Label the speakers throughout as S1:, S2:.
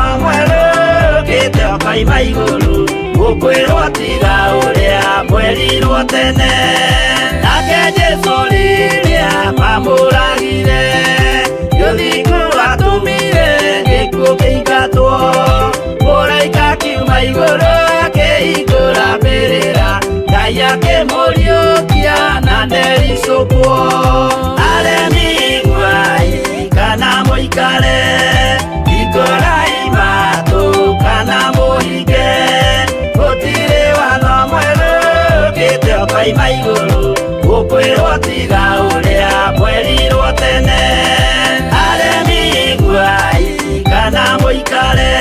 S1: Watho mwerũ ũkĩte ũkoima igũrũ, gũkwĩrwo tiga ũrĩa mwerirwo tene. Nake Jesũ rĩrĩa mamũragire, gĩthingu atũmire gĩkuũ kĩingatwo. Mũraika akiuma igũrũ akĩhingũra mbĩrĩra, Ngai akĩmũriũkia na ndericũkwo. Aremi iguai kana mũikare, hingũrai matũ kana mũhinge, gũtirĩ watho mwerũ ũkĩte ũkoima igũrũ, gũkwĩrwo tiga ũrĩa mwerirwo tene. Aremi iguai kana mũikare,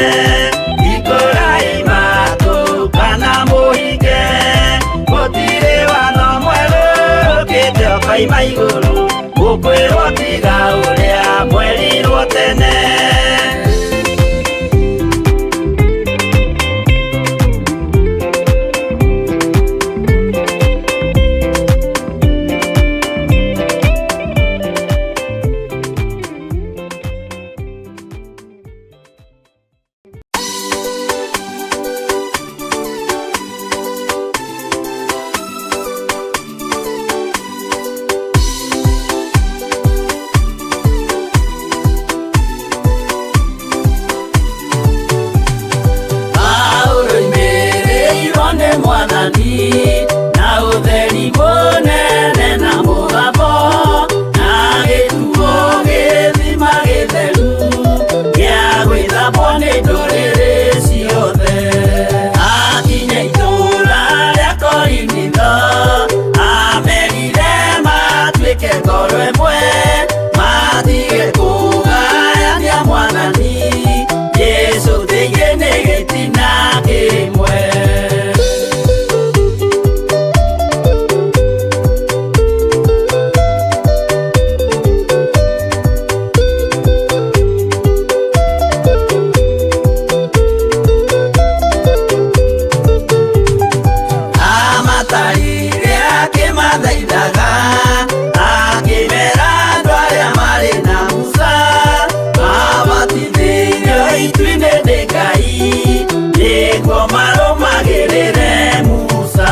S1: hingũrai matũ kana mũhinge, gũtirĩ watho mwerũ ũkĩte ũkoima igũrũ, gũkwĩrwo tiga ũrĩa mwerirwo tene. Paulo oimĩrĩirwo nĩ Mwathani na ũtheri mũnene na mũgambo, na gĩtuo gĩthima gĩtheru gĩa gwĩthambwo nĩ ndũrĩrĩ ciothe. Akinya itũũra rĩa Korinitho, amerire matuĩke ngoro ĩmwe, matige kũgayania Mwathani Jesũ thĩinĩ nĩ gĩtina kĩmwe. Amatarire akĩmathaithaga, akĩmera andũ arĩa marĩ na Musa mabatithĩirio itu-inĩ nĩ Ngai, nĩguo marũmagĩrĩre Musa.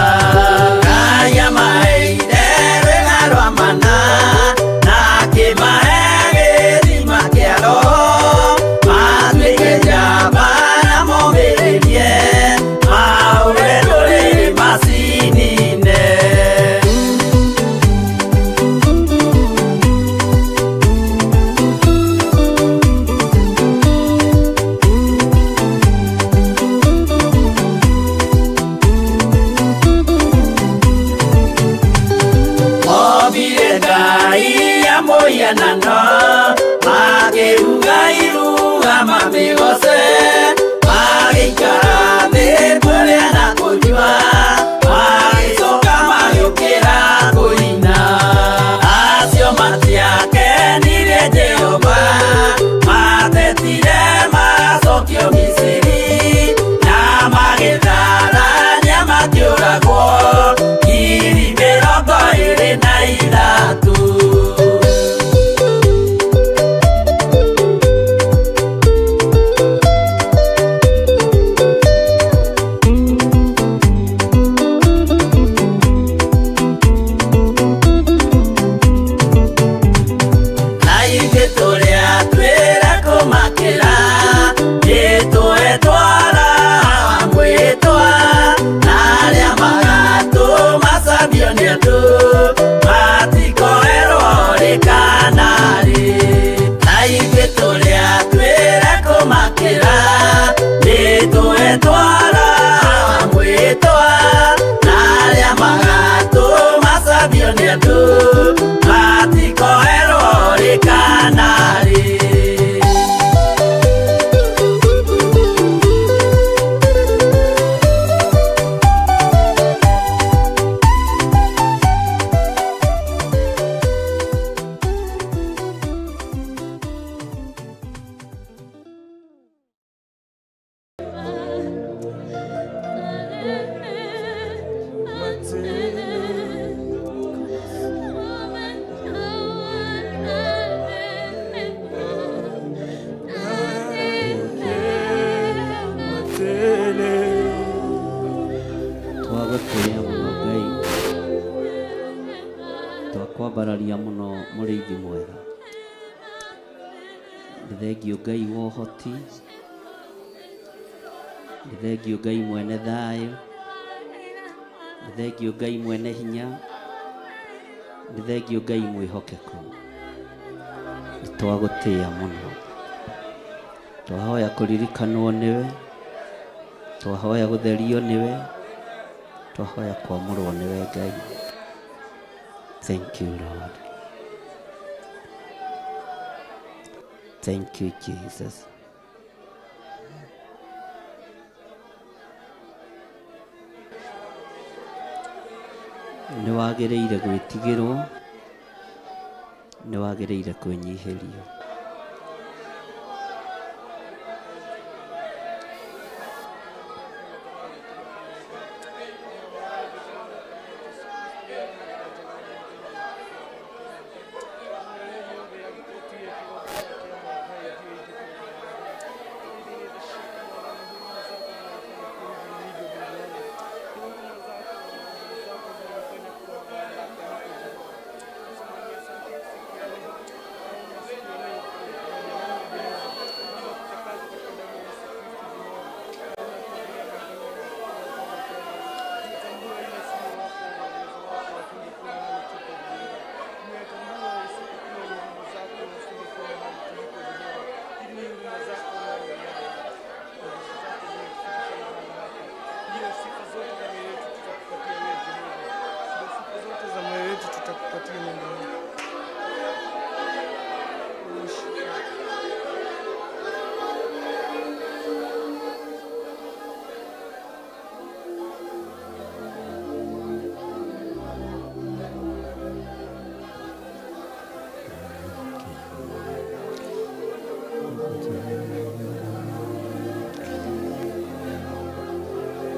S1: Ngai amaheire rwĩga rwa mana, na akĩmahe gĩthima kĩa Roho, matuĩke njamba na momĩrĩrie mahũre ndũrĩrĩ macinine. Mombire Ngai ya mũhianano, makĩruga iruga mamĩgoce, magĩikara thĩ kũrĩa na kũnyua, magĩcoka magĩũkĩra kũina. Acio matiakenirie Jehova, matetire macokio Misiri, na magĩtharania makĩũragwo 23,000. Na ithuĩ tũrĩa twĩra kũmakĩra, nĩtũhetwara wa mwĩtwa, na arĩa magatũmacambio nĩ andũ matikoerwo rĩ kana rĩ. Na ithuĩ tũrĩa twĩra kũmakĩra, nĩtũhetwara wa mwĩtwa, na arĩa magatũmacambio nĩ andũ matikoerwo rĩ kana rĩ. Nĩtwakwambararia mũno mũrĩithi mwega. Nĩ thengiũ Ngai wa ũhoti, nĩ thengiũ Ngai mwene thayũ, nĩ thengiũ Ngai mwene hinya, nĩ thengiũ Ngai mwĩhokeku. Nĩ twagũtĩĩa mũno. Twahoya kũririkanwo nĩwe, twahoya gũtherio nĩwe, twahoya kwamũrwo nĩwe Ngai. Thank you Lord. Thank you Jesus. Nĩ wagĩrĩire gwĩtigĩrwo, nĩ wagĩrĩire kwĩnyihĩrio.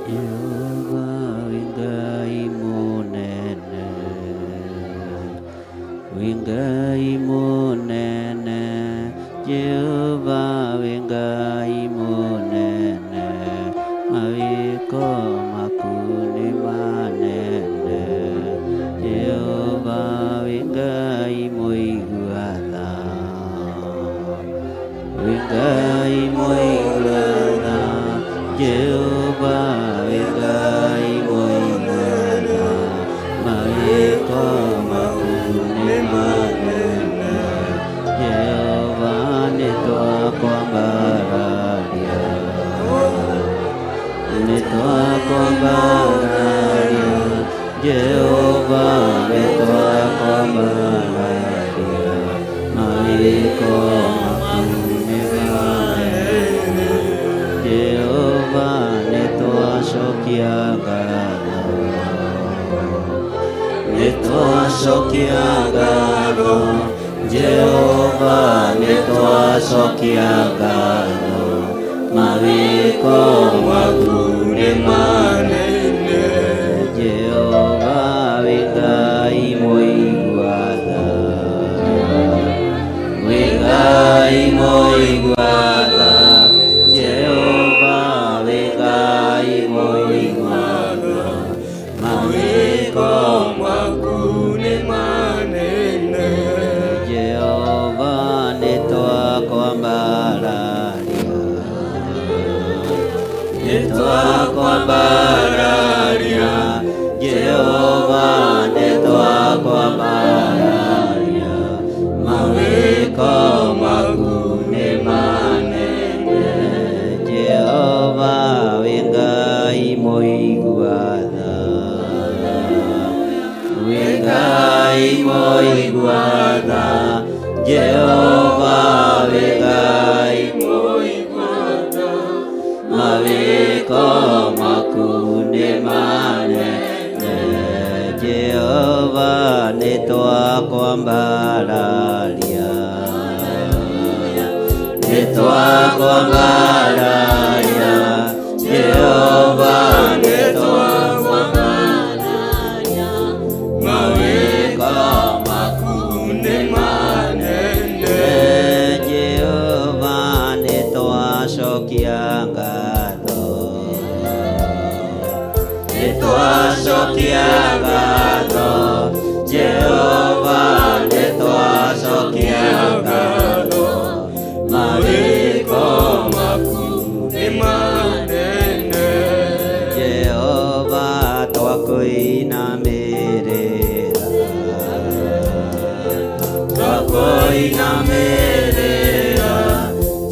S1: Jehova wĩ Ngai mũnene, wĩ Ngai mũnene, Jehova wĩ Ngai mũnene, mawĩko maku nĩ manene. Jehova wĩ Ngai mũigua tha, wĩ Ngai mũigua tha, Jehova wĩ Ngai mũigua tha, mawĩko maku nĩ manene. Jehova nĩ twakwambararia, nĩ twakwambararia, Jehova nĩ twakwambararia, mawĩko maku nĩ manene. Jehova nĩ twacokia ngatho, nĩ twacokia ngatho, Jehova nĩ twacokia ngatho, mawĩko maku nĩ manene. Jehova wĩ Ngai mũigua tha, wĩ Ngai mũigua tha, Jehova wĩ Ngai mũigua tha, mawĩko
S2: maku nĩ manene.
S1: Jehova nĩ twakwambararia, nĩ twakwambararia, Jehova nĩ twakwambararia, mawĩko maku nĩ manene. Jehova wĩ Ngai mũigua tha, wĩ Ngai mũigua tha, Jehova wĩ Ngai
S2: Mũigua tha,
S1: mawĩko maku nĩ manene. Jehova nĩ twakwambararia, nĩ twakwambararia, Jehova nĩ twakwambararia,
S2: mawĩko maku nĩ manene.
S1: Jehova nĩ twacokia ngatho, nĩ twacokia ngatho, Jehova
S2: Ngatho, mawĩko maku nĩ manene.
S1: Jehova twakũinamĩrĩra, twakũinamĩrĩra,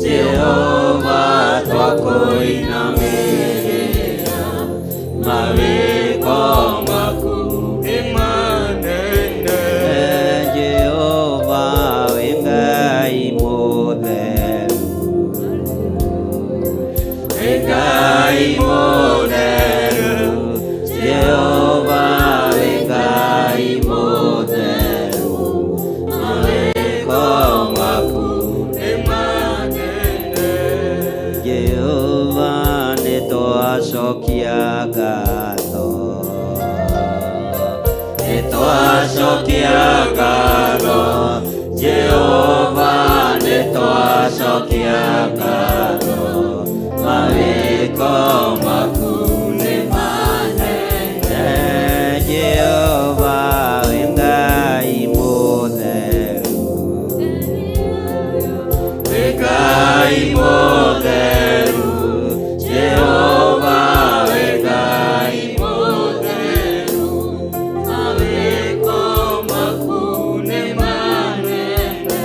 S1: Jehova twakũinamĩrĩra, mawĩko
S2: maku nĩ manene.
S1: Jehova wĩ Ngai mũtheru, wĩ Ngai mũtheru, Jehova wĩ Ngai mũtheru, mawĩko maku
S2: nĩ manene.
S1: Jehova nĩtwacokia ngatho, nĩtwacokia ngatho, Jehova nĩtwacokia ngatho, mawĩko maku nĩ manene. Jehova wĩ Ngai mũtheru, wĩ Ngai mũtheru, Jehova wĩ Ngai
S2: Mũtheru, mawĩko maku nĩ manene.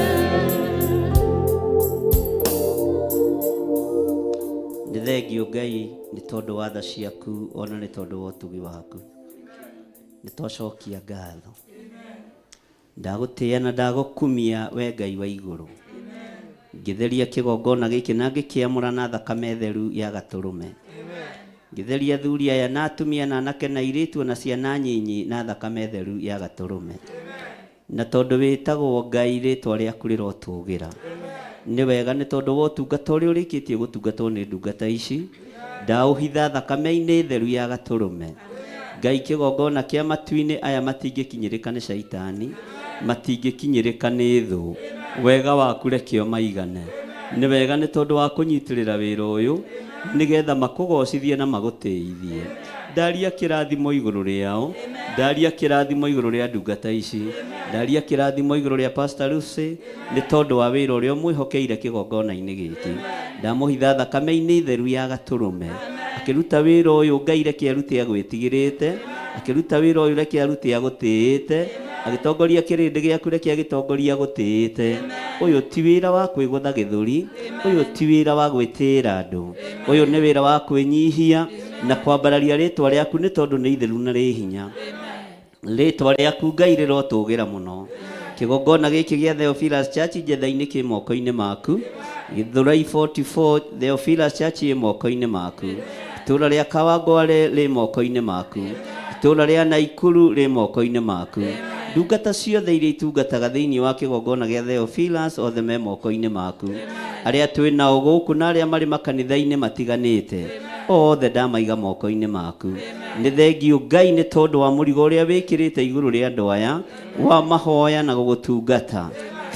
S1: Nĩ thengio Ngai nĩ tondũ wa tha ciaku ona nĩ tondũ wa ũtugi waku. Nĩ twacokia ngatho. Ndagũtĩĩa na ndagũkumia we Ngai wa igũrũ. Ngĩtheria kĩgongona gĩkĩ na ngĩkĩamũra na thakame theru ya gatũrũme. Ngĩtheria athuri aya na atumia na anake na airĩtu ona ciana nyinyi na thakame theru ya gatũrũme. Na tondũ wĩtagwo Ngai rĩtwa rĩaku rĩrotũgĩra. Nĩ wega nĩ tondũ wa ũtungata ũrĩa ũrĩkĩtie gũtungatwo nĩ ndungata ici, ndaũhitha thakame-inĩ theru ya gatũrũme. Ngai kĩgongona kĩa matu-inĩ aya matingĩkinyĩrĩka nĩ caitani, matingĩkinyĩrĩka nĩ thũ. Wega waku reke ũmaigane. Nĩ wega nĩ tondũ wa kũnyitĩrĩra wĩra ũyũ, nĩgetha makũgocithie na magũtĩithie. Ndaria kĩrathimo igũrũ rĩao, ndaria kĩrathimo igũrũ rĩa ndungata ici, ndaria kĩrathimo igũrũ rĩa Pastor Lucy, nĩ tondũ wa wĩra ũrĩa ũmwĩhokeire kĩgongona-inĩ gĩkĩ. Ndamũhitha thakame-inĩ theru ya gatũrũme. Akĩruta wĩra ũyũ Ngai reke arute agwĩtigĩrĩte, akĩruta wĩra ũyũ reke arute agũtĩĩte, agĩtongoria kĩrĩndĩ gĩaku reke agĩtongoria agũtĩĩte. Ũyũ ti wĩra wa kwĩgũtha gĩthũri, ũyũ ti wĩra wa gwĩtĩĩra andũ, ũyũ nĩ wĩra wa kwĩnyihia na kwambararia rĩtwa rĩaku nĩ tondũ nĩ itheru na rĩ hinya. Rĩtwa rĩaku Ngai rĩrotũgĩra mũno. Kĩgongona gĩkĩ gĩa Theophilus Church Njetha-inĩ kĩ moko-inĩ maku. Gĩthũrai 44 Theophilus Church ĩ moko-inĩ maku. Itũũra rĩa Kawangware rĩ moko-inĩ maku. Itũũra rĩa Naikuru rĩ moko-inĩ maku. Ndungata ciothe iria itungataga thĩinĩ wa kĩgongona gĩa Theophilus othe me moko-inĩ maku. Arĩa twĩ nao gũkũ na arĩa marĩ makanitha-inĩ matiganĩte, othe ndamaiga moko-inĩ maku. Nĩ thengio Ngai nĩ tondũ wa mũrigo ũrĩa wĩkĩrĩte igũrũ rĩa andũ aya wa mahoya na gũgũtungata.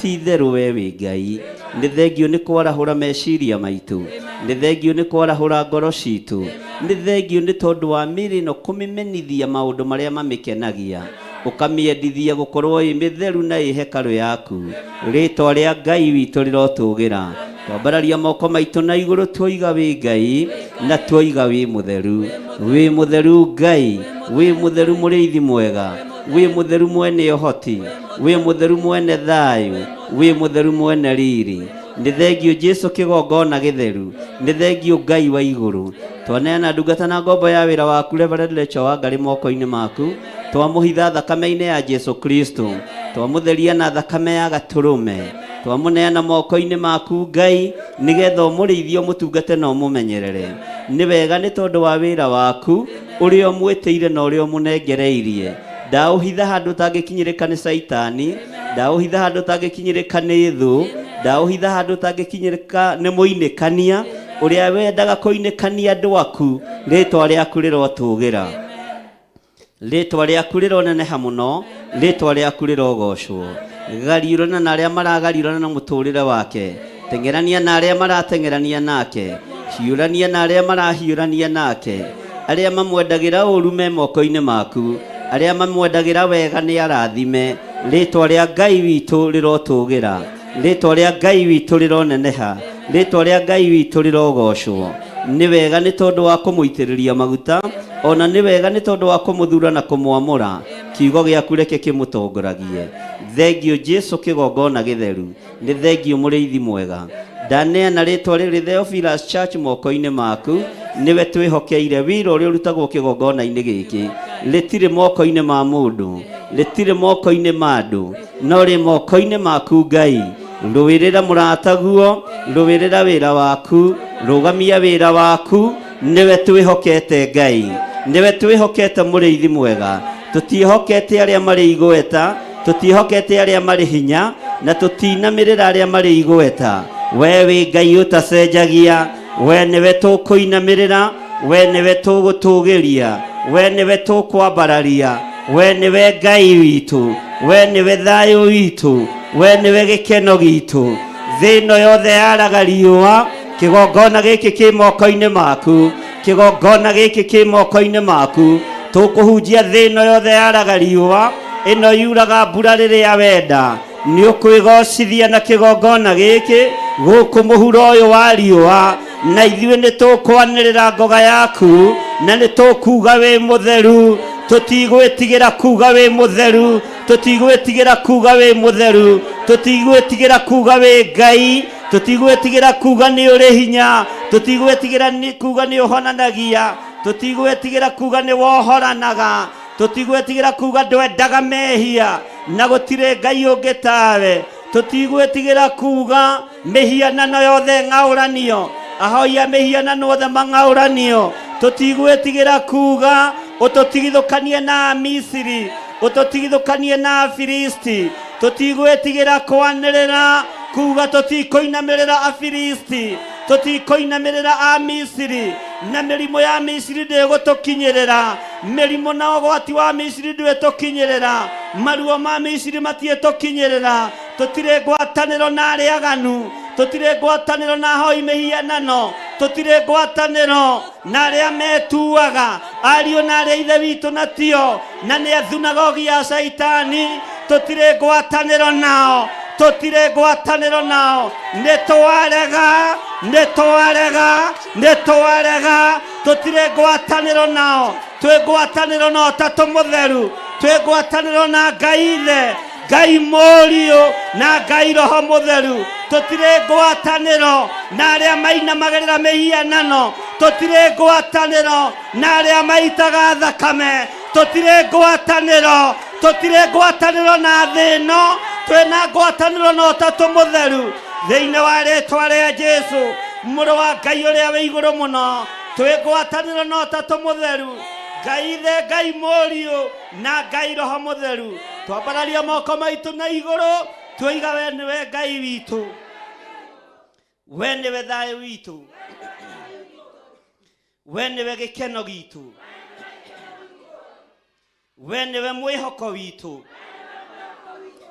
S1: Ti itherũ we wĩ Ngai. Nĩ thengio nĩ kwarahũra meciria maitũ. Nĩ thengio nĩ kwarahũra ngoro citũ. Nĩ thengio nĩ tondũ wa mĩĩrĩ ĩno kũmĩmenithia maũndũ marĩa mamĩkenagia. Ũkamĩendithia gũkorwo ĩ mĩtheru na ĩ hekarũ yaku. Rĩtwa rĩa Ngai witũ rĩrotũgĩra. Twambararia moko maitũ na igũrũ tuoiga wĩ Ngai na tuoiga wĩ mũtheru. Wĩ mũtheru Ngai, wĩ mũtheru mũrĩithi mwega, wĩ mũtheru mwene ũhoti, wĩ mũtheru mwene thayũ, wĩ mũtheru mwene riri. Nĩ thengio Jesu kĩgongona gĩtheru, nĩ thengio Ngai wa igũrũ. Twaneana ndungata na ngombo ya wĩra waku Reverend Rachel Wangari moko-inĩ maku, twamũhitha thakame-inĩ ya Jesu Kristo, twamũtheria na thakame ya gatũrũme, twamũneana moko-inĩ maku Ngai, nĩgetha ũmũrĩithie ũmũtungate na ũmũmenyerere. Nĩ wega nĩ tondũ wa wĩra waku ũrĩa ũmwĩtĩire na ũrĩa ũmũnengereirie. Ndaũhitha handũ ũtangĩkinyĩrĩka nĩ caitani, ndaũhitha handũ ũtangĩkinyĩrĩka nĩ thũ, ndaũhitha handũ ũtangĩkinyĩrĩka nĩ mũinĩkania ũrĩa wendaga kũinĩkania andũ aku, rĩtwa rĩaku rĩrotũgĩra. Rĩtwa rĩaku rĩroneneha mũno, rĩtwa rĩaku rĩrogocwo. Gariũrana na arĩa maragariũrana na mũtũrĩre wake, teng'erania na arĩa marateng'erania nake, hiũrania na arĩa marahiũrania nake. Arĩa mamwendagĩra ũru me moko-inĩ maku, arĩa mamwendagĩra wega nĩ arathime. Rĩtwa rĩa Ngai witũ rĩrotũgĩra. Rĩtwa rĩa Ngai witũ rĩroneneha, rĩtwa rĩa Ngai witũ rĩrogocwo. Nĩ wega nĩ tondũ wa kũmũitĩrĩria maguta, ona nĩ wega nĩ tondũ wa kũmũthura na kũmwamũra. Kiugo gĩaku reke kĩmũtongoragie. Thengiũ Jesu kĩgongona gĩtheru, nĩ thengiũ mũrĩithi mwega. Ndaneana rĩtwa rĩrĩ Theophilus Church moko-inĩ maku, nĩwe twĩhokeire wĩra ũrĩa ũrutagwo kĩgongona-inĩ gĩkĩ. Rĩtirĩ moko-inĩ ma mũndũ, rĩtirĩ moko-inĩ ma andũ, no rĩ moko-inĩ maku Ngai. Rũĩrĩra mũrataguo, rũĩrĩra wĩra waku, rũgamia wĩra waku, nĩwe twĩhokete Ngai, nĩwe twĩhokete mũrĩithi mwega. Tũtiĩhokete arĩa marĩ igweta, tũtiĩhokete arĩa marĩ hinya, na tũtinamĩrĩra arĩa marĩ igweta. We wĩ Ngai ũtacenjagia, we nĩwe tũkũinamĩrĩra, we nĩwe tũgũtũgĩria, we nĩwe tũkwambararia, we nĩwe Ngai witũ, we nĩwe thayũ witũ, we nĩwe gĩkeno gitũ. Thĩ ĩno yothe yaraga riũa, kĩgongona gĩkĩ kĩ moko-inĩ maku, kĩgongona gĩkĩ kĩ moko-inĩ maku. Tũkũhunjia thĩ ĩno yothe yaraga riũa, ĩno yuraga mbura rĩrĩa wenda. Nĩ ũkwĩgocithia na kĩgongona gĩkĩ gũkũ mũhuro ũyũ wa riũa, na ithuĩ nĩ tũkwanĩrĩra ngoga yaku, na nĩ tũkuga wĩ mũtheru. Tũtigwĩtigĩra kuga wĩ mũtheru, tũtigwĩtigĩra kuga wĩ mũtheru, tũtigwĩtigĩra kuga wĩ Ngai, tũtigwĩtigĩra kuga nĩ ũrĩ hinya, tũtigwĩtigĩra kuga nĩ ũhonanagia, tũtigwĩtigĩra kuga nĩ wohoranaga, tũtigwĩtigĩra kuga ndwendaga mehia na gũtirĩ Ngai ũngĩ tawe, tũtigwĩtigĩra kuga mĩhianano yothe ng'aũranio, ahoi a mĩhianano othe mang'aũranio, tũtigwĩtigĩra kuga ũtũtigithũkanie na Amisiri, ũtũtigithũkanie na Afilisti, tũtigwĩtigĩra kwanĩrĩra kuga tũtikũinamĩrĩra Afilisti, tũtikũinamĩrĩra Amisiri, na mĩrimũ ya Misiri ndĩgũtũkinyĩrĩra, mĩrimũ na ũgwati wa Misiri ndwĩtũkinyĩrĩra, maruo ma Misiri matiĩtũkinyĩrĩra. Tũtirĩ ngwatanĩro na arĩa aganu, tũtirĩ ngwatanĩro na ahoi mĩhianano, tũtirĩ ngwatanĩro na arĩa metuaga ariũ na arĩa ithe witũ na tio, na nĩ athunagogi ya Shaitani. Tũtirĩ ngwatanĩro nao, tũtirĩ ngwatanĩro nao. Nĩ twarega, nĩ twarega, nĩ twarega, tũtirĩ ngwatanĩro nao. Twĩ ngwatanĩro na Ũtatũ Mũtheru, twĩ ngwatanĩro na Ngai Ithe, Ngai Mũriũ na Ngai Roho Mũtheru. Tũtirĩ ngwatanĩro na arĩa mainamagĩrĩra mĩhianano, tũtirĩ ngwatanĩro na arĩa maitaga thakame, tũtirĩ ngwatanĩro, tũtirĩ ngwatanĩro na thĩ ĩno, twĩna ngwatanĩro na Ũtatũ Mũtheru. Thĩinĩ wa rĩtwa rĩa Jesu, mũrũ wa Ngai ũrĩa wĩ igũrũ mũno, twĩ ngwatanĩro na Ũtatũ Mũtheru, Ngai Ithe, Ngai Mũriũ na Ngai Roho Mũtheru. Twambararia moko maitũ na igũrũ, twoiga we nĩwe Ngai witũ, we nĩwe thayũ witũ, we nĩwe gĩkeno gitũ, we nĩwe mwĩhoko witũ,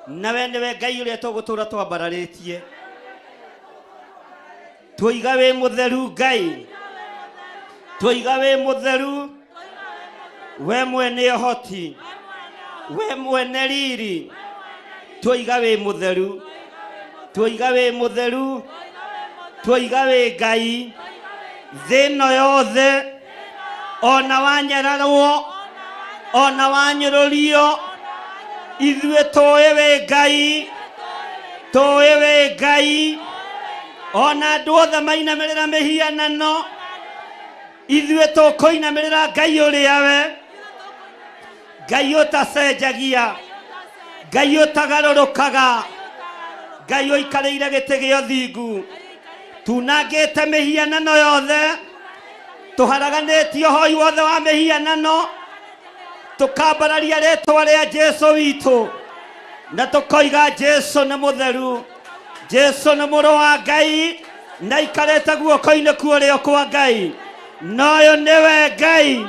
S1: na we nĩwe Ngai ũrĩa tũgũtũra twambararĩtie. Twoiga wĩ mũtheru Ngai, twoiga wĩ mũtheru, we mwene ũhoti, we mwene riri, twoiga wĩ mũtheru, twoiga wĩ mũtheru, twoiga wĩ Ngai. Thĩ ĩno yothe ona wanyararwo, ona wanyũrũrio, ithuĩ tũĩ wĩ Ngai, tũĩ wĩ Ngai. Ona andũ othe mainamĩrĩra mĩhianano, ithuĩ tũkũinamĩrĩra Ngai ũrĩa we, Ngai ũtacenjagia, Ngai ũtagarũrũkaga, Ngai ũikarĩire gĩtĩ gĩa ũthingu. Tunangĩte mĩhianano yothe, tũharaganĩtie ũhoi wothe wa mĩhianano, tũkambararia rĩtwa rĩa Jesu witũ, na tũkoiga Jesu nĩ mũtheru, Jesu nĩ mũrũ wa Ngai, na aikarĩte guoko-inĩ kwa ũrĩo kwa Ngai. Na ũyũ nĩwe Ngai,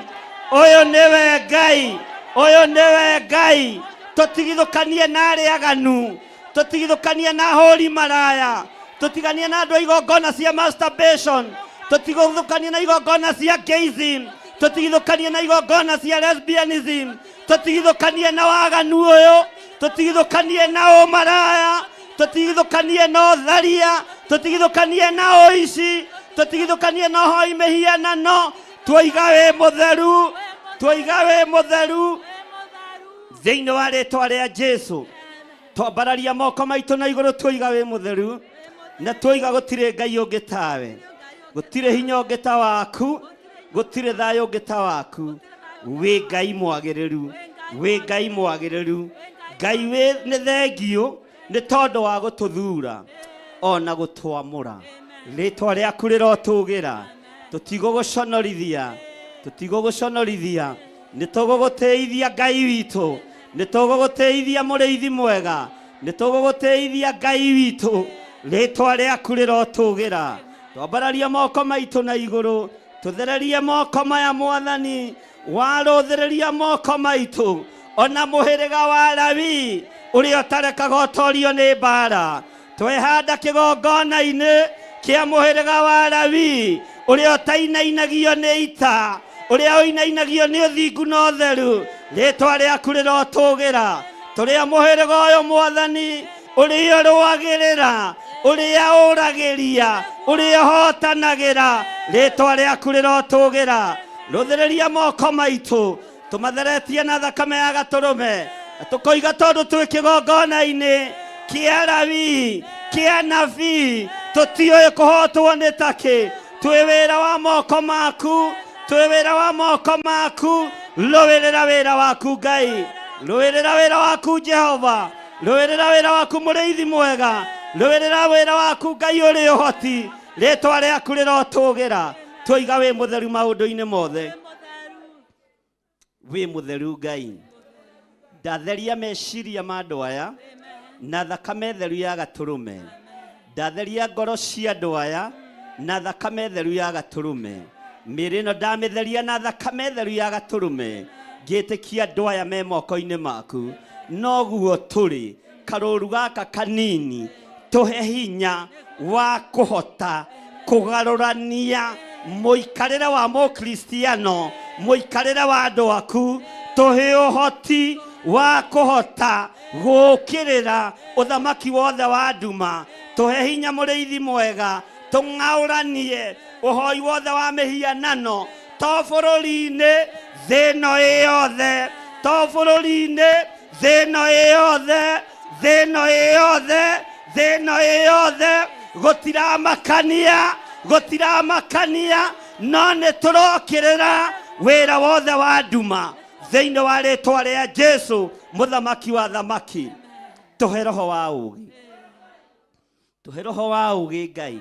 S1: ũyũ nĩwe Ngai, ũyũ nĩwe Ngai. Tũtigithũkanie na arĩa aganu, tũtigithũkanie na ahũri maraya, tũtiganie na andũ a igongona cia masturbation, tũtigithũkanie na igongona cia gayism, tũtigithũkanie na igongona cia lesbianism, tũtigithũkanie na waganu ũyũ, tũtigithũkanie na ũmaraya, Tũtigithũkanie na ũtharia, tũtigithũkanie na ũici, tũtigithũkanie na ũhoi mĩhianano. Twoiga wĩ mũtheru, twoiga wĩ mũtheru thĩinĩ wa rĩtwa rĩa Jesu. Twambararia moko maitũ na igũrũ, twoiga wĩ mũtheru, na twoiga gũtirĩ Ngai ũngĩ tawe, gũtirĩ hinya ũngĩ ta waku, gũtirĩ thayũ ũngĩ ta waku. Wĩ Ngai mwagĩrĩru, wĩ Ngai mwagĩrĩru. Ngai wĩ nĩ thengiũ nĩ tondũ wa gũtũthura ona gũtwamũra. Rĩtwa rĩaku rĩrotũgĩra. Tũtigũgũconorithia, tũtigũgũconorithia. Nĩ tũgũgũtĩithia Ngai witũ, nĩ tũgũgũtĩithia mũrĩithi mwega, nĩ tũgũgũtĩithia Ngai witũ. Rĩtwa rĩaku rĩrotũgĩra. Twambararia moko maitũ na igũrũ, tũthererie moko maya Mwathani. Warũthĩrĩria moko maitũ ona mũhĩrĩga wa Lawi ũrĩa ũtarekaga ũtorio nĩ mbara. Twehanda kĩgongona-inĩ kĩa mũhĩrĩga wa Lawi ũrĩa ũtainainagio nĩ ita, ũrĩa ũinainagio nĩ ũthingu na ũtheru. Rĩtwa rĩaku rĩrotũgĩra. Tũrĩa mũhĩrĩga ũyũ Mwathani, ũrĩa ũrũagĩrĩra, ũrĩa ũragĩria, ũrĩa ũhotanagĩra. Rĩtwa rĩaku rĩrotũgĩra. Rũthĩrĩria moko maitũ, tũmatheretie na thakame ya gatũrũme. Na tũkoiga tondũ twĩ kĩgongona-inĩ kĩa Lawi, kĩa nabii, tũtiũĩ kũhotwo nĩ takĩ. Twĩ wĩra wa moko maku, twĩ wĩra wa moko maku. Rũĩrĩra wĩra waku Ngai, rũĩrĩra wĩra waku Jehova, rũĩrĩra wĩra waku mũrĩithi mwega, rũĩrĩra wĩra waku Ngai ũrĩ ũhoti. Rĩtwa rĩaku rĩrotũgĩra. Twoiga wĩ mũtheru maũndũ-inĩ mothe, wĩ mũtheru Ngai. Ndatheria meciria ma andũ aya na thakame theru ya gatũrũme. Ndatheria ngoro cia andũ aya na thakame theru ya gatũrũme. Mĩĩrĩ ĩno ndamĩtheria na thakame theru ya gatũrũme. Ngĩtĩkia andũ aya me moko-inĩ maku. Noguo tũrĩ karũru gaka kanini, tũhe hinya wa kũhota kũgarũrania mũikarĩre wa mũkristiano, mũikarĩre wa andũ aku. Tũhe ũhoti wa kũhota gũũkĩrĩra ũthamaki wothe wa nduma. Tũhe hinya mũrĩithi mwega, tũng'aũranie ũhoi wothe wa mĩhianano, to bũrũri-inĩ, thĩ ĩno ĩ yothe, to bũrũri-inĩ, thĩ ĩno ĩ yothe, thĩ ĩno ĩ yothe, thĩ ĩno ĩ yothe. Gũtiramakania, gũtiramakania, no nĩ tũrokĩrĩra wĩra wothe wa nduma thĩinĩ wa rĩtwa rĩa Jesu mũthamaki wa thamaki. Tũhe roho wa ũũgĩ, tũhe roho wa ũũgĩ Ngai,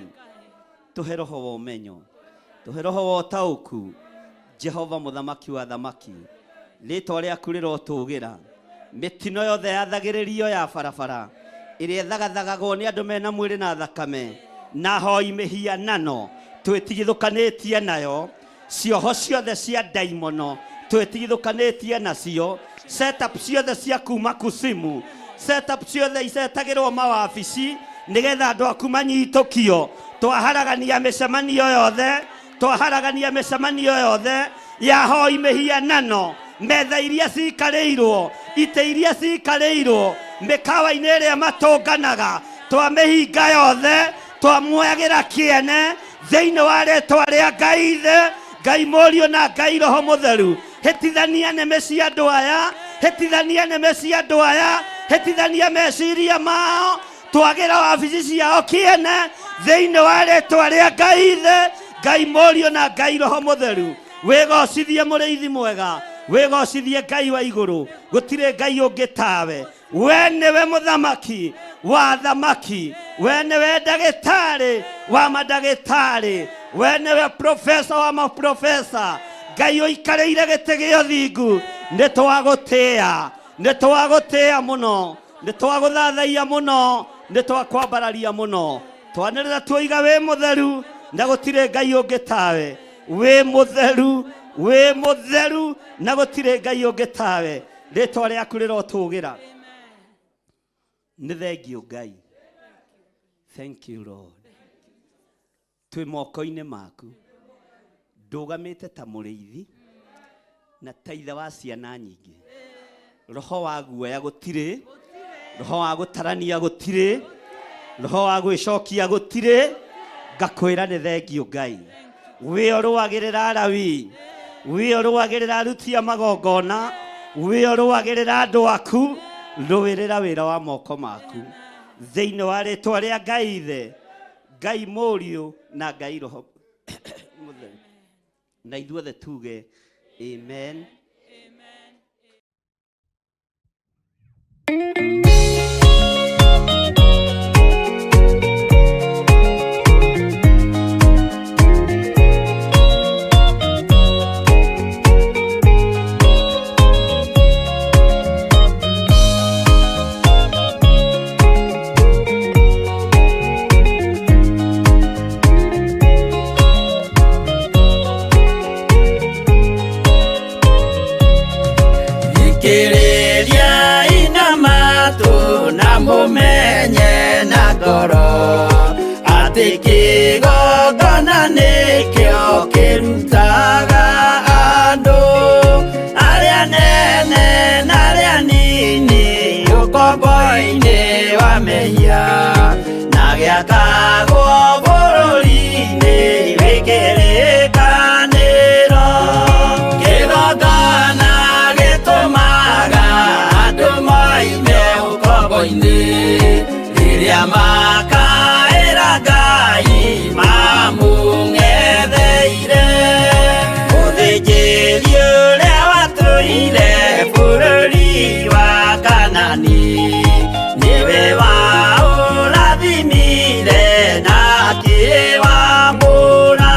S1: tũhe roho wa ũmenyo, tũhe roho wa ũtaũku. Jehova mũthamaki wa thamaki, rĩtwa rĩaku rĩrotũgĩra. Mĩtino yothe yathagĩrĩrio ya barabara ĩrĩa ĩthagathagagwo nĩ andũ mena mwĩrĩ na thakame na hoi mĩhianano, twĩtigithũkanĩtie nayo. Cioho ciothe cia ndaimono twĩtigithũkanĩtie nacio. Setup ciothe cia kuma kusimu, setup ciothe icetagĩrwo mawabici nĩgetha andũ aku manyitũkio. Twaharagania mĩcemanio yothe, twaharagania mĩcemanio yothe ya hoi mĩhianano, metha iria cikarĩirwo, itĩ iria cikarĩirwo, mĩkawa-inĩ ĩrĩa matũnganaga, twamĩhinga yothe, twamuoyagĩra kĩene thĩinĩ wa rĩtwa rĩa Ngai Ithe, Ngai Mũriũ na Ngai Roho Mũtheru. Hĩtithania nĩmĩ cia andũ aya, hĩtithania nĩmĩ cia andũ aya, hĩtithania meciria mao, twagĩra wabici ciao kĩene thĩinĩ wa rĩtwa rĩa Ngai Ithe, Ngai Mũriũ na Ngai Roho Mũtheru. Wĩgocithie mũrĩithi mwega, wĩgocithie Ngai wa igũrũ. Gũtirĩ Ngai ũngĩ tawe. We nĩwe mũthamaki wa thamaki, we nĩwe ndagĩtarĩ wa mandagĩtarĩ, we nĩwe profesa wa maprofesa. Ngai ũikarĩire gĩtĩ gĩa ũthingu, nĩ twagũtĩĩa, nĩ twagũtĩĩa mũno, nĩ twagũthathaiya mũno, nĩ twakwambararia mũno. Twanĩrĩra tuoiga wĩ mũtheru na gũtirĩ Ngai ũngĩ tawe. Wĩ mũtheru, wĩ mũtheru na gũtirĩ Ngai ũngĩ tawe. Rĩtwa rĩaku rĩrotũgĩra. Nĩ thengiũ Ngai. Thank you Lord. Twĩ moko-inĩ maku. Ndũgamĩte ta mũrĩithi na ta ithe wa ciana nyingĩ. Roho wa guoya gũtirĩ, roho wa gũtarania gũtirĩ. Roho wa gwĩcokia gũtirĩ, ngakwĩra nĩ thengio Ngai. Wĩ ũrũagĩrĩra Alawi, wĩ ũrũagĩrĩra aruti a magongona, wĩ ũrũagĩrĩra andũ aku, rũĩrĩra wĩra wa moko maku. Thĩinĩ wa rĩtwa rĩa Ngai Ithe, Ngai Mũriũ na Ngai Roho Mũtheru. Na ithuothe tuge amen.
S2: Thikĩrĩria ina matũ na mũmenye na ngoro atĩ kĩgongona nĩkĩo kĩrutaga andũ arĩa nene na arĩa nini ũkombo-inĩ wa mehia na gĩakagwo bũrũri-inĩ wĩ kĩrĩkanĩro. Kĩgongona gĩtũmaga andũ moime ũkombo-inĩ rĩrĩa makaĩra Ngai mamũng'etheire. Mũthĩnjĩri ũrĩa watũire bũrũri wa Kanani nĩwe waũrathimire na akĩwamũra.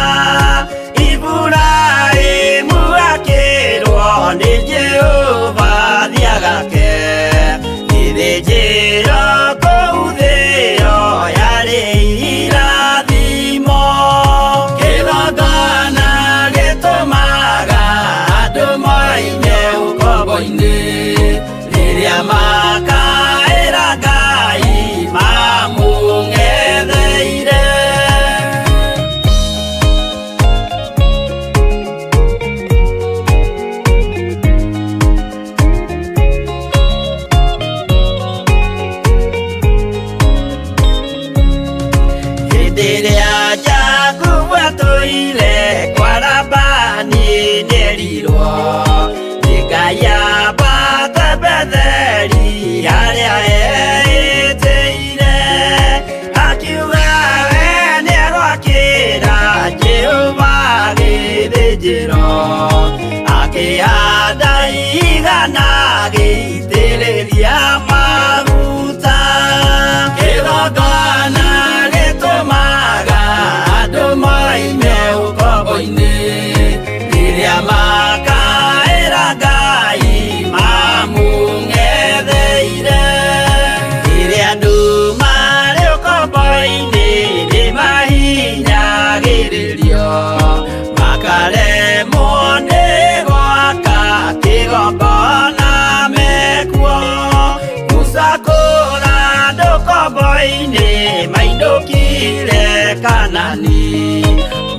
S2: Iburahĩmu akĩrwo nĩ Jehova thiagake gĩthĩnjĩro kũu thĩo yarĩ irathimo. Kĩgongona gĩtũmaga andũ moime ũkombo-inĩ rĩrĩa makaĩra Ngai mamũng'etheire. Hĩndĩ ĩrĩa Jakubu atũire kwa Labani nĩerirwo nĩ Ngai ambate Betheli harĩa eĩtĩire. Akiuga we nĩegwakĩra Jehova gĩthĩnjĩro, akĩhanda igana agĩitĩrĩria maguta. Kĩgongona gĩtũmaga andũ moime ũkombo-inĩ rĩrĩa makaĩra Ngai mamũng'etheire. Rĩrĩa andũ marĩ ũkombo-inĩ nĩmahinyagĩrĩrio, makaremwo nĩ gwaka kĩgongona mekuo. Musa kũra andũ ũkombo-inĩ mainũkire Kanani,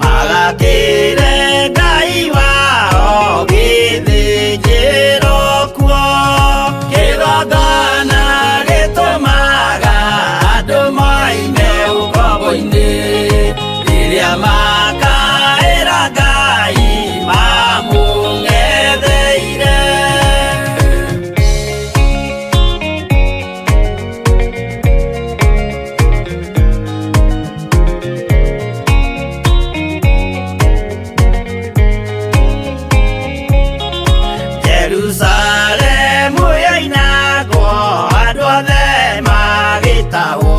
S2: magakĩre Ngai wao gĩthĩnjĩro kuo. Kĩgongona gĩtũmaga andũ moime ũkombo-inĩ rĩrĩa makaĩra Ngai mamũng'etheire. Jerusalemu yoinagwo andũ othe magĩtahwo,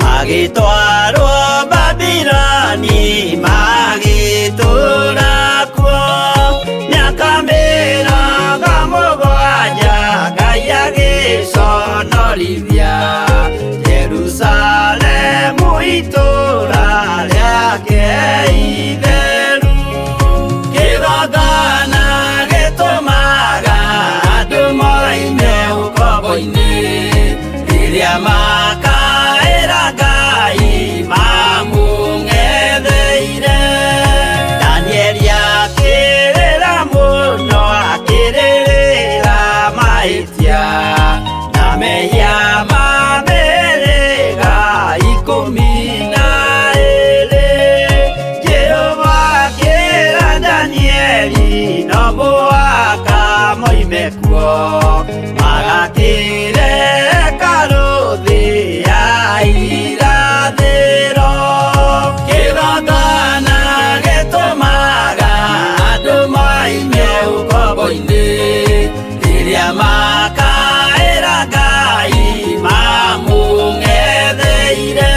S2: magĩtwarwo Babiloni magĩtũũra kuo. Mĩaka mĩrongo mũgwanja Ngai agĩconorithia Jerusalemu itũũra rĩake itheru. Kĩgongona gĩtũmaga andũ moime ũkombo-inĩ rĩrĩa makaĩra Ngai mamũng'etheire. Danieli akĩrĩra mũno akĩrĩrĩra mahĩtia na mehia ma Mũhaka moime kuo magakĩre hekarũ thĩ ya irathĩro. Kĩgongona gĩtũmaga andũ moime ũkombo-inĩ rĩrĩa makaĩra Ngai mamũng'etheire.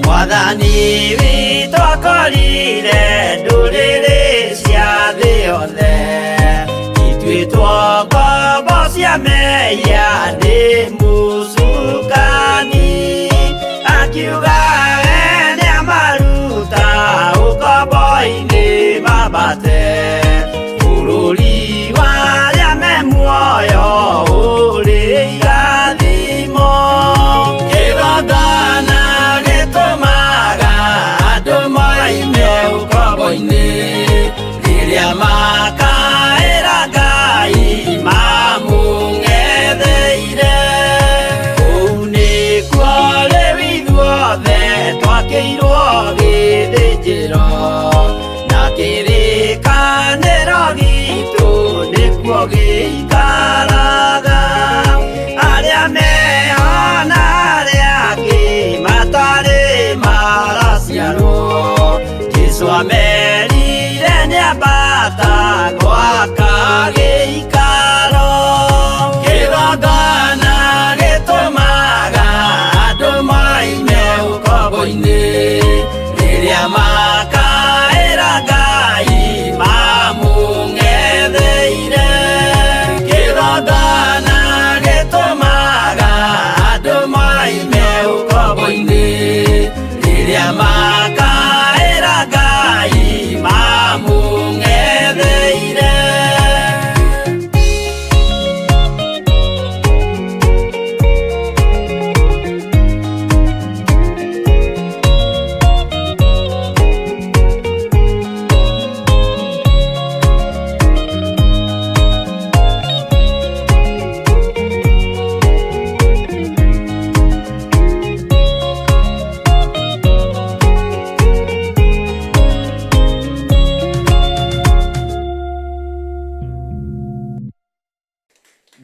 S2: Mwathani witũ akorire ndũrĩrĩ cia thĩ yothe ituĩtwo ngombo cia mehia nĩ mũcukani, akiuga we nĩamaruta ũkombo-inĩ mambate bũrũri wa arĩa me muoyo ũrĩ irathimo. Kĩgongona gĩtũmaga andũ moime ũkombo-inĩ rĩrĩa makaĩra Ngai mamũng'etheire. Kũu nĩkuo rĩu ithuothe twakĩirwo gĩthĩnjĩro na kĩrĩkanĩro gitũ nĩkuo gĩikaraga. Arĩa meho na arĩa angĩ matarĩ maraciarwo, Jesũ amerire nĩambata gwaka gĩikaro. Kĩgongona gĩtũmaga andũ moime ũkombo-inĩ rĩrĩa makaĩra Ngai mamũng'etheire. Kĩgongona gĩtũmaga andũ moime ũkombo-inĩ rĩrĩa makaĩra Ngai mamũng'etheire.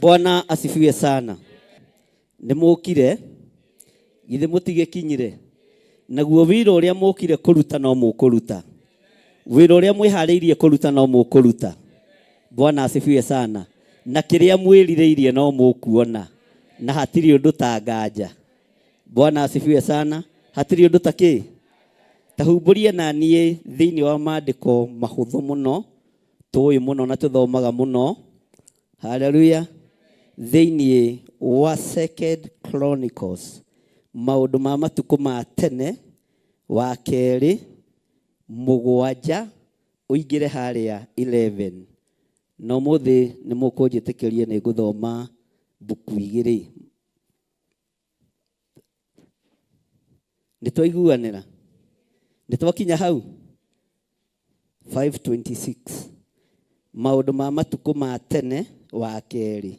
S1: Bwana asifiwe sana. Nĩ mũkire githĩ mũtigĩkinyire, naguo wĩra ũrĩa mũkire kũruta no mũkũruta, wĩra ũrĩa mwĩharĩirie kũruta no mũkũruta. Bwana asifiwe sana. Na kĩrĩa mwĩrirĩirie no mũkuona, na hatirĩ ũndũ ta nganja. Bwana asifiwe sana. Hatirĩ ũndũ ta kĩ tahumbũrie na niĩ thĩinĩ wa maandĩko mahũthũ mũno tũĩ mũno na tũthomaga mũno. Haleluya. Thĩinĩ wa Second Chronicles, maũndũ ma matukũ ma tene wa kerĩ 7 ũingĩre harĩa 11. Na ũmũthĩ nĩ mũkũnjĩtĩkĩria nĩ ngũthoma mbuku igĩrĩ. Nĩ twaiguanĩra? Nĩ twakinya hau 526 maũndũ ma matukũ ma tene wa kerĩ,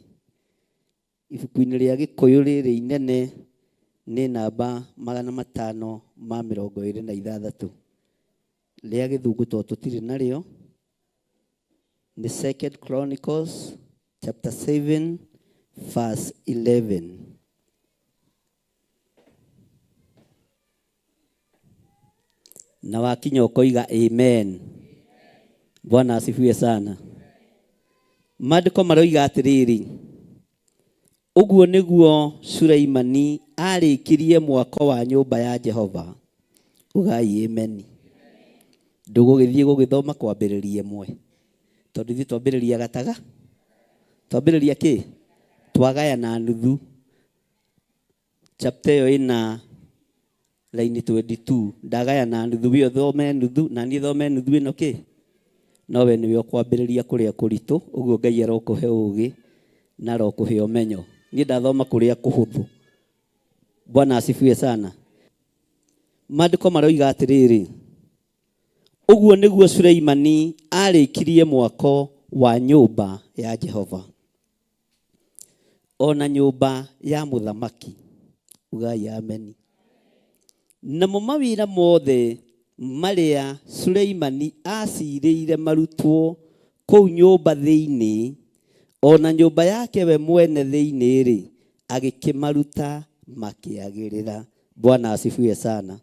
S1: ibuku-inĩ rĩa Gĩkũyũ rĩrĩ inene nĩ namba 526. Rĩa Gĩthũngũ to tũtirĩ narĩo, nĩ Second Chronicles chapter 7 verse 11. Na wakinya ũkoiga amen. Bwana asifiwe sana. Maandĩko maroiga atĩrĩrĩ, ũguo nĩguo Suleimani arĩkirie mwako wa nyũmba ya Jehova. Ugai amen. Ndũgũgĩthiĩ gũgĩthoma kwambĩrĩria ĩmwe, tondũ ithuĩ twambĩrĩria gataga, twambĩrĩria kĩ, twagaya na nuthu. Chapter ĩyo ĩna line 22, ndagaya na nuthu, we ũthome nuthu na niĩ thome nuthu ĩno kĩ, no we nĩwe ũkwambĩrĩria kũrĩa kũritũ. Ũguo Ngai arokũhe ũgĩ na arokũhe ũmenyo. Niĩ ndathoma kũrĩa kũhũthũ. Bwana asifiwe sana. Maandĩko maroiga atĩrĩrĩ, ũguo nĩguo Suleimani arĩkirie mwako wa nyũmba ya Jehova o na nyũmba ya mũthamaki. Ugai ameni. Namo mawĩra mothe marĩa Suleimani aciirĩire marutwo kũu nyũmba thĩinĩ, o na nyũmba yake we mwene thĩinĩ-rĩ, agĩkĩmaruta makĩagĩrĩra. Bwana asifiwe sana.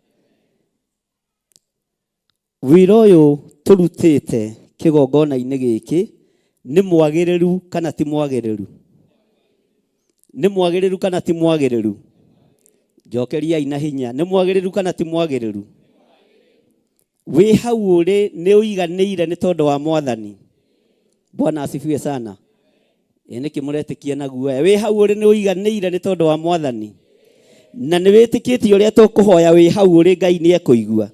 S1: Wĩra ũyũ tũrutĩte kĩgongona-inĩ gĩkĩ nĩ mwagĩrĩru kana ti mwagĩrĩru? Nĩ mwagĩrĩru kana ti mwagĩrĩru? Njokeriai na hinya, nĩ mwagĩrĩru kana ti mwagĩrĩru? Wĩ hau ũrĩ nĩ ũiganĩire nĩ tondũ wa Mwathani. Bwana asifiwe sana. Ĩ nĩkĩ mũretĩkia na guoya? Wĩ hau ũrĩ nĩ ũiganĩire nĩ tondũ wa Mwathani, na nĩ wĩtĩkĩtie ũrĩa tũkũhoya wĩ hau ũrĩ Ngai nĩ ekũigua.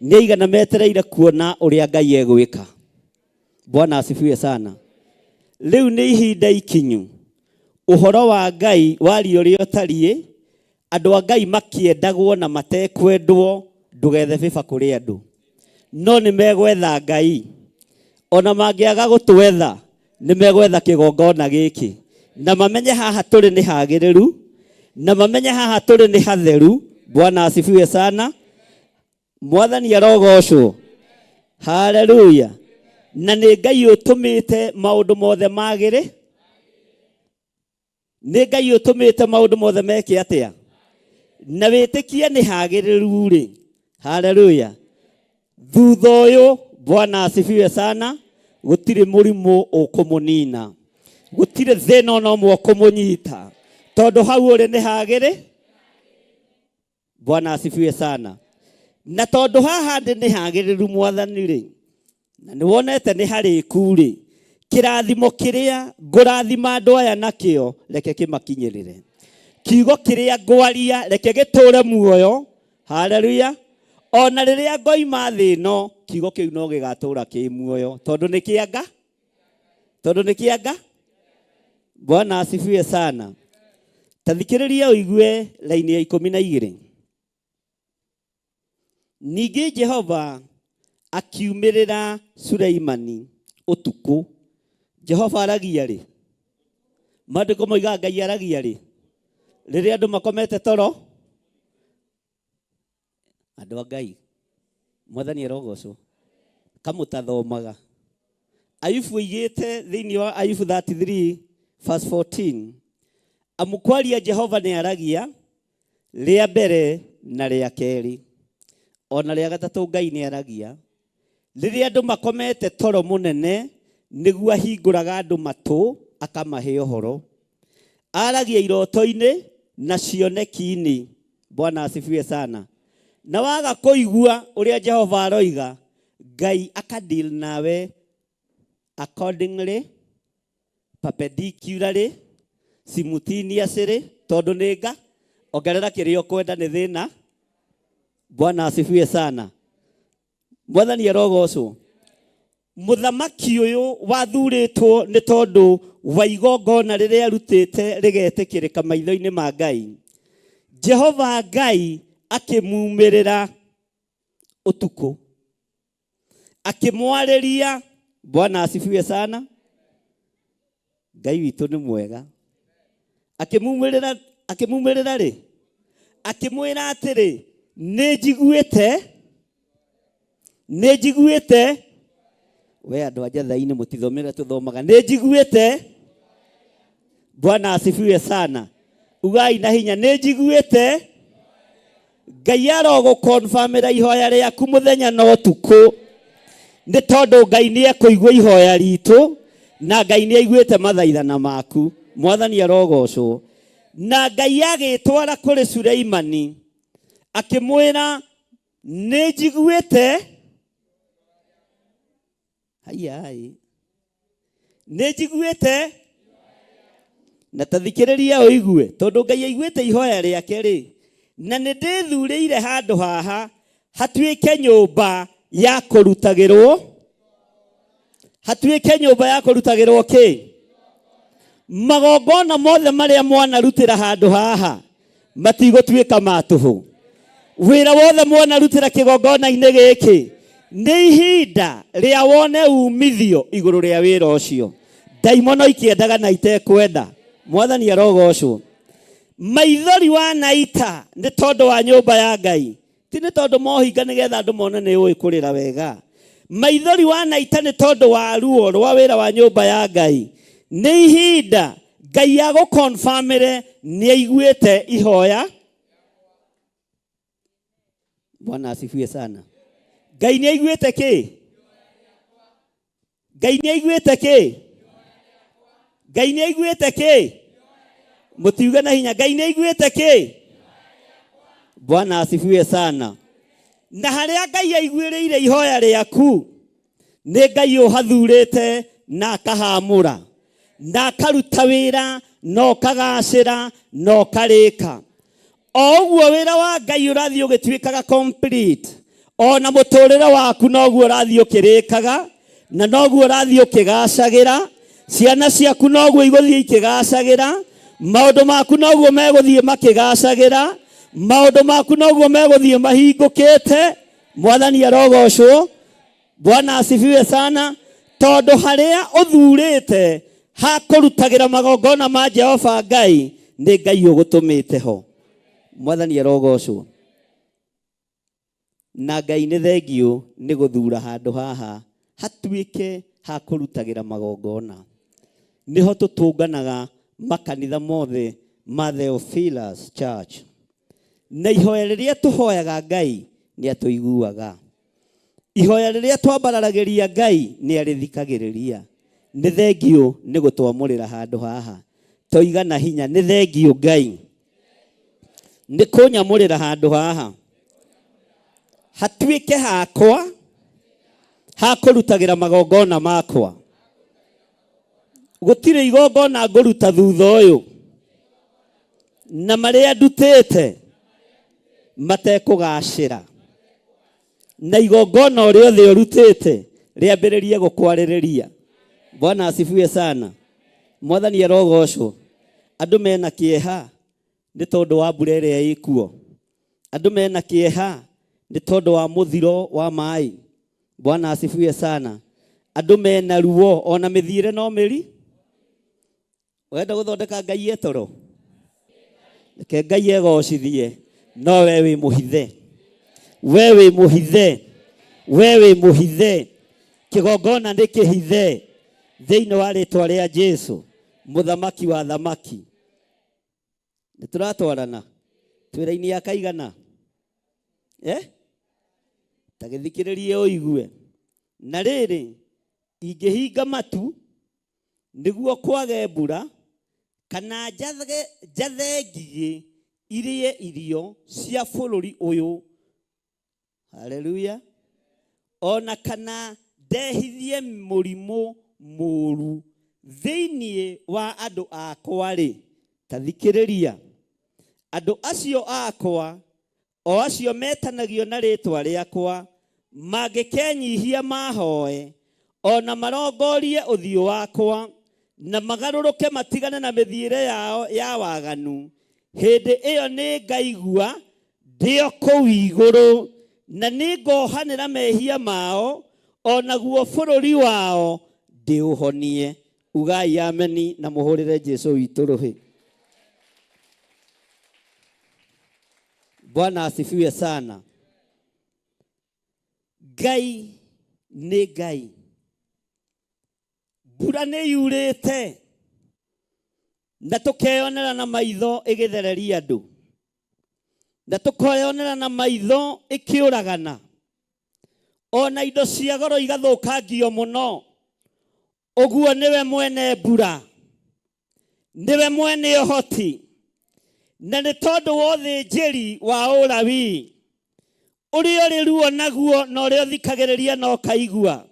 S1: Nĩ aigana metereire kuona ũrĩa Ngai egwĩka. Bwana asifiwe sana. Rĩu nĩ ihinda ikinyu ũhoro wa Ngai waria ũrĩa ũtariĩ, andũ a Ngai makĩendagwo na matekwendwo, ndũgethe bĩba kũrĩ andũ, no nĩ megwetha Ngai. Ona mangĩaga gũtwetha, nĩ megwetha kĩgongona gĩkĩ na mamenye haha tũrĩ nĩ hagĩrĩru, na mamenye haha tũrĩ nĩ hatheru. Bwana asifiwe sana. Mwathani arogocwo. Haleluya. Na nĩ Ngai ũtũmĩte maũndũ mothe magĩrĩ, nĩ Ngai ũtũmĩte maũndũ mothe meke atĩa, na wĩtĩkie nĩ hagĩrĩru rĩ. Haleluya. Thutha ũyũ, Bwana asifiwe sana, gũtirĩ mũrimũ ũkũmũnina, gũtirĩ thĩna ona ũmwe ũkũmũnyita, tondũ hau ũrĩ nĩ hagĩrĩ. Bwana asifiwe sana. Na tondũ haha ndĩ nĩ hagĩrĩru Mwathani rĩ, na nĩ wonete nĩ harĩku rĩ, kĩrathimo kĩrĩa ngũrathima andũ aya nakĩo reke kĩmakinyĩrĩre, kiugo kĩrĩa ngwaria reke gĩtũre muoyo. Haleluya. Ona rĩrĩa ngoima thĩ ĩno, kiugo kĩu no gĩgatũra kĩ muoyo, tondũ nĩ kĩanga, tondũ nĩ kĩanga. Bwana asifiwe sana. Ta thikĩrĩria ũigue raini ya 12. Ningĩ Jehova akiumĩrĩra Suleimani ũtukũ. Jehova aragia rĩ? Maandĩko moigaga Ngai aragia rĩ? Rĩrĩa andũ makomete toro. Andũ a Ngai, Mwathani arogocwo. Kamũtathomaga. Ayubu oigĩte thĩinĩ wa Ayubu 33 verse 14, amu kwaria Jehova nĩ aragia rĩa mbere na rĩa kerĩ, ona rĩa gatatũ Ngai nĩ aragia. Rĩrĩa andũ makomete toro mũnene, nĩguo ahingũraga andũ matũ akamahe ũhoro. Aragia iroto-inĩ na cioneki-inĩ. Bwana asifiwe sana. Na waga kũigua ũrĩa Jehova aroiga, Ngai akadeal nawe accordingly, perpendicularly, simultaneously, tondũ nĩ nga ongerera kĩrĩa ũkwenda nĩ thĩna. Bwana asifiwe sana. Mwathani arogocwo. Mũthamaki ũyũ wathurĩtwo nĩ tondũ wa igongona rĩrĩa arutĩte rĩgetĩkĩrĩka maitho-inĩ ma Ngai, Jehova Ngai akĩmumĩrĩra ũtukũ akĩmwarĩria. Bwana asifiwe sana. Ngai witũ nĩ mwega. Akĩmumĩrĩra, akĩmumĩrĩra rĩ, akĩmwĩra atĩrĩ, nĩ njiguĩte, nĩ njiguĩte. We andũ a Njathai-inĩ mũtithomere, tũthomaga nĩ njiguĩte. Bwana asifiwe sana. Ugai na hinya, nĩ njiguĩte. Ngai arogũkonfamĩra ihoya rĩaku mũthenya na ũtukũ, nĩ tondũ Ngai nĩ ekũigua ihoya ritũ, na Ngai nĩ aiguĩte mathaithana maku. Mwathani arogocwo. Na Ngai agĩtwara kũrĩ Suleimani akĩmwĩra, nĩ njiguĩte, haiai, nĩ njiguĩte. Na ta thikĩrĩria ũigue, tondũ Ngai aiguĩte ihoya rĩake rĩ, na nĩ ndĩthurĩire handũ haha hatuĩke nyũmba ya kũrutagĩrwo, hatuĩke nyũmba ya kũrutagĩrwo kĩ? Magongona mothe marĩa mwanarutĩra handũ haha matigũtuĩka ma tũhũ. Wĩra wothe mwanarutĩra kĩgongona-inĩ gĩkĩ. Nĩ ihinda rĩa wone umithio igũrũ rĩa wĩra ũcio. Ndaimono ikĩendaga na itekwenda. Mwathani arogocwo. Maithori wanaita nĩ tondũ wa nyũmba ya Ngai, ti nĩ tondũ mohinga nĩgetha andũ mone nĩ ũĩ kũrĩra wega. Maithori wanaita nĩ tondũ wa ruo rwa wĩra wa nyũmba ya Ngai. Nĩ ihinda Ngai agũkonfamĩre nĩ aiguĩte ihoya. Bwana asifiwe sana. Ngai nĩ aiguĩte kĩ? Ngai nĩ aiguĩte kĩ? Ngai nĩ aiguĩte kĩ? Mũtiuge na hinya, Ngai nĩ aiguĩte kĩ? Bwana asifiwe sana. Na harĩa Ngai aiguĩrĩire ihoya rĩaku, nĩ Ngai ũhathurĩte na akahamũra na akaruta wĩra na ũkagacĩra na ũkarĩka. O ũguo wĩra wa Ngai ũrathiĩ ũgĩtuĩkaga complete, ona mũtũrĩre waku noguo ũrathiĩ ũkĩrĩkaga na noguo ũrathiĩ ũkĩgacagĩra. Ciana ciaku noguo igũthiĩ ikĩgacagĩra, maũndũ maku noguo megũthiĩ makĩgacagĩra, maũndũ maku noguo megũthiĩ mahingũkĩte. Mwathani arogocwo. Bwana asifiwe sana. Tondũ harĩa ũthurĩte ha kũrutagĩra magongona ma Jehova Ngai, nĩ Ngai ũgũtũmĩte ho. Mwathani arogocwo. Na Ngai nĩ thengiũ nĩ gũthura handũ haha hatuĩke ha kũrutagĩra magongona. Nĩho tũtũnganaga makanitha mothe ma Theophilus Church. Na ihoya rĩrĩa tũhoyaga Ngai nĩ atũiguaga. Ihoya rĩrĩa twambararagĩria Ngai nĩ arĩthikagĩrĩria. Nĩ thengiũ nĩ gũtwamũrĩra handũ haha. Toiga na hinya, nĩ thengiũ Ngai nĩ kũnyamũrĩra handũ haha hatuĩke hakwa ha kũrutagĩra magongona makwa. Gũtirĩ igongona ngũruta thutha ũyũ na marĩa ndutĩte matekũgacĩra. Na igongona o rĩothe ũrutĩte rĩambĩrĩrie gũkwarĩrĩria. Bwana asifiwe sana. Mwathani arogocwo. Andũ mena kĩeha nĩ tondũ wa mbura ĩrĩa ĩkuo. Andũ mena kĩeha nĩ tondũ wa mũthiro wa maĩ. Bwana asifiwe sana. Andũ mena ruo ona mĩthiĩre no mĩri. Ũrenda gũthondeka Ngai etoro? Reke Ngai egocithie, no we wĩ mũhithe. We wĩ mũhithe. We wĩ mũhithe. Kĩgongona nĩ kĩhithe thĩinĩ wa rĩtwa rĩa Jesu, mũthamaki wa thamaki. Nĩ tũratwarana twĩra-inĩ ya kaigana? Ta gĩthikĩrĩrie ũigue. Na rĩrĩ, ingĩhinga matu nĩguo kwage mbura, kana njathe ngigĩ irĩe irio cia bũrũri ũyũ, haleluya, ona kana ndehithie mũrimũ mũũru thĩinĩ wa andũ akwa-rĩ, ta thikĩrĩria, andũ acio akwa, o acio metanagio na rĩĩtwa rĩakwa, mangĩkenyihia mahoe, o na marongorie ũthiũ wakwa, na magarũrũke matigane na mĩthiĩre yao ya waganu, hĩndĩ ĩyo nĩngaigua ndĩ o kũu igũrũ, na nĩngohanĩra mehia mao, o naguo bũrũri wao ndĩũhonie. Ugai ameni na mũhũrĩre Jesu witũ rũhĩ. Bwana asifiwe sana. Ngai nĩ Ngai. Mbura nĩ yurĩte na tũkeyonera na maitho ĩgĩthereria andũ, na tũkeyonera na maitho ĩkĩũragana, ona indo cia goro igathũkangio mũno. Ũguo nĩwe mwene mbura, nĩwe mwene ũhoti, na nĩ tondũ wa ũthĩnjĩri wa ũlawii ũrĩa ũrĩ ruo naguo, na ũrĩa ũthikagĩrĩria na ũkaigua,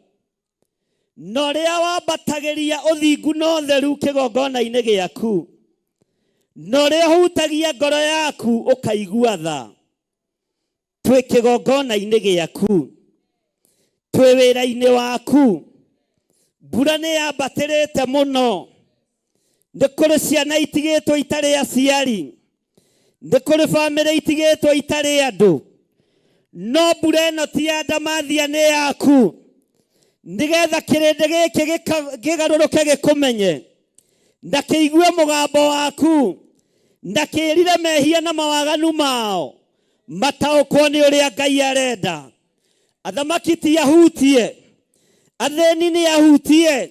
S1: na ũrĩa wambatagĩria ũthingu na ũtheru kĩgongona-inĩ gĩaku, na ũrĩa ũhutagia ngoro yaku ũkaigua tha. Twĩ kĩgongona-inĩ gĩaku, twĩ wĩra-inĩ waku. Mbura nĩ yambatĩrĩte mũno, nĩ kũrĩ ciana itigĩtwo itarĩ aciari, nĩ kũrĩ bamĩrĩ itigĩtwo itarĩ andũ. No mbura ĩno ti ya ndamathia, nĩ yaku, nĩgetha kĩrĩndĩ gĩkĩ kĩgarũrũke gĩkũmenye na kĩigue mũgambo waku na kĩrire mehia na mawaganu mao, mataũkwo nĩ ũrĩa Ngai arenda. Athamaki ti ahutie, athĩni nĩ ahutie,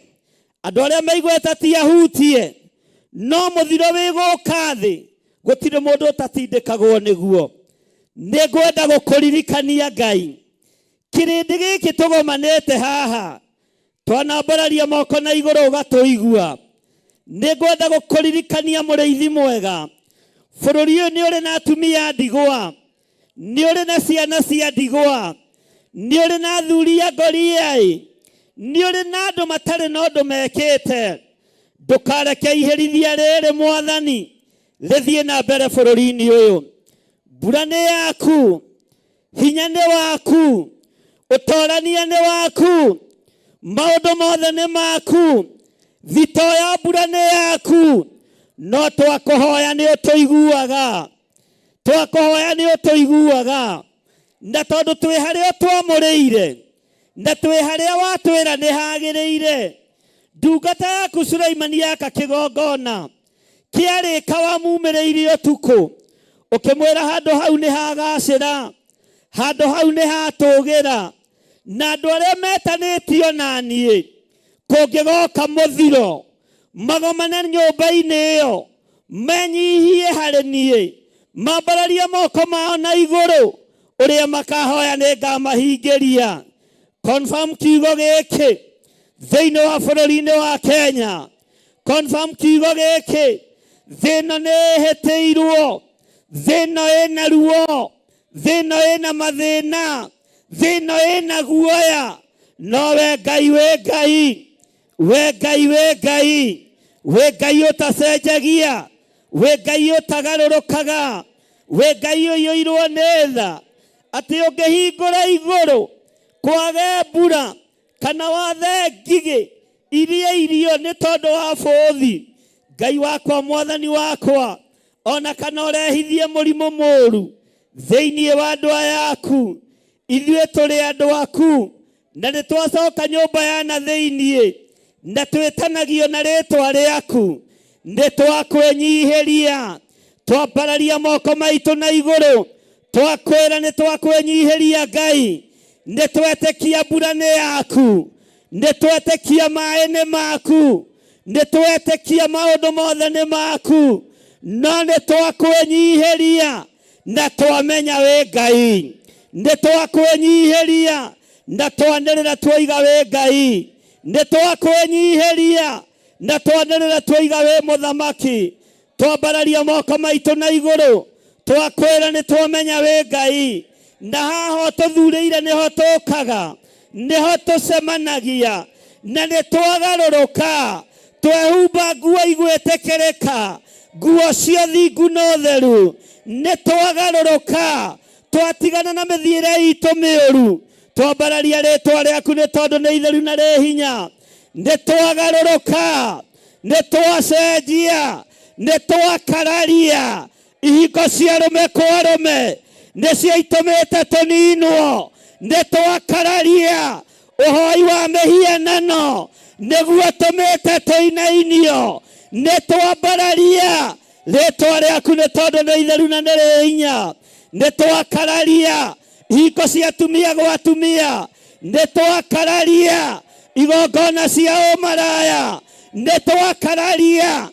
S1: andũ arĩa meigweta ti ahutie, no mũthiro wĩ gũka thĩ gũtirĩ mũndũ ũtatindĩkagwo nĩguo. Nĩ ngwenda gũkũririkania Ngai, kĩrĩndĩ gĩkĩ tũgomanĩte haha twanambararia moko na igũrũ ũgatũigua. Nĩ ngwenda gũkũririkania mũrĩithi mwega, bũrũri ũyũ nĩ ũrĩ na atumia a ndigwa, nĩ ũrĩ na ciana cia ndigwa, nĩ ũrĩ na athuri a ngoriai, nĩ ũrĩ na andũ matarĩ na ũndũ mekĩte. Ndũkareke iherithia rĩrĩ Mwathani rĩthiĩ na mbere bũrũri-inĩ ũyũ. Mbura nĩ yaku, hinya nĩ waku, ũtorania nĩ waku, maũndũ mothe nĩ maku, thito ya mbura nĩ yaku, no twakũhoya nĩ ũtũiguaga, twakũhoya nĩ ũtũiguaga. Na tondũ twĩ harĩa twamũrĩire na twĩ harĩa watwĩra nĩ hagĩrĩire, ndungata yaku Suleimani yaka kĩgongona kĩarĩka wamumĩrĩirie ũtukũ ũkĩmwĩra handũ hau nĩ hagacĩra, handũ hau nĩ hatũgĩra, na andũ arĩa metanĩtio na niĩ kũngĩgoka mũthiro magomane nyũmba-inĩ ĩyo menyihie harĩ niĩ, mambararie moko mao na igũrũ, ũrĩa makahoya nĩ ngamahingĩria. Confirm kiugo gĩkĩ thĩinĩ wa bũrũri-inĩ wa Kenya. Confirm kiugo gĩkĩ, thĩ ĩno nĩ ĩhĩtĩirwo, thĩ ĩno ĩna ruo, thĩ ĩno ĩna mathĩna, thĩ ĩno ĩna guoya, no we Ngai wĩ Ngai, we Ngai wĩ Ngai, wĩ Ngai ũtacenjagia, wĩ Ngai ũtagarũrũkaga, wĩ Ngai ũiyũirwo nĩ tha, atĩ ũngĩhingũra igũrũ kwage mbura kana wathe ngigĩ irie irio nĩ tondũ wa bũthi, Ngai wakwa Mwathani wakwa, ona kana ũrehithie mũrimũ mũũru thĩinĩ wa andũ aya aku, ithuĩ tũrĩ andũ aku na nĩ twacoka nyũmba ya na thĩinĩ na twĩtanagio na rĩtwa rĩaku, nĩ twakwĩnyihĩria, twambararia moko maitũ na igũrũ, twakwĩra nĩ twakwĩnyihĩria Ngai, nĩ twetĩkia mbura nĩ yaku, nĩ twetĩkia maĩ nĩ maku, nĩ twetĩkia maũndũ mothe nĩ maku, no nĩ twakwĩnyihĩria na twamenya wĩ Ngai, nĩ twakwĩnyihĩria na twanĩrĩra twoiga wĩ Ngai, nĩ twakwĩnyihĩria na twanĩrĩra twoiga wĩ mũthamaki, twambararia moko maitũ na igũrũ, twakwĩra nĩ twamenya wĩ Ngai, na haha ũtũthurĩire nĩho tũkaga, nĩho tũcemanagia, na nĩ twagarũrũka, twehumba nguo igwĩtĩkĩrĩka, nguo cia thingu na ũtheru, nĩ twagarũrũka, twatigana na mĩthiĩre itũ mĩũru, twambararia rĩtwa rĩaku nĩ tondũ nĩ itheru na rĩ hinya, nĩ twagarũrũka, nĩ twacenjia, nĩ twakararia ihingo cia arũme kwa arũme nĩcio itũmĩte tũninwo, nĩ twakararia ũhoi wa mĩhianano nĩguo tũmĩte tũinainio, nĩ twambararia rĩtwa rĩaku nĩ tondũ nĩ itheru na nĩ rĩ hinya, nĩ twakararia ihingo cia atumia gwa atumia, nĩ twakararia igongona cia ũmaraya, nĩ twakararia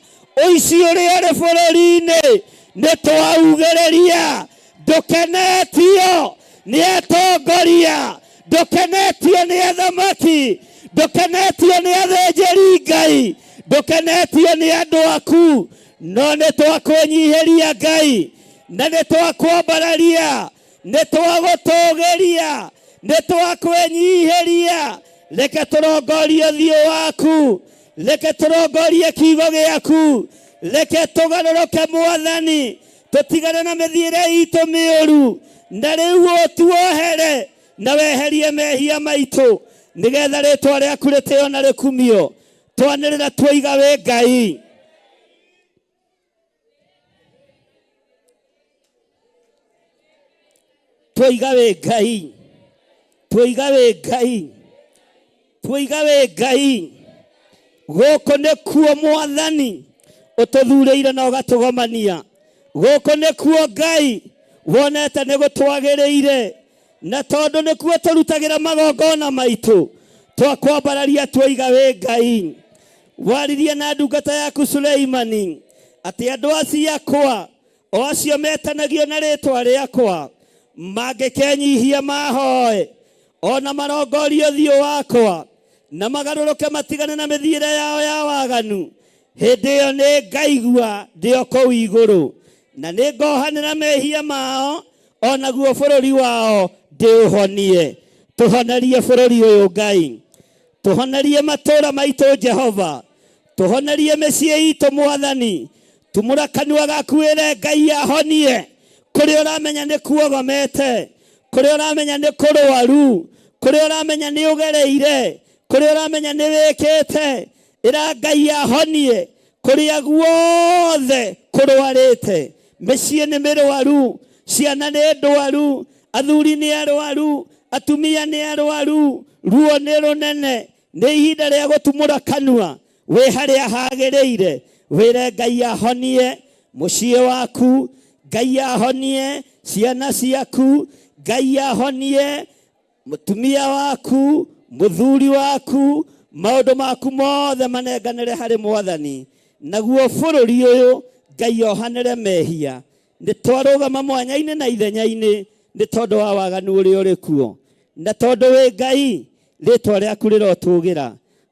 S1: ũici ũrĩa ũrĩ bũrũri-inĩ, nĩ twaugĩrĩria ndũkenetio nĩ atongoria, ndũkenetio nĩ athamaki, ndũkenetio nĩ athĩnjĩri Ngai, ndũkenetio nĩ andũ aku, no nĩ twakwĩnyihĩria Ngai, na nĩ twakwambararia, nĩ twagũtũgĩria, nĩ twakwĩnyihĩria. Reke tũrongorie ũthiũ waku, reke tũrongorie kiugo gĩaku, reke tũgarũrũke Mwathani, tũtigane na mĩthiĩre itũ mĩũru, na rĩu ũtuohere na weherie mehia maitũ, nĩgetha rĩtwa rĩaku rĩtĩo na rĩkumio. Twanĩrĩra twoiga wĩ Ngai. Twoiga wĩ Ngai, twoiga wĩ Ngai, twoiga wĩ Ngai. Gũkũ nĩkuo Mwathani ũtũthurĩire na ũgatũgomania. Gũkũ nĩkuo Ngai wonete nĩ gũtwagĩrĩire, na tondũ nĩkuo tũrutagĩra magongona maitũ, twakwambararia twoiga wĩ Ngai. Waririe na ndungata yaku Suleimani atĩ andũ aciakwa o acio metanagio na rĩtwa rĩakwa mangĩkenyihia mahoe o na marongorie ũthiũ wakwa na magarũrũke matigane na mĩthiĩre yao ya waganu, hĩndĩ ĩyo nĩ ngaigua ndĩ o kũu igũrũ, na nĩ ngohanĩra mehia mao, o naguo bũrũri wao ndĩũhonie. Tũhonerie bũrũri ũyũ Ngai, tũhonerie matũũra maitũ Jehova, tũhonerie mĩciĩ itũ Mwathani. Tumũra kanua gaku wĩre Ngai ahonie kũrĩa ũramenya nĩ kuogomete, kũrĩa ũramenya nĩ kũrwaru, kũrĩa ũramenya nĩ ũgereire, kũrĩa ũramenya nĩ wĩkĩte. Ĩra Ngai ahonie kũrĩa guothe kũrwarĩte. Mĩciĩ nĩ mĩrwaru, ciana nĩ ndwaru, athuri nĩ arwaru, atumia nĩ arwaru, ruo nĩ rũnene. Nĩ ihinda rĩa gũtumũra kanua wĩ harĩa hagĩrĩire, wĩre Ngai ahonie mũciĩ waku, Ngai ahonie ciana ciaku, Ngai ahonie mũtumia waku, mũthuri waku, maũndũ maku mothe manenganĩre harĩ Mwathani. Naguo bũrũri ũyũ Ngai ohanĩre mehia. Nĩ twarũgama mwanya-inĩ na ithenya-inĩ nĩ tondũ wa waganu ũrĩa ũrĩ kuo, na tondũ wĩ Ngai, rĩtwa rĩaku rĩrotũgĩra.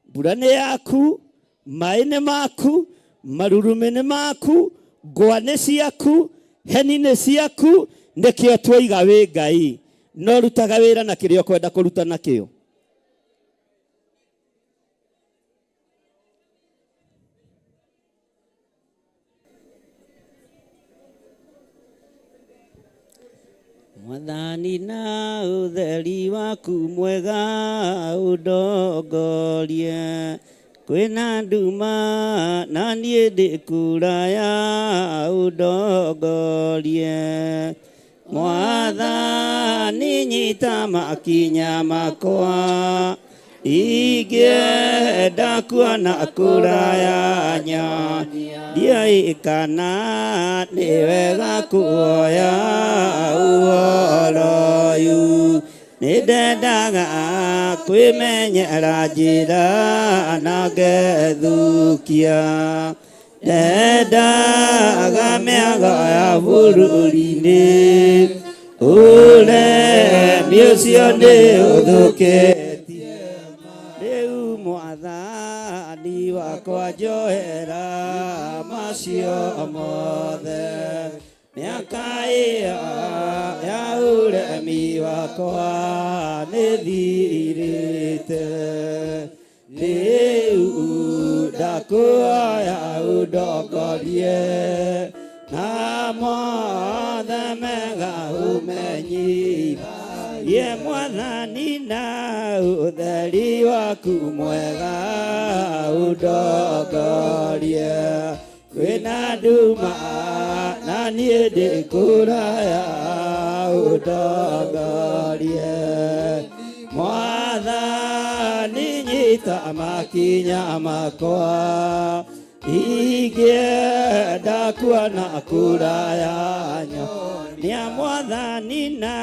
S1: Mbura nĩ yaku, maĩ nĩ maku, marurumĩ nĩ maku, ngwa nĩ ciaku, heni nĩ ciaku, nĩkĩo twoiga wĩ Ngai. No rutaga wĩra na kĩrĩa ũkwenda kũruta nakĩo. Mwathani na ũtheri waku mwega ũndongorie, kwĩna nduma na niĩ ndĩ kũraya ũndongorie. Mwathani nyita makinya makwa, ingĩenda kuona kũraya ndiũĩ kana nĩ wega kuoya ũhoro ũyũ. Nĩ ndendaga kwĩmenyera njĩra na ngethukia, ndendaga mĩago ya bũrũri-inĩ, ũremi ũcio nĩ ũthũkĩtie. Rĩu Mwathani wakwa njohera macio mothe, mĩaka ĩyo ya ũremi wakwa nĩ thirĩte. Rĩu ndakuoya ũndongorie na mothe mega ũmenyithagie Mwathani na ũtheri waku mwega ũndongorie. Kwĩna nduma na niĩ ndĩ kũraya ũndongorie. Mwathani nyita makinya makwa, ingĩenda kuona kũraya nyonia Mwathani na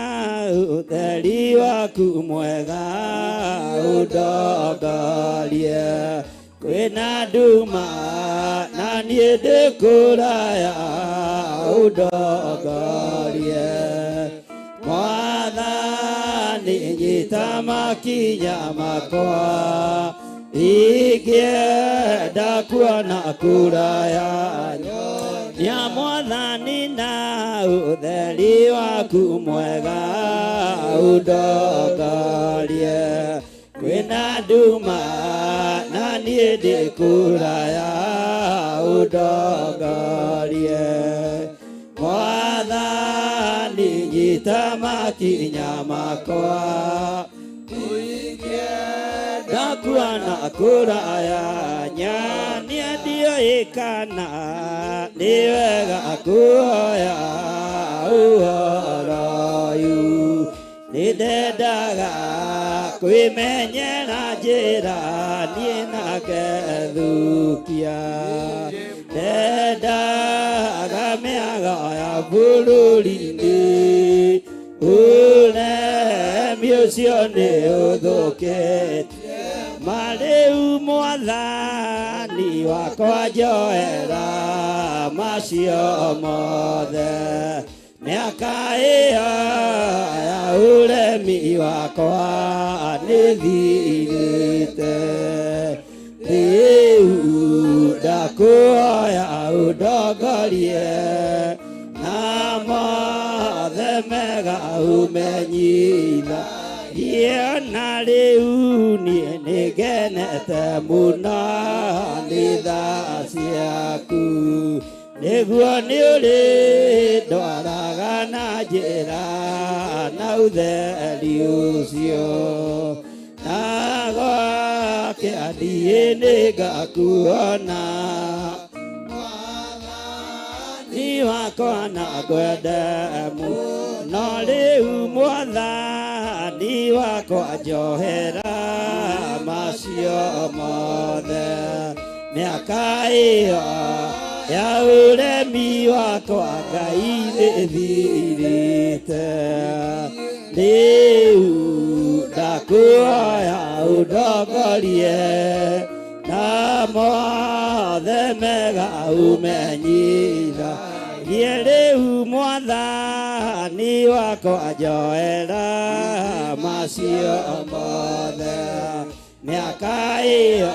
S1: ũtheri waku mwega ũndongorie. Kwĩna nduma na niĩ ndĩ kũraya ũndongorie. Mwathani nyita makinya makwa, ingĩenda kuona kũraya nyonia Mwathani na ũtheri waku mwega ũndongorie. Kwĩna nduma na niĩ ndĩ kũraya ũndongorie. Mwathani nyita makinya makwa, ingĩenda kuona kũraya nyonia ndiũĩ kana nĩ wega kuoya ũhoro ũyũ. Ndendaga kwĩmenyera njĩra niĩ na ngethukia. Ndendaga mĩago ya bũrũri-inĩ, ũremi ũcio nĩ ũthũkĩte. Marĩu mwathani wakwa njoera macio mothe, mĩaka ĩyo ya ũremi wakwa nĩthirĩte. Rĩu ndakũhoya ũndongorie na mothe mega ũmenyitha. Na rĩu niĩ nĩngenete mũno nĩ tha ciaku, nĩguo nĩ ũrĩ ndwaraga na njĩra na ũtheri ũcio, na gwake niĩ nĩngakuona mwathani wakwa na ngwende mũno. Rĩu mwathani wakwa njohera macio mothe, mĩaka ĩyo ya ũremi wakwa Ngai nĩthirĩte. Rĩu ndakũhoya ũndongorie na mothe mega ũmenyitha. Niĩ rĩu mwathani wakwa njoera macio mothe, mĩaka ĩyo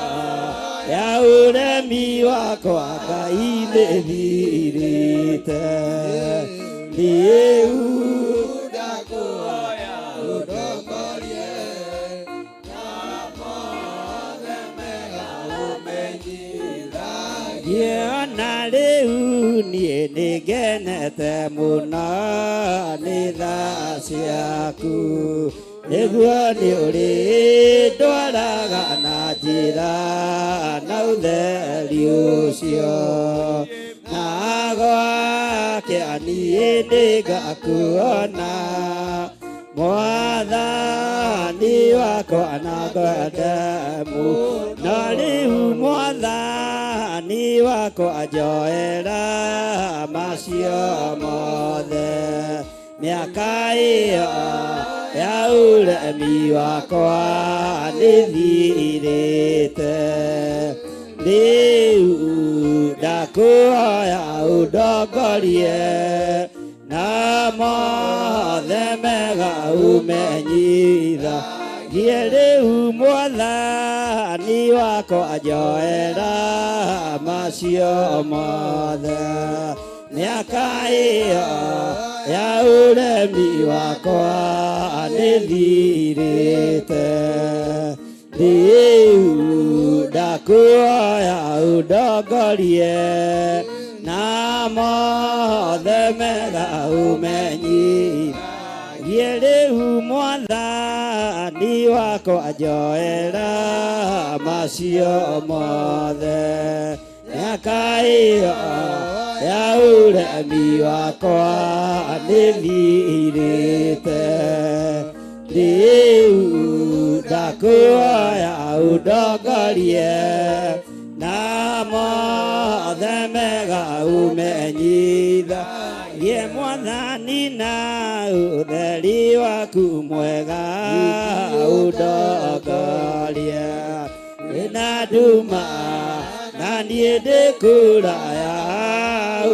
S1: ya ũremi wakwa Ngai nĩthirĩte. Rĩu
S3: ndakũhoya ũndongorie na mothe mega ũmenyithagie.
S1: Na rĩu niĩ nĩngenete mũno nĩ tha ciaku, nĩguo nĩ ũrĩ ndwaraga na njĩra na ũtheri ũcio, na gwake niĩ nĩngakuona mwathani wakwa na ngwende mũno. Rĩu mwathani wakwa njoera macio mothe, mĩaka ĩyo ya ũremi wakwa nĩthirĩte. Rĩu ndakũhoya ũndongorie na mothe mega ũmenyitha. Rĩu mwathani wakwa njoera macio mothe, mĩaka ĩyo ya ũremi wakwa nĩthirĩte. Rĩu ndakũhoya ũndongorie na mothe mega ũmenyithagie. Rĩu mwathani wakwa njoera macio mothe, mĩaka ĩyo ya ũremi wakwa nĩthirĩte. Rĩu ndakũhoya ũndongorie na mothe mega ũmenyithagie. Mwathani na ũtheri waku mwega ũndongorie, ĩna nduma na niĩ ndĩ kũraya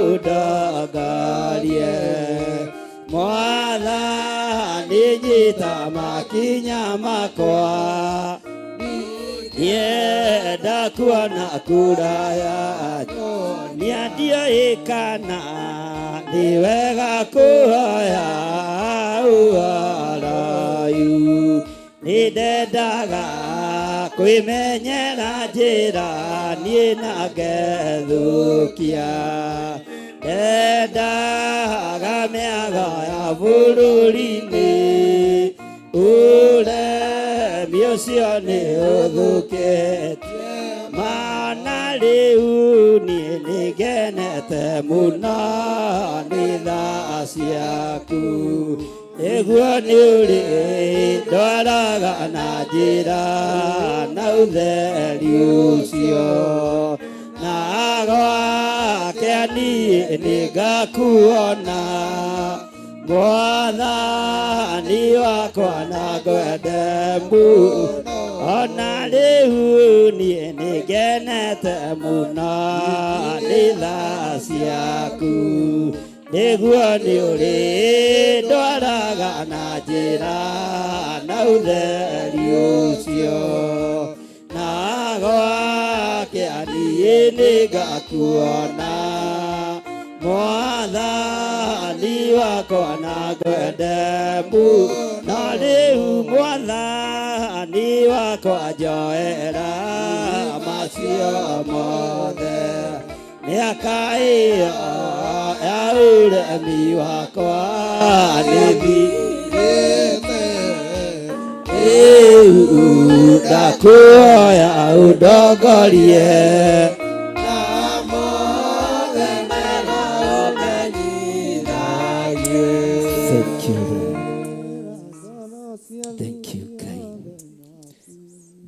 S1: ũndongorie. Mwathani nyita makinya makwa, nienda kuona kũraya, niĩ kana nĩ wega kũhoya ũhoroyu. Nĩndendaga kwĩmenyera njĩra niĩ na ngethũkia, ndendaga mĩago ya bũrũri-inĩ, ũremi ũcio nĩ ũthũkĩtie. Mana rĩu niĩ nĩngenete mũno nĩ tha ciaku. Rĩu Nĩguo nĩ ũrĩ ndwaraga na njĩra na ũtheri ũcio na gwake niĩ nĩngakuona mwathani wakwa na ngwende mũno ona rĩu niĩ nĩngenete mũno nĩ tha ciaku nĩguo nĩ ũrĩ ndwaraga na njĩra na ũtheri ũcio na gwake niĩ nĩngakuona mwathani wakwa na ngwende mũno rĩu mwathani wakwa njoera macio mothe mĩaka ĩyo ya ũremi wakwa nĩthirĩte rĩu ndakuoya ũndongorie
S3: Na mothe mega ũmenyithagie.
S1: Thank you, Lord. Thank you, Ngai.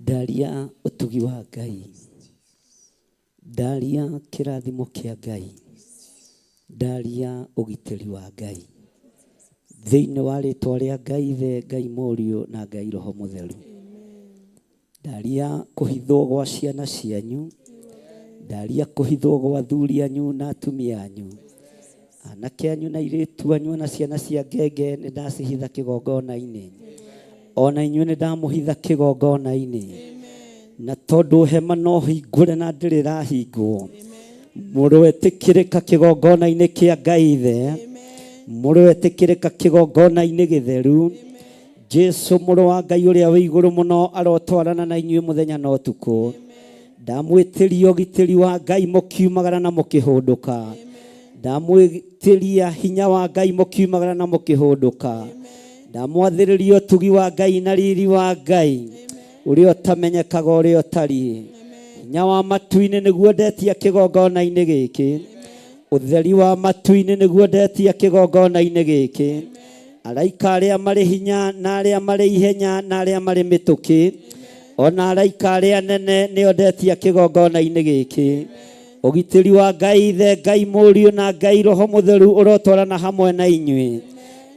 S1: Ndaria ũtugi wa Ngai. Ndaria kĩrathimo kĩa Ngai. Ndaria ũgitĩri wa Ngai. Thĩinĩ wa rĩtwa rĩa Ngai Ithe, Ngai Mũriũ na Ngai Roho Mũtheru. Ndaria kũhithwo gwa ciana cianyu. Ndaria kũhithwo gwa athuri anyu na atumia anyu. Anake anyu na airĩtu anyu na ciana cia ngenge nĩ ndacihitha kĩgongona-inĩ. Ona inyuĩ nĩ ndamũhitha kĩgongona-inĩ. Na tondũ hema no hingũre na ndĩrĩ ĩrahingwo. Mũroetĩkĩrĩka kĩgongona-inĩ kĩa Ngai Ithe. Mũroetĩkĩrĩka kĩgongona-inĩ gĩtheru. Jesu mũrũ wa Ngai ũrĩa wĩ igũrũ mũno arotwarana na inyuĩ mũthenya na ũtukũ. Ndamwĩtĩria ũgitĩri wa Ngai mũkiumagara na mũkĩhũndũka. Ndamwĩtĩria hinya wa Ngai mũkiumagara na mũkĩhũndũka. Ndamwathĩrĩria ũtugi wa Ngai na riri wa Ngai ũrĩa ũtamenyekaga ũrĩa ũtariĩ. Hinya wa matu-inĩ nĩguo ndetia kĩgongona-inĩ gĩkĩ. Ũtheri wa matu-inĩ nĩguo ndetia kĩgongona-inĩ gĩkĩ. Araika arĩa marĩ hinya na arĩa marĩ ihenya na arĩa marĩ mĩtũkĩ ona araika arĩa nene nĩo ndetia kĩgongona-inĩ gĩkĩ. Ũgitĩri wa Ngai Ithe, Ngai Mũriũ na Ngai Roho Mũtheru ũrotwarana hamwe na inyuĩ.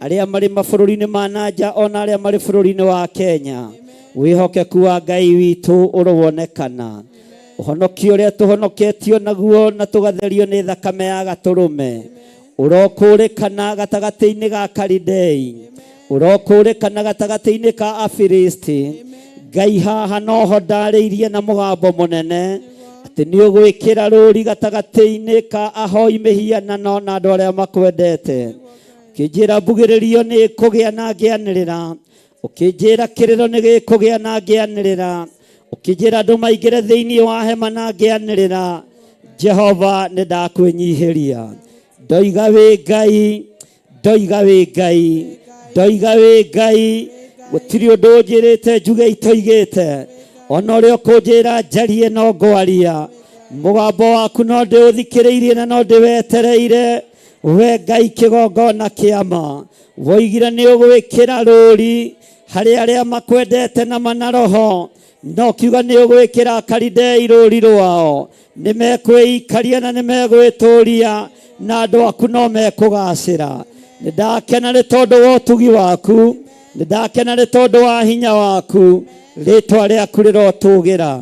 S1: Arĩa marĩ mabũrũri-inĩ ma na nja ona arĩa marĩ bũrũri-inĩ wa Kenya. Wĩhokeku wa Ngai witũ ũrowonekana. Ũhonokio ũrĩa tũhonoketio naguo na tũgatherio nĩ thakame ya gatũrũme ũrokũrĩkana gatagatĩ-inĩ ga Kalidei, ũrokũrĩkana gatagatĩ-inĩ ka Afilisti. Ngai haha noho ndarĩirie na mũgambo mũnene atĩ nĩ ũgwĩkĩra rũri gatagatĩ-inĩ ka ahoi mĩhianano na andũ arĩa makwendete. Ũkĩnjĩra mbugĩrĩrio nĩ kũgĩa na ngĩanĩrĩra, ũkĩnjĩra kĩrĩro nĩ gĩkũgĩa na ngĩanĩrĩra, ũkĩnjĩra andũ maingĩre thĩinĩ wa hema na ngĩanĩrĩra. Jehova nĩ ndakwĩnyihĩria. Ndoiga wĩ Ngai, ndoiga wĩ Ngai, ndoiga wĩ Ngai, gũtirĩ ũndũ ũnjĩrĩte njuge itoigĩte. Ona ũrĩa ũkũnjĩra njarie no ngwaria. Mũgambo waku no ndĩũthikĩrĩirie na no ndĩwetereire. We Ngai kĩgongona kĩama. Woigire nĩ ũgwĩkĩra rũri harĩ arĩa makwendete na mana roho. No kiuga nĩ ũgwĩkĩra Kalidei rũri rwao. Nĩ mekwĩikaria na nĩ megwĩtũria na andũ aku no mekũgacĩra. Nĩ ndakena nĩ tondũ wa ũtugi waku. Nĩ ndakena nĩ tondũ wa hinya waku. Rĩtwa rĩaku rĩrotũgĩra.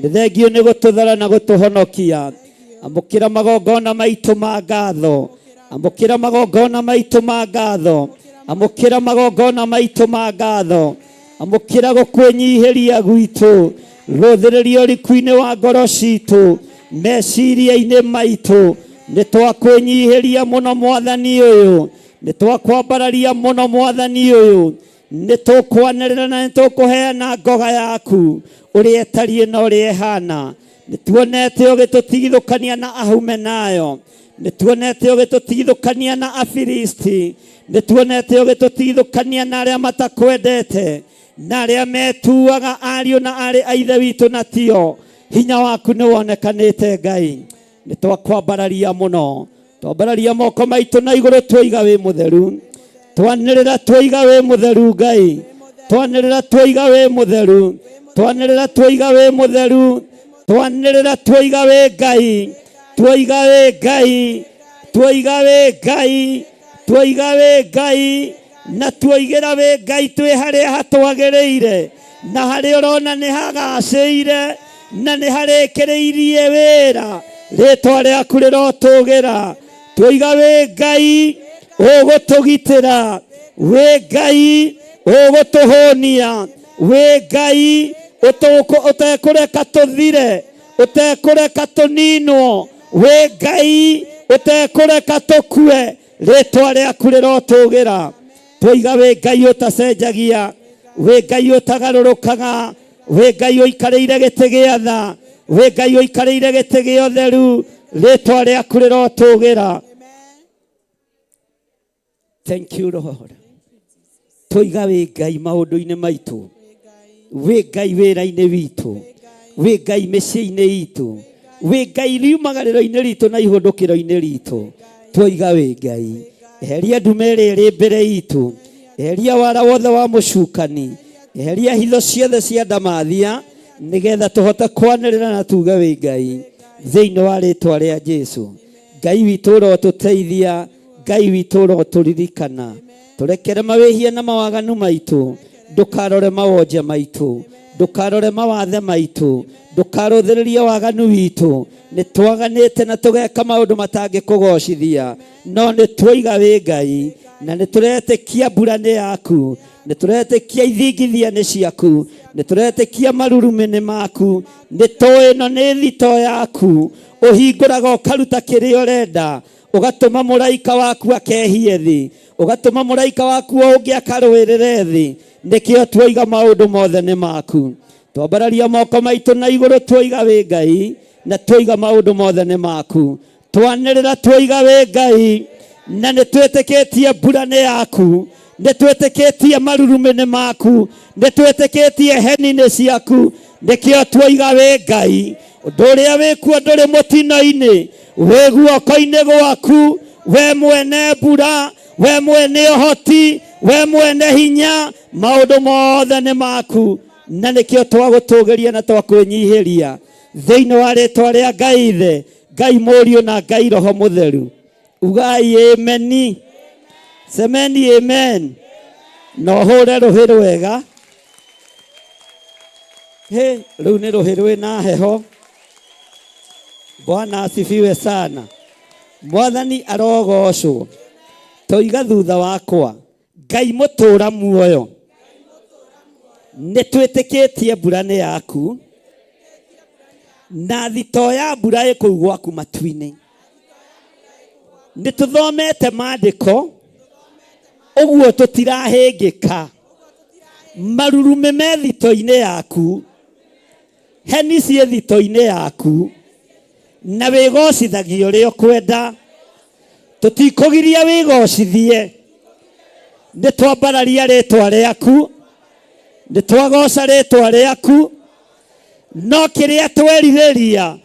S1: Nĩ thengio nĩ gũtũthara na gũtũhonokia. Amũkĩra magongona maitũ ma ngatho. Amũkĩra magongona maitũ ma ngatho. Amũkĩra magongona maitũ ma ngatho. Amũkĩra gũkwĩnyihĩria gwitũ. Rũthĩrĩria ũriku-inĩ wa ngoro citũ, meciria-inĩ maitũ. Nĩ twakwĩnyihĩria mũno mwathani ũyũ. Nĩ twakwambararia mũno mwathani ũyũ. Nĩ tũkwanĩrĩra na nĩ tũkũheana ngoga yaku ũrĩa ĩtariĩ na ũrĩa ĩhana. Nĩ tuonete ũgĩtũtigithũkania na Ahumenayo. Nĩ tuonete ũgĩtũtigithũkania na Afilisti. Nĩ tuonete ũgĩtũtigithũkania na arĩa matakwendete na arĩa metuaga ariũ na arĩ a ithe witũ na tio. Hinya waku nĩ wonekanĩte Ngai. Nĩ twakwambararia mũno. Twambararia moko maitũ na igũrũ twoiga wĩ mũtheru. Twanĩrĩra twoiga wĩ mũtheru Ngai. Twanĩrĩra twoiga wĩ mũtheru. Twanĩrĩra twoiga wĩ mũtheru. Twanĩrĩra twoiga wĩ Ngai. Twoiga wĩ Ngai. Twoiga wĩ Ngai. Twoiga wĩ Ngai. Na tuoigĩra wĩ Ngai twĩ harĩa hatwagĩrĩire na harĩa ũrona nĩ hagacĩire na nĩ harĩkĩrĩirie wĩra rĩtwa rĩaku rĩrotũgĩra. Twoiga wĩ Ngai ũgũtũgitĩra, wĩ Ngai ũgũtũhũnia, wĩ Ngai ũtekũreka tũthire, ũtekũreka tũninwo, wĩ Ngai ũtekũreka tũkue, rĩtwa rĩaku rĩrotũgĩra. Twoiga wĩ Ngai ũtacenjagia, wĩ Ngai ũtagarũrũkaga, wĩ Ngai ũikarĩire gĩtĩ gĩa tha, wĩ Ngai ũikarĩire gĩtĩ gĩa ũtheru, rĩtwa rĩaku rĩrotũgĩra. Thank you Lord. Twoiga wĩ Ngai maũndũ-inĩ maitũ, wĩ Ngai wĩra-inĩ witũ, wĩ Ngai mĩciĩ-inĩ itũ, wĩ Ngai riumagarĩro-inĩ ritũ na ihũndũkĩro-inĩ ritũ. Twoiga wĩ Ngai. Eheria ndume ĩrĩa ĩrĩ mbere itũ, eheria wara wothe wa mũcukani, eheria hitho ciothe cia ndamathia, nĩgetha tũhote kwanĩrĩra na tuge wĩ Ngai thĩinĩ wa rĩtwa rĩa Jesu. Ngai witũ ũrotũteithia, Ngai witũ ũrotũririkana, tũrekere mawĩhia na mawaganu maitũ, ndũkarore mawonje maitũ, ndũkarore mawathe maitũ, ndũkarũthĩrĩrie waganu witũ. Nĩ twaganĩte na tũgeka maũndũ matangĩkũgocithia, no nĩ twoiga wĩ Ngai, na nĩ tũretĩkia mbura nĩ yaku, nĩ tũretĩkia ithingithia nĩ ciaku, nĩ tũretĩkia marurumĩ nĩ maku, nĩ tũĩ ĩno nĩ thito yaku, ũhingũraga ũkaruta kĩrĩa ũrenda, ũgatũma mũraika waku akehie thĩ, ũgatũma mũraika waku o ũngĩ akarũĩrĩre thĩ. Nĩkĩo twoiga maũndũ mothe nĩ maku. Twambararia moko maitũ na igũrũ twoiga wĩ Ngai, na twoiga maũndũ mothe nĩ maku. Twanĩrĩra twoiga wĩ Ngai, na nĩ twĩtĩkĩtie mbura nĩ yaku, nĩ twĩtĩkĩtie marurumĩ nĩ maku, nĩ twĩtĩkĩtie heni nĩ ciaku. Nĩkĩo twoiga wĩ Ngai. Ũndũ ũrĩa wĩkuo ndũrĩ mũtino-inĩ, wĩ guoko-inĩ gwaku, we mwene mbura, we mwene ũhoti, we mwene hinya, maũndũ mothe nĩ maku, na nĩkĩo twagũtũgĩria na twakwĩnyihĩria thĩinĩ wa rĩtwa rĩa Ngai Ithe, Ngai Mũriũ na Ngai Roho Mũtheru. Ugai ameni, semeni amen, na ũhũre rũhĩ rwega. Hĩ, rũu nĩ rũhĩ rwĩna heho. Bwana asifiwe sana. Mwathani arogocwo. Toiga thutha wakwa, Ngai mũtũra muoyo, nĩ twĩtĩkĩtie mbura nĩ yaku, na thito ya mbura ĩ kũu gwaku matu-inĩ. Nĩ tũthomete maandĩko ũguo tũtirahĩngĩka. Marurumĩ me thito-inĩ yaku, heni ciĩ thito-inĩ yaku, na wĩgocithagia ũrĩa ũkwenda. Tũtikũgiria wĩgocithie, nĩ twambararia rĩtwa rĩaku, nĩ twagoca rĩtwa rĩaku, no kĩrĩa twerirĩria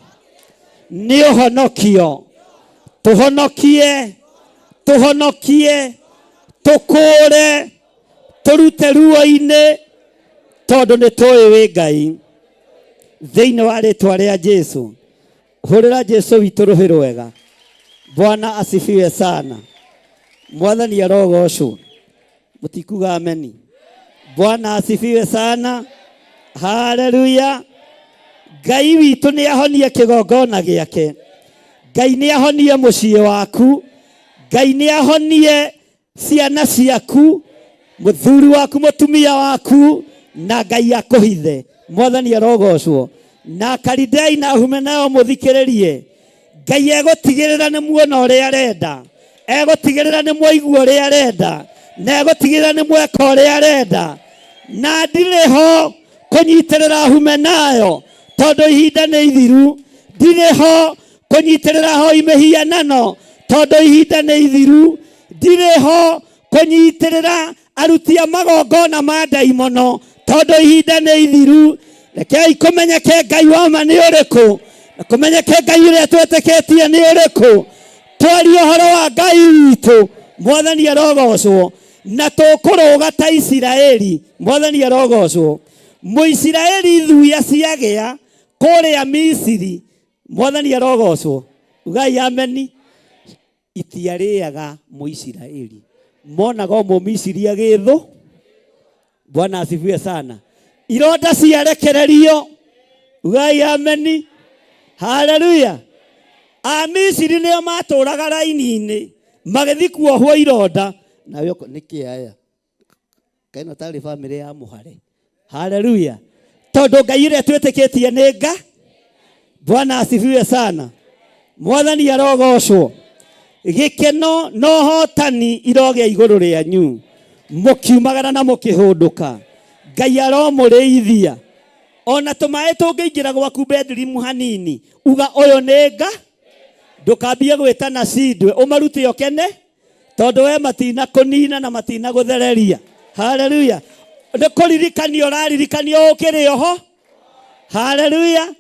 S1: nĩ ũhonokio. Tũhonokie, tũhonokie, tũkũũre, tũrute ruo-inĩ, tondũ nĩ tũĩ wĩ Ngai. Thĩinĩ wa rĩtwa rĩa Jesu. Hũrĩra Jesu witũ rũhĩ rwega. Bwana asifiwe sana. Mwathani arogocwo. Mũtikuga ameni. Bwana asifiwe sana. Haleluya. Ngai witũ nĩ ahonie kĩgongona gĩake. Ngai nĩ ahonie mũciĩ waku. Ngai nĩ ahonie ciana ciaku, mũthuri waku, mũtumia waku, na Ngai akũhithe. Mwathani arogocwo. Na Kalidei na Humenayo mũthikĩrĩrie. Ngai egũtigĩrĩra nĩ muona ũrĩa arenda, egũtigĩrĩra nĩ mwaigua ũrĩa arenda, na egũtigĩrĩra nĩ mweka ũrĩa arenda. Na ndirĩ ho kũnyitĩrĩra Humenayo tondũ ihinda nĩ ithiru. Ndirĩ ho kũnyitĩrĩra hoi mĩhianano tondũ ihinda nĩ ithiru. Ndirĩ ho kũnyitĩrĩra aruti a magongona ma ndaimono tondũ ihinda nĩ ithiru. Rekei kũmenyeke Ngai wa ma nĩ ũrĩkũ, na kũmenyeke Ngai ũrĩa twĩtĩkĩtie nĩ ũrĩkũ. Twarie ũhoro wa Ngai witũ. Mwathani arogocwo. Na tũkũrũga ta Isiraeli. Mwathani arogocwo. Mũisiraeli thuya ciagĩa kũrĩa Misiri. Mwathani arogocwo. Ugai ameni. Itiarĩaga Mũisiraeli. Monaga o Mũmisiri agĩthũ. Bwana asifiwe sana. Ironda ciarekererio. Ugai ameni. Haleluya. Amisiri nĩo matũraga raini-inĩ magĩthiĩ kuohwo ironda. Nawe ũko nĩkĩ aya? Kaino tarĩ bamĩrĩ ya mũhare. Haleluya. Tondũ Ngai ũrĩa twĩtĩkĩtie nĩ nga. Bwana asifiwe sana. Mwathani arogocwo. Gĩkeno na ũhotani irogĩa igũrũ rĩanyu. Mũkiumagara na mũkĩhũndũka. Ngai aromũrĩithia. Ona tũmaĩ tũngĩingĩra gwaku bedroom hanini, uga ũyũ nĩ nga. Ndũkambie gwĩtana cindwe, ũmarute ũkene, tondũ we matina kũnina na matina gũthereria. Haleluya. Nĩ kũririkanio ũraririkanio ũkĩrĩ oho. Haleluya.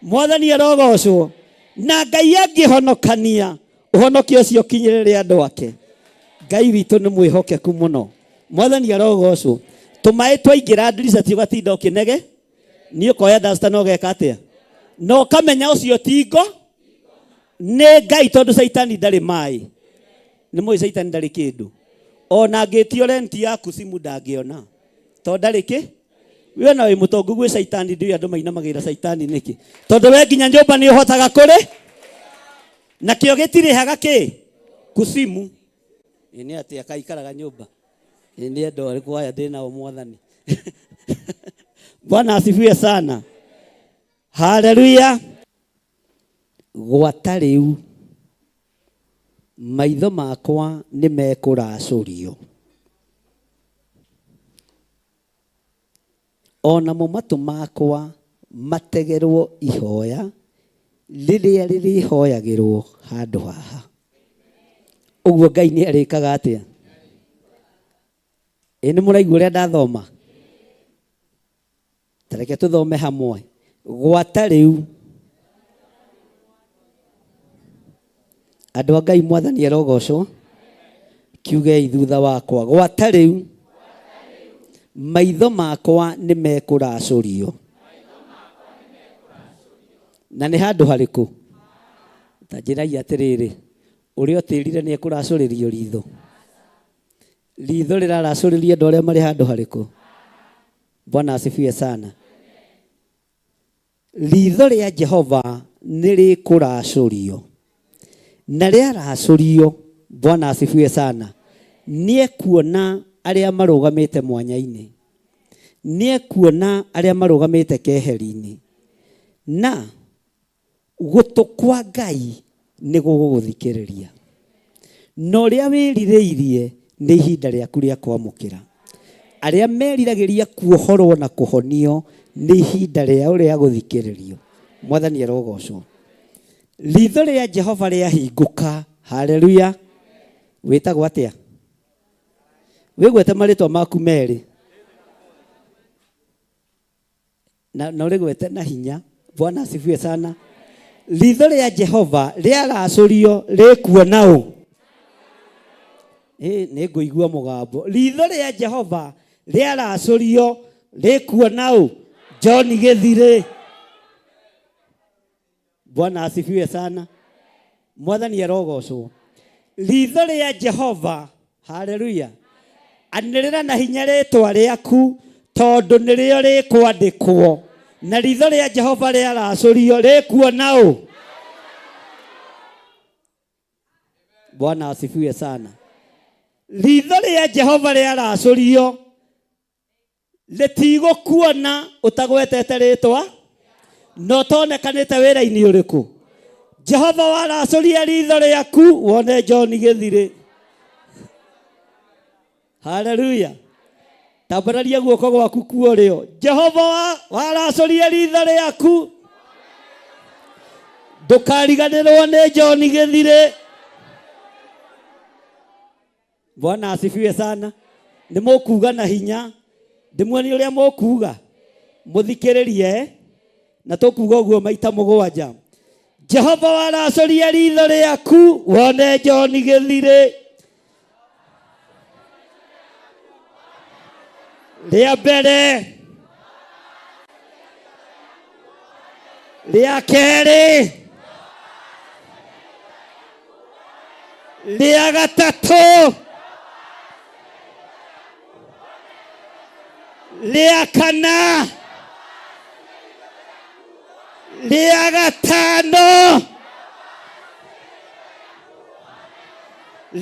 S1: Mwathani arogocwo. Na Ngai angĩhonokania, ũhonokio ũcio ũkinyĩrĩre andũ ake. Ngai witũ nĩ mwĩhokeku mũno. Mwathani arogocwo. Tũmaĩ twaingĩra ndirica ti ũgatinda ũkĩnege, niĩ ũkoya duster na ũgeka atĩa? Na ũkamenya ũcio ti ngo, nĩ Ngai tondũ Caitani ndarĩ maĩ. Nĩ mũĩ Caitani ndarĩ kĩndũ. Ona angĩtio rent yaku simu ndangĩona. Tondũ ndarĩ kĩ? We na wĩ mũtongu gwĩ Caitani, ndiũĩ andũ mainamagĩrĩra Caitani nĩkĩ. Tondũ we nginya nyũmba nĩ ũhotaga kũrĩ, nakĩo gĩtirĩhaga kĩ? Kusimu. Ĩ nĩ atĩa kaikaraga nyũmba? Ĩ nĩ andũ arĩkũ aya ndĩ nao Mwathani? Bwana asifiwe sana. Haleluya. Gwata rĩu maitho makwa nĩ mekũracũrio, o namo matũ makwa mategerwo ihoya rĩrĩa rĩrĩhoyagĩrwo handũ haha. Ũguo Ngai nĩ arĩkaga atĩa? Ĩ nĩ mũraigua ũrĩa ndathoma? Ta reke tũthome hamwe. Gwata rĩu andũ a Ngai Mwathani arogocwo. Kiugei thutha wakwa. Gwata rĩu maitho makwa nĩ mekũracũrio. Na nĩ handũ harĩkũ? Ta njĩrai atĩrĩrĩ, ũrĩa ũtĩrire nĩ ekũracũrĩrio ritho? Ritho rĩraracũrĩrio andũ arĩa marĩ handũ harĩkũ? Bwana asifiwe sana. Ritho rĩa Jehova nĩ rĩkũracũrio. Na rĩaracũrio, Bwana asifiwe sana, nĩ ekuona arĩa marũgamĩte mwanya-inĩ. Nĩ ekuona arĩa marũgamĩte keheri-inĩ. Na gũtũ kwa Ngai nĩ gũgũgũthikĩrĩria. Na ũrĩa wĩrirĩirie nĩ ihinda rĩaku rĩa kwamũkĩra. Arĩa meriragĩria kuohorwo na kũhonio nĩ ihinda rĩao rĩa gũthikĩrĩrio. Mwathani arogocwo. Ritho rĩa Jehova rĩahingũka. Haleluya. Wĩtagwo atĩa? Wĩgwete marĩtwa maku merĩ. Na ũrĩgwete na hinya. Bwana asifiwe sana. Ritho rĩa Jehova rĩaracũrio rĩkuona ũ? Ĩ nĩ ngũigua mũgambo. Ritho rĩa Jehova rĩaracũrio rĩkuona ũ? John Gĩthirĩ. Bwana asifiwe sana. Mwathani arogocwo. Ritho rĩa Jehova, haleluya, anĩrĩra na hinya rĩtwa rĩaku tondũ nĩrĩo rĩkwandĩkwo. Na ritho rĩa Jehova rĩaracũrio rĩkuona ũ? Bwana asifiwe sana. Ritho rĩa Jehova rĩaracũrio rĩtigũkuona ũtagwetete rĩtwa na ũtonekanĩte wĩra-inĩ ũrĩkũ. Jehova waracũria ritho rĩaku wone John Gĩthirĩ. Haleluya. Tambararia guoko gwaku kuorĩo. Jehova waracũria ritho rĩaku ndũkariganĩrwo nĩ John Gĩthirĩ. Bwana asifiwe sana. Nĩ mũkuga na hinya. Ndĩmuonie ũrĩa mũkuga. Mũthikĩrĩrie na tũkuga ũguo maita mũgwanja. Jehova waracũria ritho rĩaku wone John Gĩthirĩ. Rĩa mbere, rĩa kerĩ, rĩa gatatũ, rĩa kana, rĩa gatano,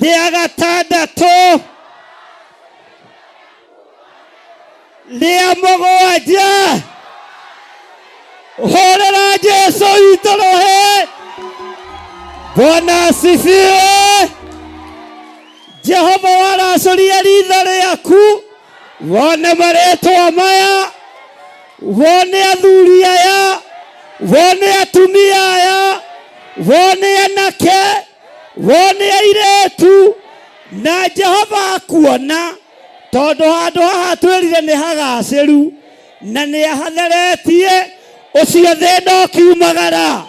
S1: rĩa gatandatũ, rĩa mũgwanja. Hũrĩra Jesu witũ rũhĩ. Bwana asifiwe. Jehova waracũria ritho rĩaku wone marĩtwa maya, wone athuri aya, wone atumia aya, wone anake, wone airĩtu, na Jehova akuona tondũ handũ haha twĩrire nĩ hagacĩru na nĩ ahatheretie. Ũcio thĩna ũkiumagara,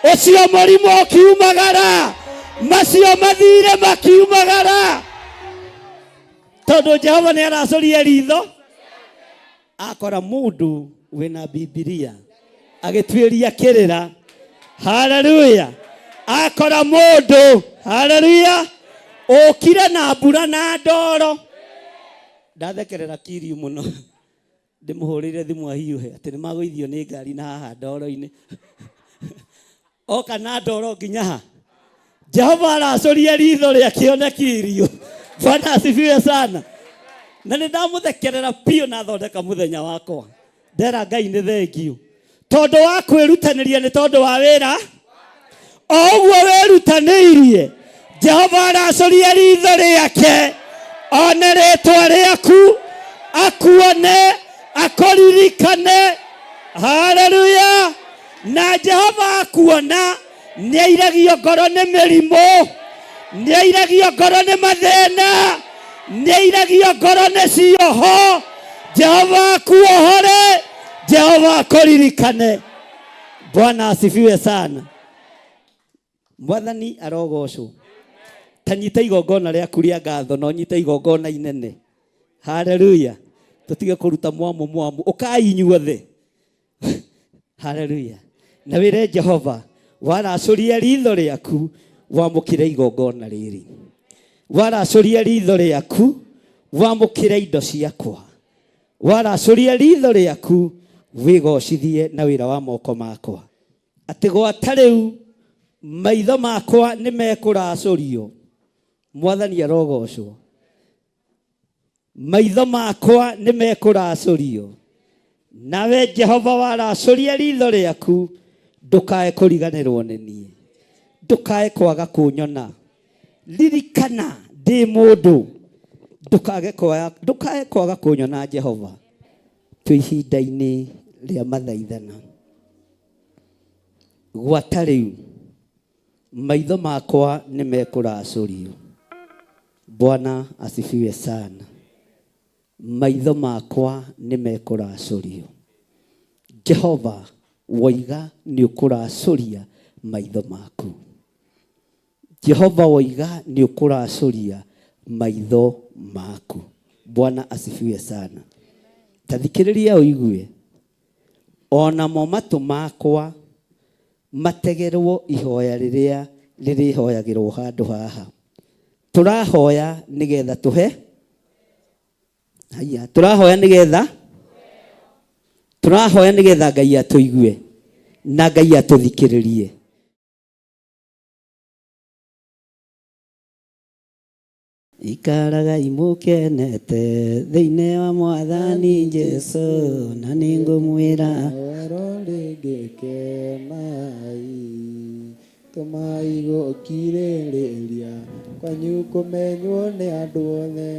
S1: ũcio mũrimũ ũkiumagara, macio mathire makiumagara, tondũ Jehova nĩ aracũria ritho akora mũndũ wĩna Bibilia agĩtuĩria kĩrĩra. Haleluya! Akora mũndũ, haleluya, ũkire na mbura na ndoro. Ndathekerera Kiriu mũno, ndĩmũhũrĩire thimũ ahiũhe atĩ nĩ magũithio nĩ ngari na haha ndoro-inĩ. Oka na ndoro nginya ha. Jehova aracũria ritho rĩake one Kiriu. Bwana asifiwe sana. Na nĩ ndamũthekerera biũ na thondeka mũthenya wakwa. Ndera Ngai nĩ thengiũ tondũ wa kwĩrutanĩria, nĩ tondũ wa wĩra o ũguo wĩrutanĩirie. Jehova aracũria ritho rĩake one rĩtwa rĩaku, akuone, akũririkane. Haleluya! Na Jehova akuona nĩ airagio ngoro nĩ mĩrimũ, nĩ airagio ngoro nĩ mathĩna, nĩ airagio ngoro nĩ cioho. Jehova akuohore, Jehova akũririkane. Bwana asifiwe sana. Mwathani arogocwo. Ta nyita igongona rĩaku rĩa ngatho na ũnyite igongona inene. Haleluya! Tũtige kũruta mwamu mwamu, ũkai inyuothe. Haleluya! Na wĩre Jehova waracũria ritho rĩaku wamũkĩre igongona rĩrĩ, waracũria ritho rĩaku wamũkĩre indo ciakwa, waracũria ritho rĩaku wĩgocithie na wĩra wa moko makwa, atĩ gwata rĩu maitho makwa nĩ mekũracũrio. Mwathani arogocwo. Maitho makwa nĩ mekũracũrio. Nawe Jehova waracũria ritho rĩaku ndũkae kũriganĩrwo nĩ niĩ, ndũkae kwaga kũnyona. Ririkana ndĩ mũndũ, ndũkae kwaga kũnyona. Jehova, twĩ ihinda-inĩ rĩa mathaithana. Gwata rĩu maitho makwa nĩ mekũracũrio. Bwana asifiwe sana. Maitho makwa nĩ mekũracũrio. Jehova woiga nĩ ũkũracũria maitho maku. Jehova woiga nĩ ũkũracũria maitho maku. Bwana asifiwe sana. Ta thikĩrĩria ũigue, onamo matũ makwa mategerwo ihoya rĩrĩa rĩrĩhoyagĩrwo handũ haha. Tũrahoya nĩgetha tũhe haya, tũrahoya nĩgetha, tũrahoya nĩgetha Ngai atũigue na Ngai atũthikĩrĩrie. Ikaragai mũkenete thĩinĩ wa Mwathani Jesu, na nĩngũmwĩra
S3: oro rĩngĩ kenai, tũmai gũkirĩrĩria kwanyu kũmenywo nĩ andũ othe.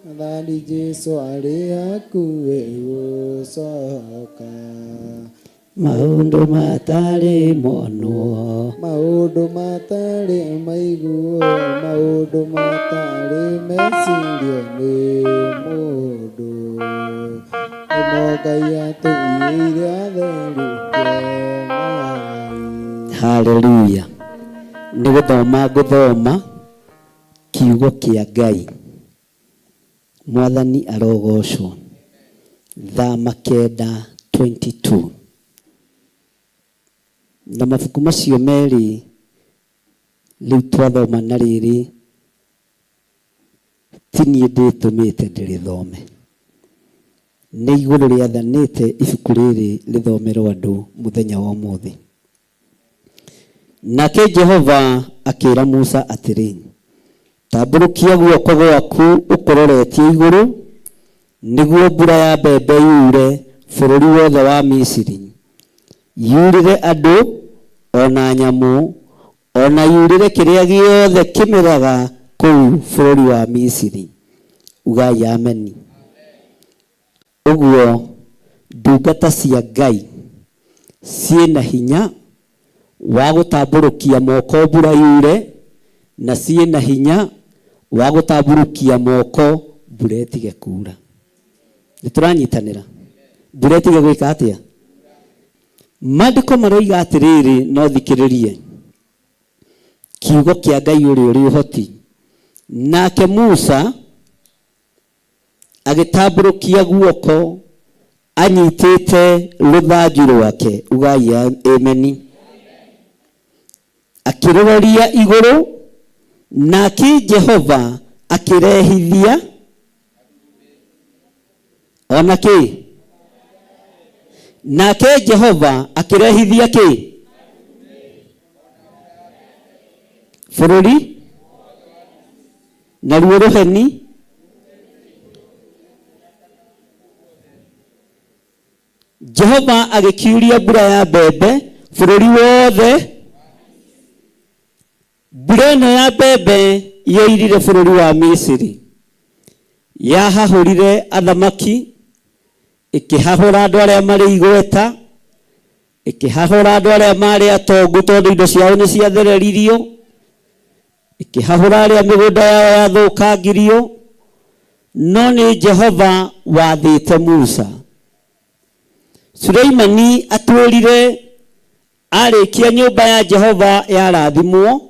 S3: Mwathani Jesu arĩ hakuhĩ gũcoka.
S1: Maũndũ matarĩ monwo,
S3: maũndũ matarĩ maiguo, maũndũ matarĩ mecirio nĩ mũndũ, nĩmo Ngai atũigĩire atheru. Kenai.
S1: Haleluya! Nĩ gũthoma ngũthoma kiugo kĩa Ngai. Mwathani arogocwo. Thama 9:22. Na mabuku macio merĩ rĩu twathoma na rĩrĩ ti niĩ ndĩtũmĩte ndĩrĩthome, nĩ igũrũ rĩathanĩte ibuku rĩrĩ rĩthomerwo andũ mũthenya wa ũmũthĩ. Nake Jehova akĩra Musa atĩrĩ, tambũrũkia guoko gwaku ũkũroretie igũrũ, nĩguo mbura ya mbembe yure bũrũri wothe wa Misiri, yurĩre andũ ona nyamũ, ona yurĩre kĩrĩa gĩothe kĩmeraga kũu bũrũri wa Misiri. Ugai ameni. Ũguo ndungata cia Ngai ciĩna hinya wa gũtambũrũkia moko mbura yure, na ciĩna hinya wa gũtambũrũkia moko mbura ĩtige kuura. Nĩ tũranyitanĩra? Mbura ĩtige gwĩka atĩa? Maandĩko maroiga atĩrĩrĩ, no thikĩrĩrie kiugo kĩa Ngai ũrĩa ũrĩ ũhoti. Nake Musa agĩtambũrũkia guoko anyitĩte rũthanju rwake, ugai ameni, akĩrũroria igũrũ, nake Jehova akĩrehithia ona kĩ? Nake Jehova akĩrehithia kĩ? Bũrũri naruo rũheni Jehova agĩkiuria mbura ya mbembe bũrũri wothe. Mbura ĩno ya mbembe yoirire bũrũri wa Misiri, yahahũrire athamaki, ĩkĩhahũra andũ arĩa marĩ igweta, ĩkĩhahũra andũ arĩa marĩ atongu tondũ indo ciao nĩ ciathereririo, ĩkĩhahũra arĩa mĩgũnda yao yathũkangirio. No nĩ Jehova wathĩte Musa. Suleimani atwĩrire arĩkia nyũmba ya Jehova yarathimwo,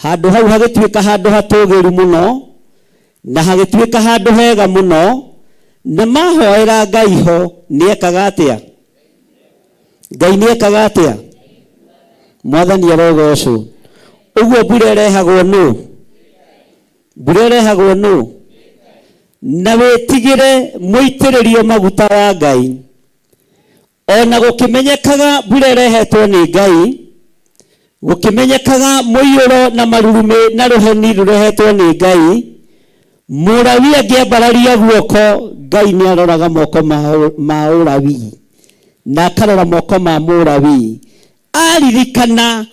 S1: handũ hau hagĩtuĩka handũ hatũgĩru mũno, na hagĩtuĩka handũ hega mũno, na mahoera Ngai ho nĩekaga atĩa? Ngai nĩekaga atĩa? Mwathani arogocwo. Ũguo mbura ĩrehagwo nũ? Mbura ĩrehagwo nũ? Na wĩtigĩre mũitĩrĩrio maguta wa Ngai. Ona gũkĩmenyekaga mbura ĩrehetwo nĩ Ngai, gũkĩmenyekaga mũiyũro na marurumĩ na rũheni rũrehetwo nĩ Ngai, Mũlawi angĩambararia guoko, Ngai nĩ aroraga moko ma Ũlawi na akarora moko ma Mũlawi, aririkana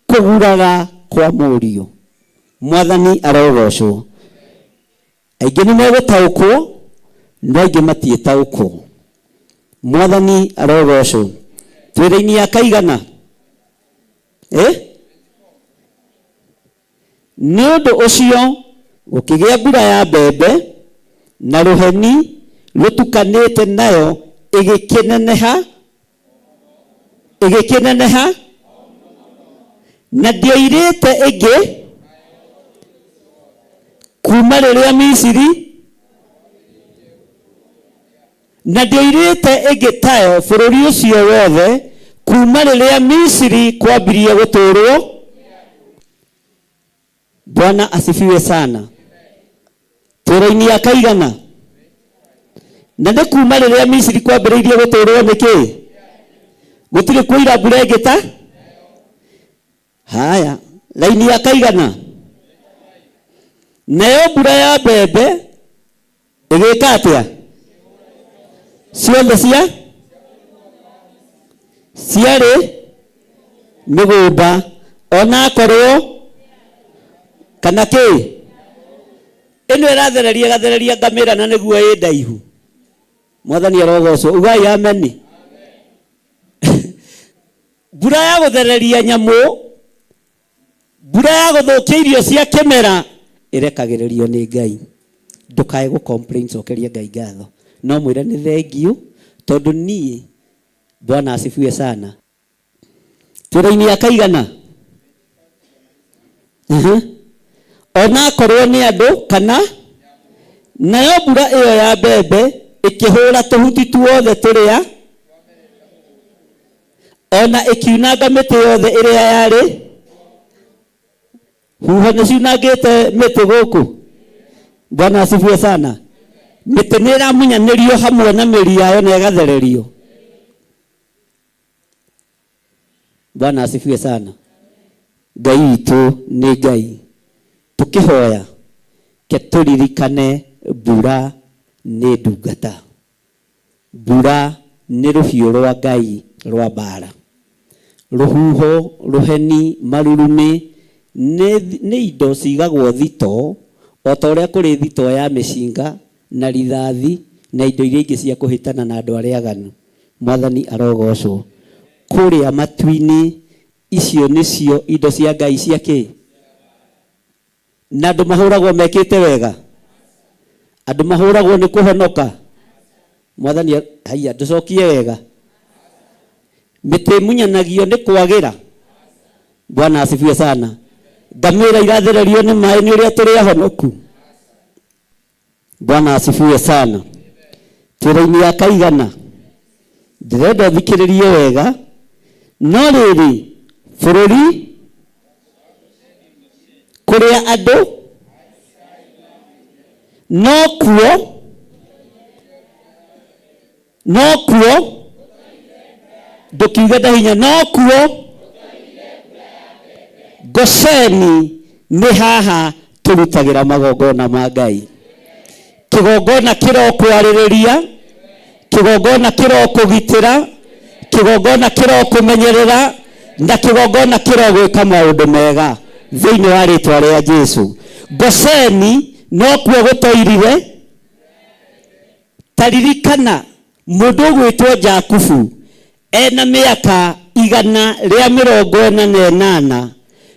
S1: kũgurara kwa mũriũ. Mwathani arogocwo. Aingĩ nĩ megũtaũkwo, no aingĩ matiĩtaũkwo. Mwathani arogocwo. Twĩ raini ya kaigana? Eh? Nĩ ũndũ ũcio gũkĩgĩa mbura ya mbembe na rũheni rũtukanĩte nayo ĩgĩkĩneneha, ĩgĩkĩneneha, na ndĩoirĩte ĩngĩ kuma rĩrĩa Misiri, na ndĩoirĩte ĩngĩ tayo bũrũri ũcio wothe kuma rĩrĩa Misiri kwambirie gũtũũrwo. Bwana asifiwe sana. Twĩra-inĩ ya kaigana? Na nĩ kuma rĩrĩa Misiri kwambĩrĩirie gũtũũrwo nĩ kĩ? Gũtirĩ kũira mbura ĩngĩ ta haya. Raini ya kaigana? Nayo mbura ya mbembe ĩgĩka atĩa? Ciothe cia ciarĩ mĩgũnda onakorwo kana kĩ ĩno ĩrathereria ĩgathereria ngamĩra na nĩguo ĩ ndaihu. Mwathani arogocwo. Ugai ameni. Mbura ya gũthereria nyamũ, mbura ya gũthũkia irio cia kĩmera ĩrekagĩrĩrio nĩ Ngai. Ndũkae gũ complain, cokeria Ngai ngatho. No mwĩre nĩ thengiũ tondũ niĩ, Bwana asifiwe sana. Twĩra-inĩ ya kaigana? Onakorwo nĩ andũ kana nayo mbura ĩyo ya mbembe Ĩkĩhũra tũhuti tuothe tũrĩa ona ĩkiunanga mĩtĩ yothe ĩrĩa yarĩ huho. Nĩ ciunangĩte mĩtĩ gũkũ. Bwana asifiwe sana. Mĩtĩ nĩ ĩramunyanĩrio hamwe na mĩri yayo na ĩgathererio. Bwana asifiwe sana. Ngai witũ nĩ Ngai. Tũkĩhoya ke tũririkane mbura nĩ ndungata, mbura nĩ rũhiũ rwa Ngai rwa mbara. Rũhuho, rũheni, marurumĩ nĩ indo cigagwo thito o ta ũrĩa kũrĩ thito ya mĩcinga na rithathi na indo iria ingĩ cia kũhĩtana na andũ arĩa aganu. Mwathani arogocwo. Kũrĩa matu-inĩ icio nĩcio indo cia Ngai cia kĩ? Na andũ mahũragwo mekĩte wega, andũ mahũragwo nĩ kũhonoka. Mwathani haiya, ndũcokie wega. Mĩtĩ ĩmunyanagio nĩ kwagĩra. Bwana asifiwe sana. Ngamĩra irathererio nĩ maĩ nĩ ũrĩa tũrĩ ahonoku. Bwana asifiwe sana. Twĩra-inĩ ya kaigana, ndĩrenda ũthikĩrĩrie wega. No rĩrĩ, bũrũri kũrĩa andũ no kuo ndũkiuge ndahinya, no kuo Gosheni nĩ haha tũrutagĩra magongona ma Ngai. Kĩgongona kĩrokwarĩrĩria, kĩgongona kĩrokũgitĩra, kĩgongona kĩrokũmenyerera, na kĩgongona kĩrogwĩka maũndũ mega thĩinĩ wa rĩtwa rĩa Jesu. Gosheni no kuo gũtoirire. Taririkana mũndũ ũgwĩtwo Jakubu ena mĩaka 148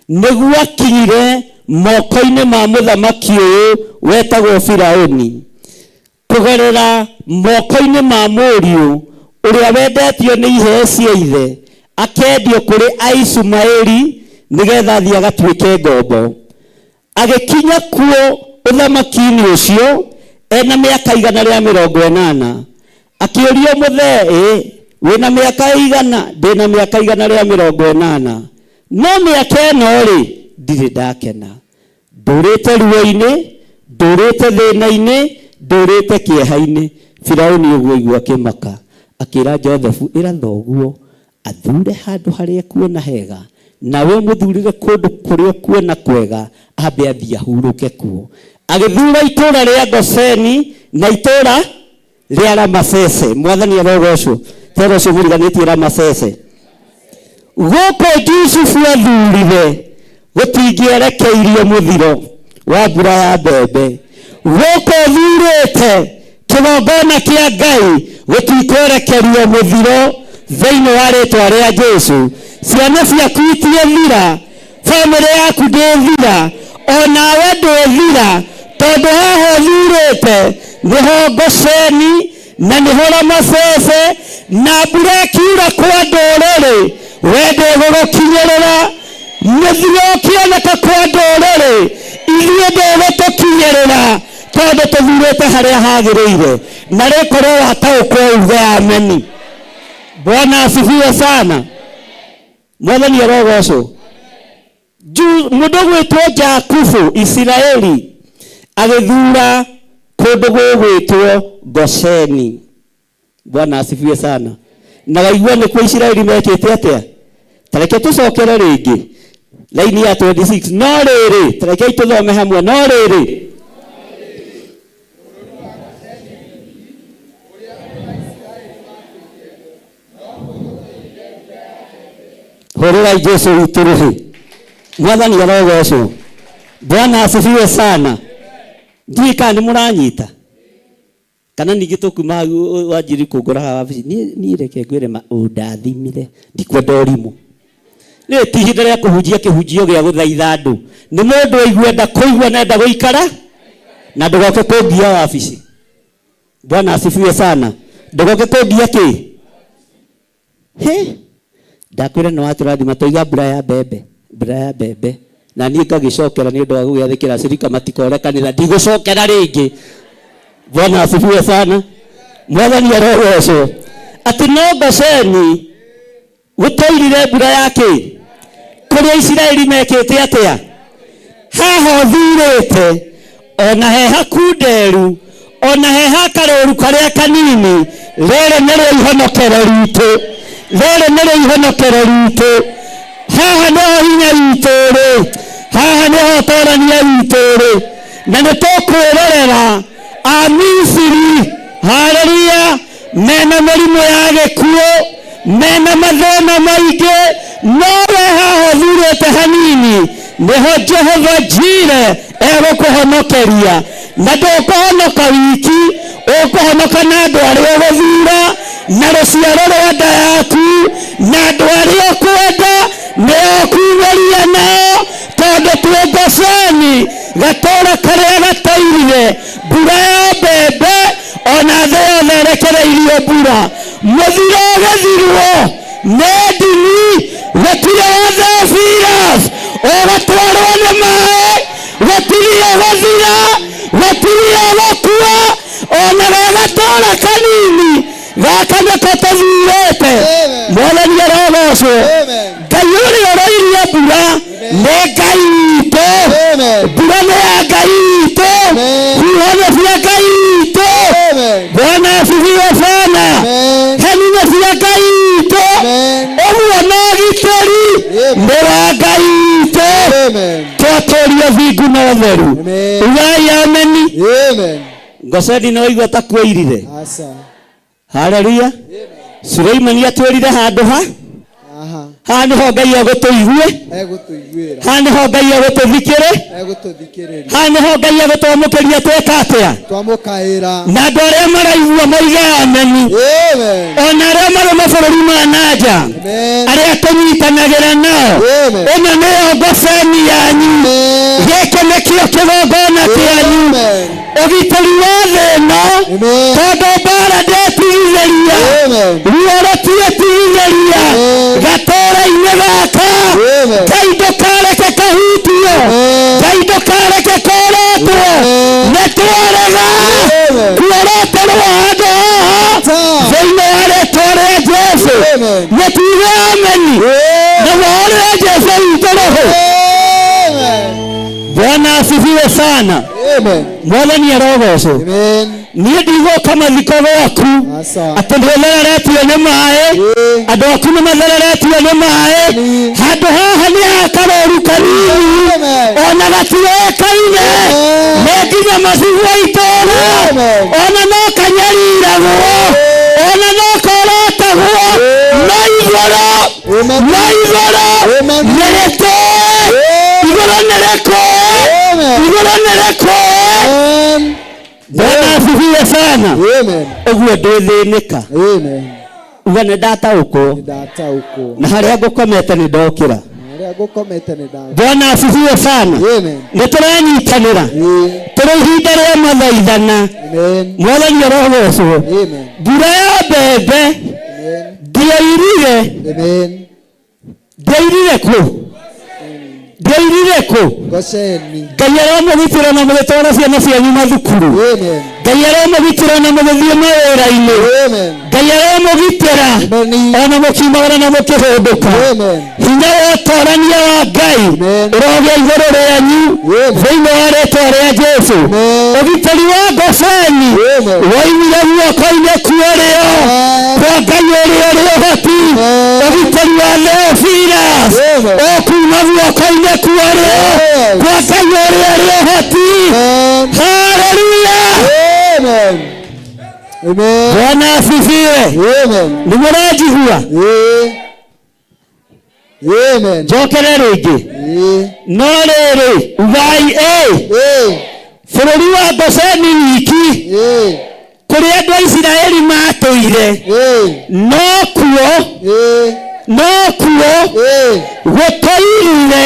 S1: nĩguo akinyire moko-inĩ ma mũthamaki ũyũ wetagwo Firaũni, kũgerera moko-inĩ ma mũriũ ũrĩa wendetio nĩ iheo cia ithe, akendio kũrĩ Aishumaeli nĩgetha athiĩ agatuĩke ngombo. Agĩkinya kuo ũthamaki-inĩ ũcio ena mĩaka 180. Akĩũrio, mũthee, ĩ wĩna mĩaka igana? Ndĩna mĩaka 180, no mĩaka ĩno rĩ, ndirĩ ndakena, ndũrĩte ruo-inĩ, ndũrĩte thĩna-inĩ, ndũrĩte kĩeha-inĩ. Firaũni ũguo aigua akĩmaka, akĩra Josefu, ĩra thoguo athure handũ harĩa ekuona hega, nawe ũmũthurĩre kũndũ kũrĩa ũkuona kwega, ambe athiĩ ahurũke kuo. Agĩthura itũũra rĩa Gosheni na itũũra rĩa Ramasese. Mwathani arogocwo. Tera ũcio mũriganĩtie Ramasese. Gũkũ Jusufu athurire gũtingĩerekeirio mũthiro wa mbura ya mbembe. Gũkũ thurĩte kĩgongona kĩa Ngai gũtikwerekerio mũthiro thĩinĩ wa rĩtwa rĩa Jesu. Ciana ciaku itiĩthira, bamĩrĩ yaku ndĩthira, onawe ndũthira, tondũ haha ũthurĩte nĩho Gosheni na nĩho Ramasese, na mbura ĩkiura kwa ndũrĩrĩ we ndĩgũgũkinyĩrĩra. Mũthiro ũkĩoneka kwa ndũrĩrĩ ithuĩ ndũgũtũkinyĩrĩra, tondũ tũthurĩte harĩa hagĩrĩire. Na rĩkorwo wataũkwo uge ameni. Bwana asifiwe sana. Mwathani arogocwo. Mũndũ ũgwĩtwo Jakubu, Isiraeli, agĩthura kũndũ gũgwĩtwo Gosheni. Bwana asifiwe sana. Na waigua nĩkuo Isiraeli mekĩte atĩa? Tareke tũcokere rĩngĩ laini ya 26. No rĩrĩ, tarekei tũthome hamwe. No rĩrĩ, hũrĩrai Jesu witũ rũhĩ. Mwathani arogocwo. Bwana asifiwe sana. Ndiũĩ kana nĩ mũranyita kana ningĩ tũkuma hau wanjiri kũngora haha wabici. Niĩ reke ngwĩre ma ũndathimire, ndikwenda ũrimũ. Rĩrĩ ti ihinda rĩa kũhunjia kĩhunjio gĩa gũthaitha andũ. Nĩ mũndũ aiguenda kũigua na enda gũikara na ndũgoke kũngia wabici. Bwana asifiwe sana. Ndũgoke kũngia kĩ he ndakwĩra nĩ watũrathima twaiga mbura ya mbembe, mbura ya mbembe, na niĩ ngagĩcokera nĩ ũndũ wa gũgĩathĩkĩra acirika matikore kanitha, ndigũcokera rĩngĩ. Bwana asifiwe sana. Mwathani arogocwo. Atĩ no Gosheni gũtoirire mbura ya kĩ? Kũrĩa Isiraeli mekĩte atĩa? Haha ũthurĩte ona he hakunderu ona he hakarũru karĩa kanini, rĩrĩ nĩrĩo ihonokero ritũ, rĩrĩ nĩrĩo ihonokero ritũ. Haha nĩho hinya witũ rĩ, haha nĩho ũtorania witũ rĩ, na nĩ tũkwĩrorera Amisiri, haleluya, mena mĩrimũ ya gĩkuũ, mena mathĩna maingĩ, no we haha ũthurĩte hanini nĩho Jehova Jire egũkũhonokeria. Na ndũkũhonoka wiki, ũkũhonoka na andũ arĩa ũgũthura, na rũciaro rwa nda yaku, na andũ arĩa ũkwenda nĩo ũkumĩria nao, tondũ twĩ Gosheni, gatũũra karĩa gatairire mbura ya mbembe, ona thĩ yothe ĩrekereirio mbura. Mũthiro ũgĩthirwo nĩ ndini, gũtirĩ wa Theophilus ũgũtwarwo nĩ maĩ, gũtirĩ ũgũthira, gũtirĩ ũgũkua, ona ge gatũũra kanini gaka nĩko tũthurĩte. Mwathani arogocwo. Ngai ũrĩa ũroirie mbura nĩ Ngai witũ. Mbura nĩ ya Ngai witũ, huho nĩ cia Ngai witũ. Bwana asifiwe sana. Heni nĩ cia Ngai witũ, ũguo na ũgitĩri nĩ wa Ngai witũ. Twatũria thingu na ũtheru. Ugai ameni. Gosheni no igua ta kwĩirire. Haleluya. Suleimani atwĩrire handũ ha haha nĩho Ngai egũtũigue, haha nĩho Ngai egũtũthikĩrĩ, haha nĩho Ngai egũtwamũkĩria tweka atĩa. Na andũ arĩa maraigua moige ameni, ona arĩa marĩ mabũrũri ma na nja, arĩa tũnyitanagĩra nao, ĩno nĩyo Gosheni yanyu, gĩkĩ nĩkĩo kĩgongona kĩanyu. Ũgitĩri wa thĩ ĩno, tondũ mbara ndĩtigithĩria, ruo rũtiĩtigithĩria gatũũra-inĩ gaka. Ngai ndũkareke kahutio, Ngai ndũkareke korotwo, nĩ twarega kuoroterwo handũ haha thĩinĩ wa rĩtwa rĩa Jesũ. Nĩ tuge ameni na ũhoro wa Jesũ witũ roho. Bwana asifiwe sana. Mwathani arogocwo. Niĩ ndigũka mathiko gwaku atĩ ndĩthereretio nĩ maĩ, andũ aku nĩ mathereretio nĩ maĩ. Handũ haha nĩ ha karũru kanini, ona gatiũĩkaine, nĩ nginya macibũ itũũra, ona no kanyariragwo, ona no korotagwo, no igũrũ, no igũrũ nĩ rĩtũĩ, igũrũ nĩ rĩkũĩ, igũrũ nĩ rĩkũĩ. Bwana asifiwe sana. Ũguo ndĩthĩnĩka, uga nĩ ndataũkwo, na harĩa ngũkomete nĩ ndokĩra. Bwana asifiwe sana. Nĩ tũranyitanĩra, tũrĩ ihinda rĩa mathaithana. Mwathani arogocwo. Mbura ya mbembe ndĩairire, ndĩairire kũ? Ndĩairire kũ? Ngai aromũgitĩra na mũgĩtwara ciana cianyu mathukuru. Ngai aromũgitĩra na mũgĩthiĩ mawĩra-inĩ. Ngai aromũgitĩra ona mũkiumagara na mũkĩhũndũka. Hinya wa ũtorania wa Ngai ũrogĩa igũrũ rĩanyu thĩinĩ wa rĩtwa rĩa Jesũ. Ũgitĩri wa Gosheni woimire guoko-inĩ kuorĩo kwa Ngai ũrĩa ũrĩ ũhoti. Ũgitĩri wa Theophilus ũkuma guoko-inĩ kuorĩo kwa Ngai ũrĩa ũrĩ ũhoti. Haleluya. Bwana asifiwe. Nĩ mũranjigua? Njokere rĩngĩ. No rĩrĩ, ugai ĩ bũrũri wa Gosheni wiki kũrĩa andũ a Isiraeli matũire, no kuo, no kuo gũtoirire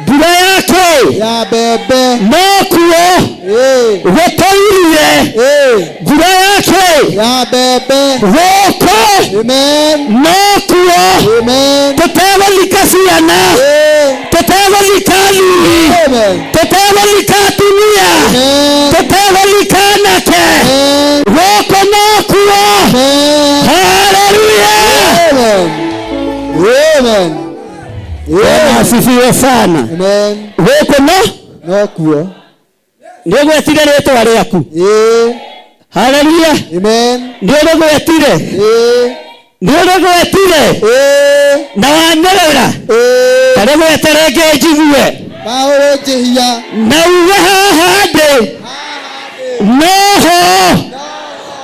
S1: mbura ya kĩ?
S3: Ya mbembe.
S1: No kuo gũtoirire mbura ya kĩ?
S3: Ya mbembe.
S1: Gũkũ no kuo tũtegũthika ciana, tũtegũthika athuri, tũtegũthika atumia, tũtegũthika anake. Gũkũ no Bwana asifiwe sana.
S3: Amen.
S1: Gũkũ no
S3: Nokuo.
S1: nĩ ũgwetire rĩtwa rĩaku.
S3: Ĩĩ.
S1: Haleluya.
S3: Amen.
S1: Nĩ ũrĩgwetire.
S3: Ĩĩ.
S1: Nĩ ũrĩgwetire.
S3: Ĩĩ.
S1: Na wanĩrĩra.
S3: Ĩĩ.
S1: Ta rĩgwete rĩngĩ njigue.
S3: Paũlũ njĩhia.
S1: Na uge haha ndĩ noho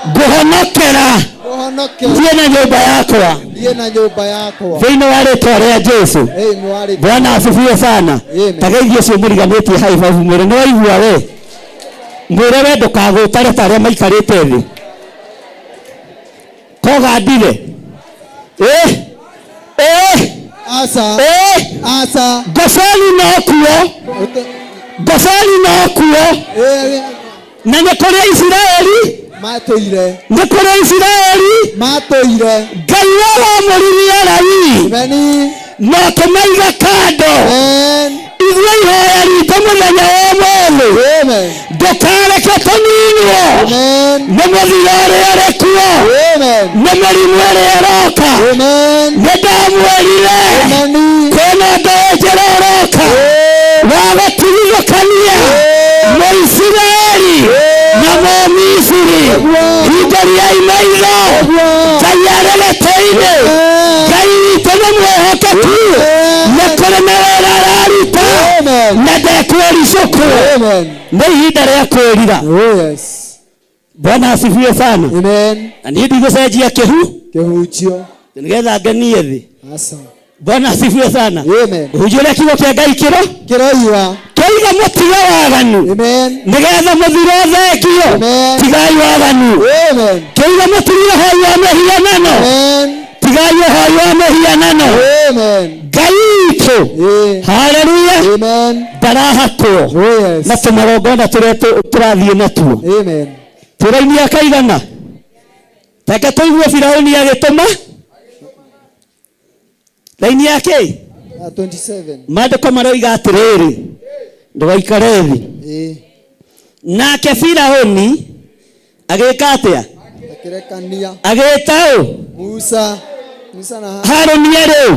S1: ngũhonokera
S3: Ũhonokera
S1: thiĩ na nyũmba yakwa
S3: thiĩ na nyũmba yakwa.
S1: thĩinĩ wa rĩtwa rĩa Jesu.
S3: Thĩinĩ wa rĩtwa.
S1: Bwana asifiwe sana.
S3: Amen.
S1: Tageithio ũcio mũriganĩtie high five mwĩre nĩ waigua we. Mwĩre we ndũkagũtare ta arĩa maikarĩte thĩ. Kogandire. Eh? Eh?
S3: Aca.
S1: Eh?
S3: Aca.
S1: Gosheni nokuo. Gosheni nokuo.
S3: Ĩĩ.
S1: Na nĩ kũrĩ Isiraeli.
S3: Matũire.
S1: Nĩ kũrĩ Isiraeli.
S3: Matũire.
S1: Ngai we wamũririe Alawii
S3: Ameni.
S1: na ũkĩmaiga kando.
S3: Amen.
S1: Ithuĩ ihoya ritũ mũthenya wa ũmũthĩ
S3: Amen.
S1: ndũkareke tũninwo
S3: Amen.
S1: nĩ mũthiro ũrĩa ũrĩ kuo
S3: Amen.
S1: nĩ mĩrimũ ĩrĩa ĩroka.
S3: Amen.
S1: Nĩ ndamwĩrire
S3: Ameni.
S1: kwĩna ũndũ njĩra ũroka wa gũtigithũkania Mũisiraeli na Mũmisiri. Hingũriai maitho, Ngai arĩ gĩtĩ-inĩ. Ngai witũ nĩ mwĩhokeku, nĩ kũrĩ na wĩra araruta
S3: Amen.
S1: na ndekwĩricũkwo.
S3: Amen.
S1: Nĩ ihinda rĩa kwĩrira.
S3: Oh yes.
S1: Bwana asifiwe sana.
S3: Amen.
S1: Na niĩ ndigũcenjia kĩhu
S3: Kĩhunjio.
S1: nĩgetha ngenie thĩ.
S3: Aca.
S1: Bwana asifiwe sana.
S3: Amen.
S1: Ũhunjia ũrĩa kiugo kĩa Ngai kĩro
S3: Kĩroiga.
S1: kĩiga mũtige waganu
S3: Amen.
S1: nĩgetha mũthiro thengio.
S3: Amen.
S1: Tigai waganu.
S3: Amen.
S1: Kĩiga mũtige ũhoi wa mĩhianano.
S3: Amen.
S1: Tigai ũhoi wa mĩhianano.
S3: Amen.
S1: Ngai witũ.
S3: Ĩĩ.
S1: Haleluya.
S3: Amen.
S1: Ndarahakwo
S3: Oh yes.
S1: na tũmagongona tũrĩa tũrathiĩ natuo.
S3: Amen.
S1: Tũraini akaigana. Reke tũigue Firaũni agĩtũma raini yake.
S3: 27.
S1: Maandĩko maroiga atĩrĩrĩ, ndũgaikare thĩ.
S3: Ĩĩ.
S1: Nake Firaũni agĩka atĩa?
S3: Akĩrekania
S1: Agĩta ũ?
S3: Musa. Musa na
S1: Harũni arĩ ũ?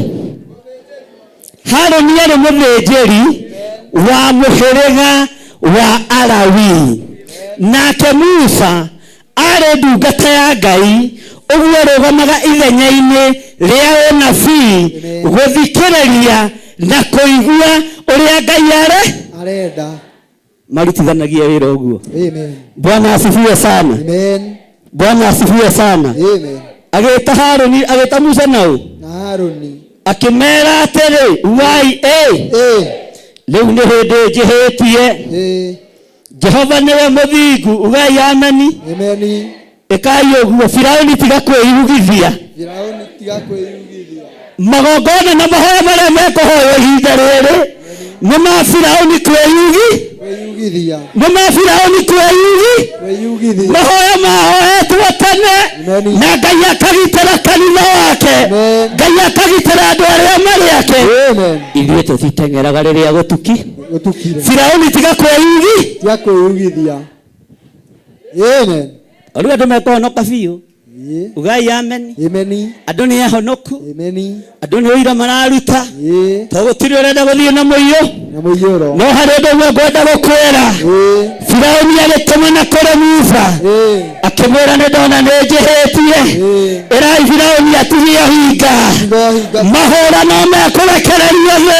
S1: Harũni arĩ mũthĩnjĩri wa mũhĩrĩga wa Alawii. Nake Musa arĩ ndungata ya Ngai, ũguo arũgamaga ithenya-inĩ rĩa ũnabii gũthikĩrĩria na kũigua ũrĩa Ngai arĩ
S3: arenda.
S1: Marutithanagia wĩra ũguo.
S3: Amen.
S1: Bwana asifiwe sana.
S3: Amen.
S1: Bwana asifiwe sana.
S3: Amen.
S1: Agĩta Harũni, agĩta Musa na ũ?
S3: Na Harũni.
S1: Akĩmera atĩrĩ, ugai ĩ,
S3: Ĩĩ.
S1: rĩu nĩ hĩndĩ njĩhĩtie.
S3: Ĩĩ.
S1: Jehova nĩwe mũthingu, ugai ameni.
S3: Ameni.
S1: Ĩkai ũguo, Firaũni tiga kwĩyugithia.
S3: Firaũni tiga kwĩyugithia.
S1: Magongona na mahoya marĩa mekũhoywo ihinda rĩrĩ nĩ ma Firaũni kwĩyugi,
S3: Kwĩyugithia.
S1: nĩ ma Firaũni kwĩyugi.
S3: Kwĩyugithia.
S1: Mahoya mahoetwo tene
S3: Amen.
S1: na Ngai akagitĩra kanitha wake.
S3: Amen.
S1: Ngai akagitĩra andũ arĩa marĩ ake.
S3: Amen.
S1: Ithuĩ tũtiteng'eraga rĩrĩa gũtuki.
S3: Gũtukire.
S1: Firaũni tiga kwĩyugi.
S3: Tiga kwĩyugithia. Amen.
S1: Rĩu andũ mekũhonoka biũ.
S3: Ĩĩ.
S1: Ugai ameni.
S3: Ameni.
S1: Andũ nĩ ahonoku.
S3: Ameni.
S1: Andũ nĩ ũira mararuta.
S3: Ĩĩ.
S1: To gũtirĩ ũrenda gũthiĩ na mũiyũ.
S3: Na mũiyũro.
S1: No harĩ ũndũ ũmwe ngwenda gũkwĩra.
S3: Ĩĩ.
S1: Firaũni agĩtũmana kũrĩ Musa.
S3: Ĩĩ.
S1: Akĩmwĩra nĩ ndona nĩ njĩhĩtie.
S3: Ĩĩ.
S1: Ĩrai Firaũni atigie ũhinga.
S3: Tiga ũhinga.
S1: Mahũra no mekũrekererio thĩ.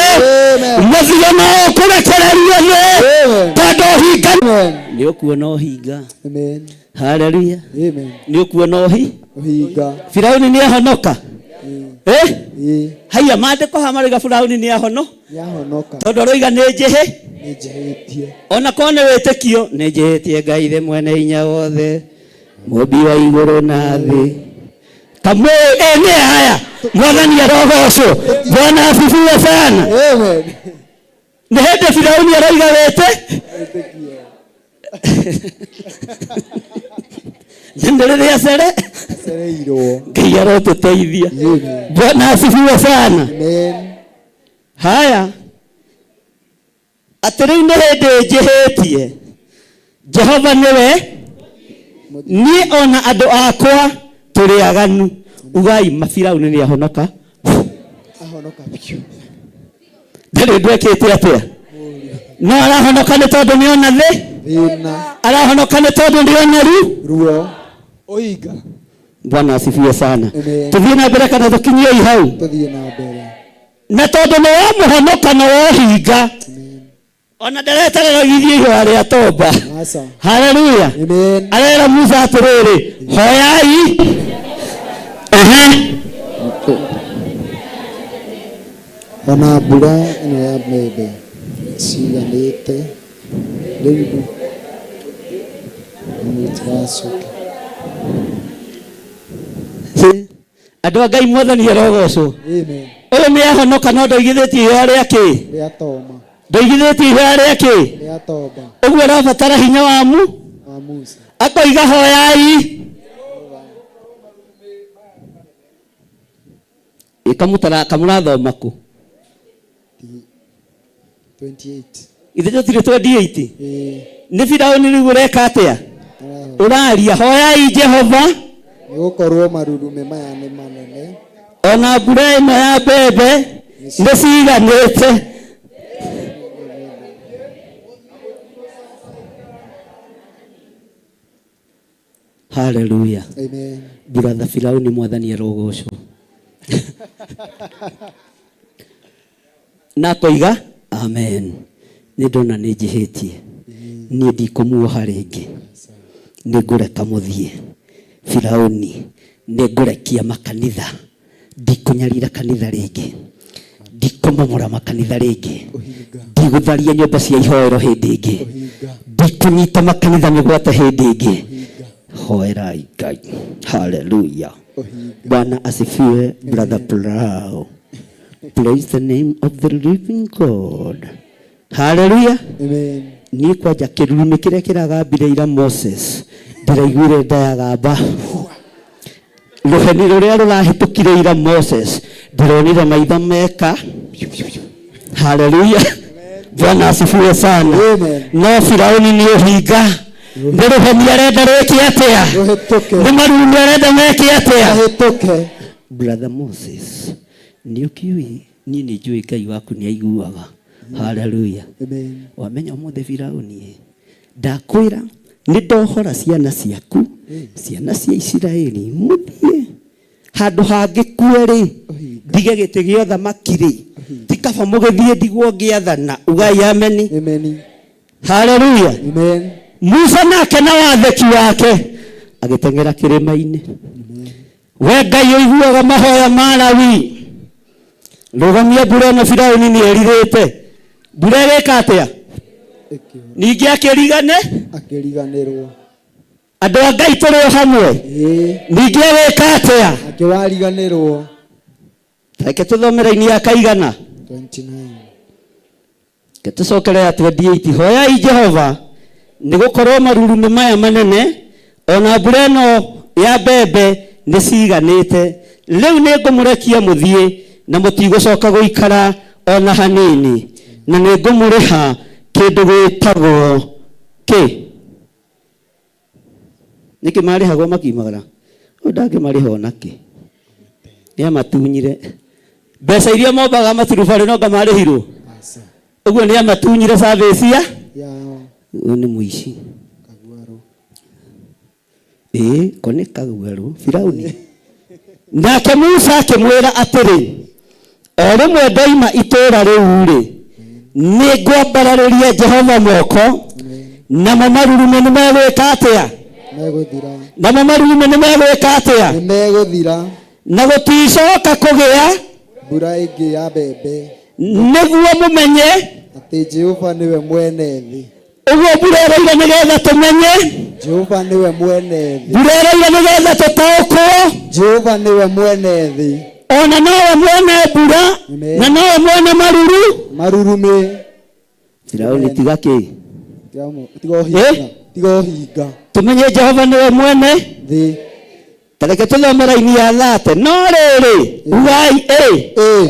S3: Amen.
S1: Mũthiro no ũkũrekererio thĩ.
S3: Amen.
S1: Tondũ ũhinga.
S3: Amen.
S1: Nĩ ũkuona ũhinga.
S3: Amen.
S1: Haleluya.
S3: Amen.
S1: Nĩ ũkuona ũhi.
S3: Ũhinga.
S1: Firaũni nĩ ahonoka.
S3: Ĩĩ.
S1: Eh?
S3: Ĩĩ.
S1: Haiya maandĩko haha maroiga Firaũni nĩ ahono.
S3: Nĩahonoka.
S1: Tondũ aroiga nĩ njĩhĩ.
S3: Nĩ njĩhĩtie.
S1: Ona korwo nĩ wĩtĩkio, nĩ njĩhĩtie Ngai ithe mwene hinya wothe, mũmbi wa igũrũ na thĩ. Kamwe nĩ haya. Mwathani arogocwo. Bwana asifiwe sana.
S3: Amen.
S1: Nĩ hĩndĩ Firaũni aroiga wĩtĩ.
S3: Wĩtĩkio.
S1: Nĩ rĩrĩa cere.
S3: Acereirwo.
S1: Ngai arotũteithia.
S3: Amen.
S1: Bwana asifiwe sana.
S3: Amen.
S1: Haya. Atĩ rĩu nĩ hĩndĩ njĩhĩtie. Jehova nĩwe niĩ ona andũ akwa tũrĩ aganu. Ugai ma Firaũni nĩ ahonoka.
S3: Ahonoka biũ.
S1: Ndarĩ ũndũ ekĩte atĩa no arahonoka nĩ tondũ nĩona thĩ
S3: Thĩna.
S1: arahonoka nĩ tondũ nĩona ru
S3: Ruo.
S4: Ũhinga.
S1: Bwana asifiwe sana.
S3: Amen.
S1: Tuthiĩ na mbere kana tũkinyie hau?
S3: Tũthiĩ na mbere.
S1: Na tondũ nĩ wamũhonoka na wohinga ona ndareterera githie ihoya rĩa tomba.
S3: Aca.
S1: Haleluya.
S3: Amen.
S1: Arera Musa atĩrĩrĩ, hoyai. Ehe.
S3: Ona mbura ĩno ya mbembe ciganĩte rĩu mũtiracoka.
S1: Andũ a Ngai mwathani arogocwo.
S3: Amen.
S1: Ũyũ nĩ ahonoka no ndoigithĩtie ihoya rĩa kĩ?
S3: Rĩa toma.
S1: Ndoigithĩtie ihoya rĩa kĩ?
S3: Rĩa tomba
S1: Ũguo arabatara hinya wa mu
S3: wa Musa.
S1: Akoiga hoyai. Ĩkamũtara kamũrathoma kũ?
S3: 28.
S1: Ithe tũtirĩ 28.
S3: Ĩĩ.
S1: Nĩ Firaũni rĩu ũreka atĩa?
S3: Arahoya.
S1: Ũraria hoyai Jehova
S3: Nĩ gũkorwo marurumĩ maya nĩ manene
S1: ona mbura ĩno ya mbembe nĩ ciganĩte. Haleluya.
S3: Amen.
S1: Brother Firauni mwathani arogocwo. Na akoiga amen. Nĩ ndona nĩ njĩhĩtie. Niĩ ndikũmuoha rĩngĩ. Nĩ ngũreka mũthiĩ. Firauni nĩ ngũrekia makanitha. Ndikũnyarira kanitha rĩngĩ. Ndikũmomora makanitha rĩngĩ.
S3: Ũhinga.
S1: Ndigũtharia nyũmba cia ihoero hĩndĩ ĩngĩ.
S3: Ũhinga.
S1: Ndikũnyita makanitha mĩgwate hĩndĩ ĩngĩ.
S3: Ũhinga.
S1: Hoerai Ngai. Haleluya.
S3: Ũhinga.
S1: Bwana asifiwe, brother Plow. Praise the name of the living God. Haleluya.
S3: Amen.
S1: Niĩ kwanja kĩrurumĩ kĩrĩa kĩragambire ira Moses ndĩraiguire nda yagamba. Rũheni rũrĩa rũrahĩtũkire ira Moses ndĩronire maitho meka. Haleluya. Bwana asifiwe sana.
S3: Amen.
S1: No Firauni nĩ ũhinga. Nĩ rũheni arenda rwĩke atĩa?
S3: Rũhĩtũke.
S1: Nĩ marurumĩ arenda meke atĩa?
S3: Rũhĩtũke.
S1: Brother Moses, nĩ ũkĩũĩ niĩ nĩ njũĩ Ngai waku nĩ aiguaga. Haleluya.
S3: Amen.
S1: Wamenya ũmũthĩ Firauni ĩ, ndakwĩra nĩ ndohora ciana ciaku, ciana cia Isiraeli mũthiĩ handũ hangĩkue rĩ, ndige gĩtĩ gĩa ũthamaki rĩ, ti kaba mũgĩthiĩ ndigwo ngĩathana. Ugai ameni.
S3: Amen.
S1: Haleluya.
S3: Amen.
S1: Musa nake na wathĩki wake agĩteng'era kĩrĩma-inĩ. We Ngai ũiguaga mahoya ma Lawi, rũgamia mbura ĩno Firauni nĩ erirĩte. Mbura ĩgĩka atĩa?
S3: Ĩkĩura.
S1: Ningĩ akĩrigane
S3: Akĩriganĩrwo.
S1: andũ a Ngai tũrĩ o hamwe.
S3: Ĩĩ.
S1: Ningĩ agĩka atĩa?
S3: Akĩwariganĩrwo.
S1: Reke tũthome raini ya kaigana.
S3: 29.
S1: Reke tũcokere ya 28. Hoyai Jehova nĩ gũkorwo marurumĩ maya manene ona mbura ĩno ya mbembe nĩ ciganĩte. Rĩu nĩ ngũmũrekia mũthiĩ na mũtigũcoka gũikara ona hanini, na nĩ ngũmũrĩha kĩndũ gĩtagwo kĩ? Nĩkĩ marĩhagwo makiumagara? Ũyũ ndangĩmarĩha ona kĩ. Nĩ amatunyire mbeca iria mombaga maturubarĩ no ngamarĩhirwo.
S3: Aca.
S1: Ũguo nĩ amatunyire service ya
S3: Yao.
S1: ũyũ nĩ mũici.
S3: Kaguarũ.
S1: Ĩĩ, ko nĩ kaguarũ Firauni. Nake Musa akĩmwĩra atĩrĩ, o rĩmwe ndoima itũũra rĩu rĩ, nĩ ngwambararĩria Jehova moko, namo marurumĩ nĩ megwĩka atĩa?
S3: Megũthira.
S1: Namo marurumĩ nĩ megwĩka atĩa?
S3: Nĩ megũthira.
S1: Na gũticoka kũgĩa
S3: Mbura ĩngĩ ya mbembe.
S1: nĩguo mũmenye
S3: Atĩ Jehova nĩwe mwene thĩ.
S1: ũguo mbura ĩroira nĩgetha tũmenye,
S3: Jehova nĩwe mwene thĩ.
S1: mbura ĩroira nĩgetha tũtaũkwo.
S3: Jehova nĩwe mwene thĩ.
S1: Ona nowe mwene mbura
S3: Amen.
S1: na nowe mwene maruru.
S3: Marurumĩ.
S1: Firauni tiga kĩ?
S3: Tiga ũhinga. Tiga ũhinga.
S1: Tũmenye Jehova nĩwe mwene
S3: Thĩ.
S1: Ta reke tũthome raini ya thate. No rĩrĩ, ugai ĩ
S3: Ĩ.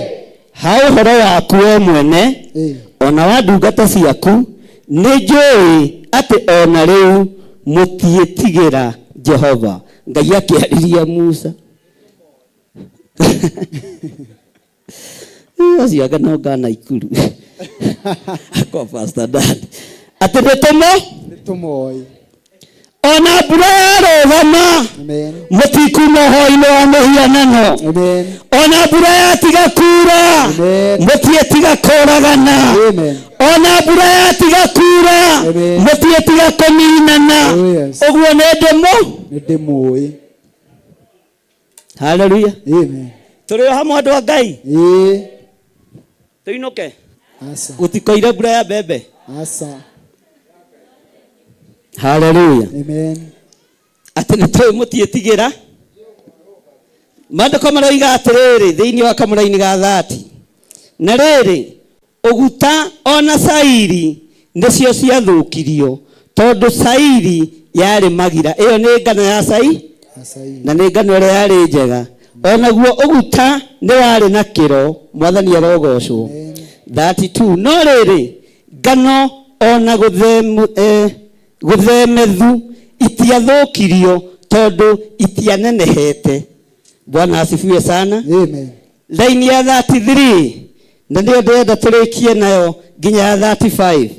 S1: ha ũhoro waku we mwene
S3: Ĩ.
S1: ona wa ndungata ciaku nĩ njũĩ atĩ ona rĩu mũtiĩtigĩra Jehova. Ngai akĩarĩria Musa. Acio anga no ngana ikuru. Kwa Pastor Dan atĩ nĩ tũmo
S3: Nĩ tũmoĩ.
S1: Ona mbura yarũgama,
S3: Amen.
S1: mũtikuma ũhoro-inĩ wa mũhianano.
S3: Amen.
S1: Ona mbura yatiga kura,
S3: Amen.
S1: mũtiĩtiga kũragana.
S3: Amen.
S1: Ona mbura yatiga kura,
S3: Amen.
S1: mũtiĩtiga kũninana.
S3: Oh, yes.
S1: Ũguo nĩ ndĩmũ.
S3: Nĩ ndĩmũĩ.
S1: Haleluya.
S3: Amen.
S1: Tũrĩ o hamwe, andũ a Ngai?
S3: Ĩĩ.
S1: Tũinũke.
S3: Aca.
S1: Gũtikoire mbura ya mbembe.
S3: Aca.
S1: Haleluya.
S3: Amen.
S1: Atĩ nĩ tũĩ mũtiĩtigĩra. Maandĩko maroiga atĩrĩrĩ thĩinĩ wa kamũraini ga 30, na rĩrĩ, ũguta ona cairi nĩcio ciathũkirio, tondũ cairi yarĩ magira. Ĩyo nĩ ngano ya cai.
S3: Acai.
S1: Na nĩ ngano ĩrĩa yarĩ njega, onaguo ũguta nĩ warĩ na kĩro. Mwathani arogocwo. 32, no rĩrĩ, ngano ona gũthemethu itiathũkirio, tondũ itianenehete. Bwana asifiwe sana.
S3: Amen.
S1: Laini ya 33, na nĩyo ndĩrenda tũrĩkie nayo nginya ya 35.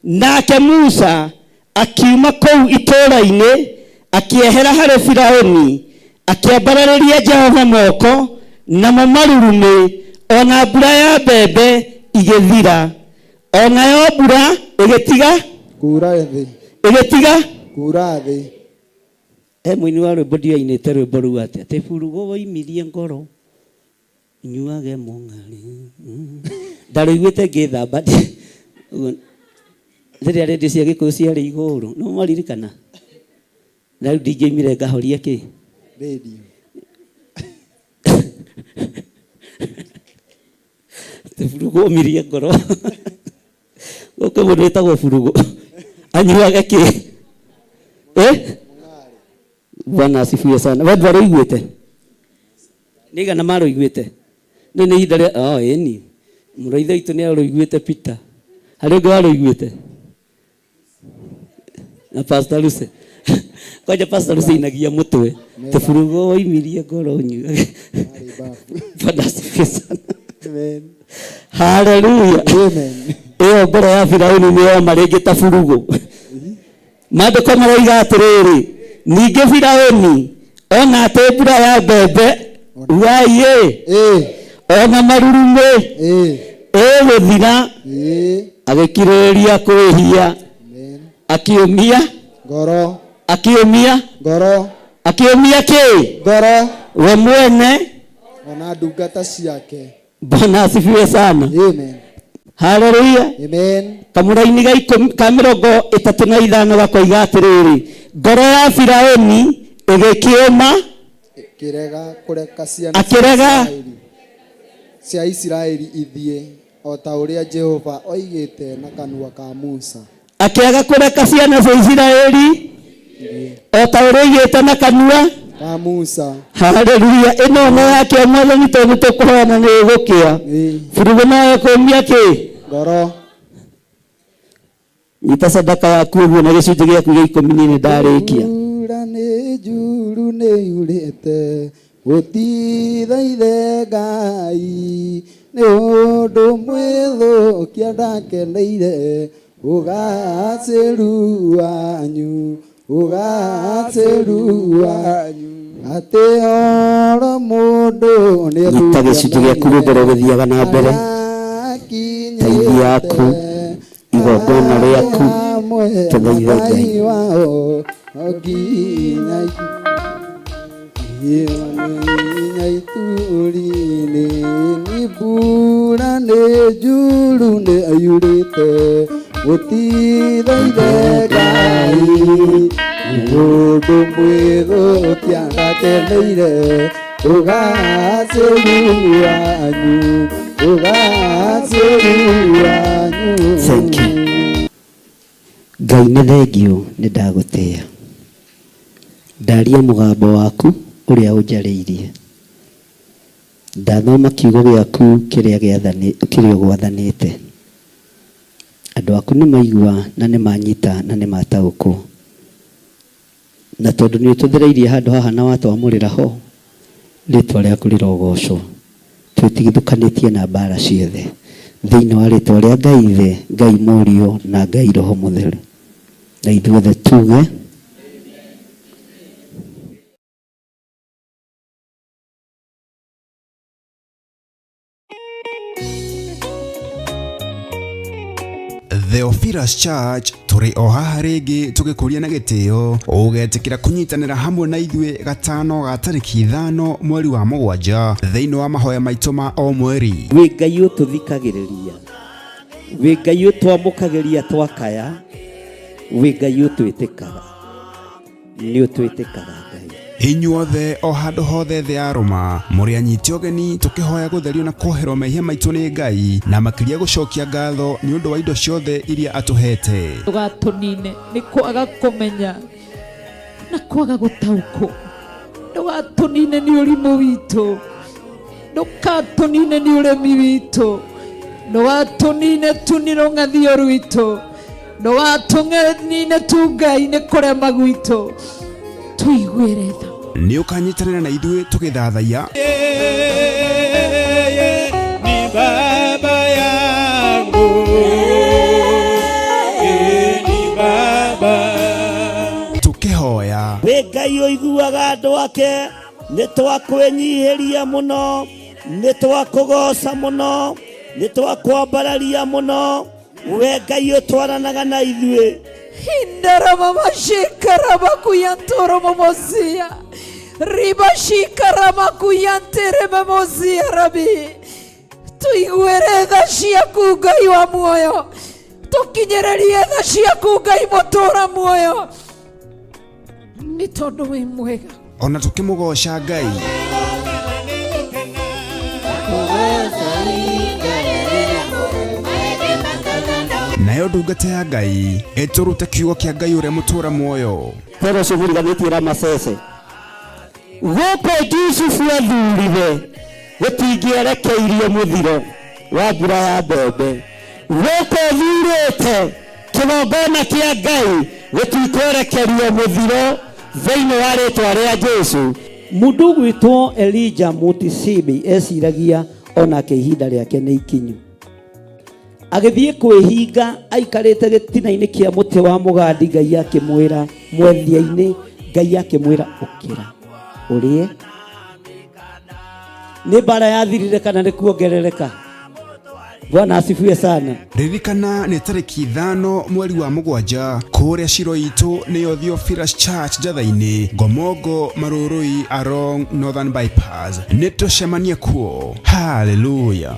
S1: Nake Musa akiuma kũu itũũra-inĩ, akĩehera harĩ Firaũni, akĩambararĩria Jehova moko, namo marurumĩ ona mbura ya mbembe igĩthira, onayo mbura ĩgĩtiga
S3: Kura thĩ.
S1: Ĩgĩtiga
S3: Kura thĩ.
S1: He mũini wa rwĩmbo ndioinĩte rwĩmbo rũu atĩ burugo woimirie ngoro nyuage mũng'arĩ. Ndarũiguĩte ngĩthamba. Ũguo, rĩrĩa rĩndio cia Gĩkũyũ ciarĩ igũrũ, no mwaririkana, na rĩu ndingĩimire ngahoria kĩ.
S3: Radio.
S1: Atĩ burugo womirie ngoro, gũkũ mũndũ wĩtagwo burugo anyuage kĩ? Eh? Bwana asifiwe sana. We ndwarũiguĩte? Nĩ igana marũiguĩte? Rĩu nĩ ihinda rĩa, oh, ĩni mũrũ wa ithe witũ nĩ arũiguĩte. Peter, harĩ ũngĩ warũiguĩte? Na Pastor Lucy, kwanja Pastor Lucy inagia mũtwe tũburugo woimirie ngoro nyuage.
S3: Marĩ babu.
S1: Bwana asifiwe sana.
S3: Amen.
S1: Haleluya.
S3: Amen.
S1: Ĩyo ngoro ya Firauni nĩ yoma rĩngĩ ta burugo. Maandĩko maroiga atĩrĩrĩ, ningĩ Firauni ona atĩ mbura ya mbembe waiĩ
S3: Ĩĩ.
S1: ona marurumĩ
S3: Ĩĩ.
S1: ĩgũthira,
S3: Ĩĩ.
S1: agĩkirĩrĩria kwĩhia.
S3: Amen.
S1: Akĩũmia
S3: Ngoro.
S1: Akĩũmia
S3: Ngoro.
S1: Akĩũmia kĩ?
S3: Ngoro.
S1: We mwene.
S3: Ona ndungata ciake.
S1: Bwana asifiwe sana.
S3: Amen.
S1: Haleluya.
S3: Amen.
S1: Kamũraini ga ikũmi ka 35 gakoiga atĩrĩrĩ, ngoro ya Firaũni ĩgĩkĩũma.
S3: Kĩrega kũreka ciana cia
S1: Akĩrega.
S3: Cia Isiraeli ithiĩ, o ta ũrĩa Jehova oigĩte na kanua ka Musa.
S1: Akĩaga kũreka ciana cia Isiraeli o ta ũrĩa oigĩte na kanua
S3: ka Musa.
S1: Haleluya. Ĩno nĩ yake Mwathani, tondũ tũkũhoya nĩ ĩgũkĩa.
S3: Ĩĩ.
S1: Burugu nayo kũmia kĩ?
S3: Ngoro.
S1: Nyita sadaka yaku ũguo na gĩcunjĩ gĩaku gĩa 10, nĩ ndarĩkia.
S3: Mbura nĩ njuru nĩ yurĩte, gũtithaithe Ngai, nĩ ũndũ mwĩthũkia ndakeneire ũgacĩru wanyu, ũgacĩru wanyu, atĩ oro mũndũ nĩ
S1: Nyita gĩcunjĩ gĩaku rwĩmbo rũgĩthiaga na mbere. Taithi yaku, igongona rĩaku, tũthaithe Ngai.
S3: Wao nginya nginya ituri-inĩ, nĩ mbura nĩ njuru nĩ yurĩte, gũtithaithe Ngai, nĩ ũndũ mwĩthũkia ndakeneire ũgacĩru wanyu, ũgacĩru wanyu.
S1: Thank you. Ngai, nĩ thengio, nĩ ndagũtĩĩa, ndaria mũgambo waku ũrĩa ũnjarĩirie, ndathoma kiugo gĩaku kĩrĩa kĩrĩa ũgwathanĩte. Andũ aku nĩ maigua na nĩ manyita na nĩ mataũkwo, na tondũ nĩ ũtũthereirie handũ haha na watwamũrĩra ho, rĩtwa rĩaku rĩrogocwo. Twĩtigithũkanĩtie na mbara ciothe. Thĩinĩ wa rĩtwa rĩa Ngai Ithe, Ngai Mũriũ na Ngai Roho Mũtheru. Na ithuothe tuge
S4: Theophilus Church tũrĩ o haha rĩngĩ tũgĩkũria na gĩtĩo ũgetĩkĩra kũnyitanĩra hamwe na ithuĩ gatano ga tarĩki 5 mweri wa 7 thĩinĩ wa mahoya maitũ ma o mweri.
S1: Wĩ Ngai ũtũthikagĩrĩria, wĩ Ngai ũtwamũkagĩria twakaya, wĩ Ngai ũtwĩtĩkaga, nĩ ũtwĩtĩkaga Ngai.
S4: Inyuothe o handũ hothe thĩ ya rũma mũrĩ anyiti ũgeni tũkĩhoya gũtherio na kuoherwo mehia maitũ nĩ Ngai na makĩria gũcokia ngatho nĩ ũndũ wa indo ciothe iria atũhete.
S5: Ndũgatũnine nĩ kwaga kũmenya na kwaga gũtaũkwo, ndũgatũnine nĩ ũrimũ witũ, ndũgatũnine nĩ ũremi witũ, ndũgatũnine tu nĩ rũng'athio rwitũ, ndũgatũnine tu Ngai nĩ kũrema gwitũ, tũiguĩre tha.
S4: Nĩ ũkanyitanĩra na ithuĩ tũgĩthathaiya
S6: Yeye ni baba yangu, yeye ni baba.
S4: Tũkĩhoya
S1: Wĩ Ngai ũiguaga andũ ake, nĩ twakwĩnyihĩria mũno, nĩ twakũgoca mũno, nĩ twakwambararia mũno, we Ngai ũtwaranaga na ithuĩ.
S5: Indaramamashikaramakuyantoromomosia ribashikaramakuyanteramomosia rabi tuiguĩre tha ciaku Ngai wa muoyo, tũkinyĩrĩrie tha ciaku Ngai mũtũra muoyo, nĩ tondũ wĩ mwega.
S4: Ona tũkĩmũgoca Ngai. Nayo ndungata ya Ngai ĩtũrute kiugo kĩa Ngai ũrĩa mũtũra muoyo.
S1: Tero ũcio mũriganĩtie Ramasese gũkũ Jusufu athurire gũtingĩerekeirio mũthiro wa mbura ya mbembe, gũkũ thurĩte kĩgongona kĩa Ngai gũtikwerekerio mũthiro thĩinĩ wa rĩtwa rĩa Jesu. Mũndũ ũgwĩtwo Elijah Mutisibi eciragia onake ihinda rĩake nĩ ikinyu, agĩthiĩ kwĩhinga aikarĩte gĩtina-inĩ kĩa mũtĩ wa mũgandi. Ngai akĩmwĩra mwethia-inĩ, Ngai akĩmwĩra ũkĩra ũrĩe. Nĩ mbara yathirire kana nĩ kuongerereka? Bwana asifiwe sana.
S4: Ririkana nĩ tarĩki 5 mweri wa 7 kũrĩa ciro itũ nĩyo Theophilus Church Njatha-inĩ, Ngomongo Marũrũi along Northern Bypass. Nĩ tũcemanie kuo. Hallelujah.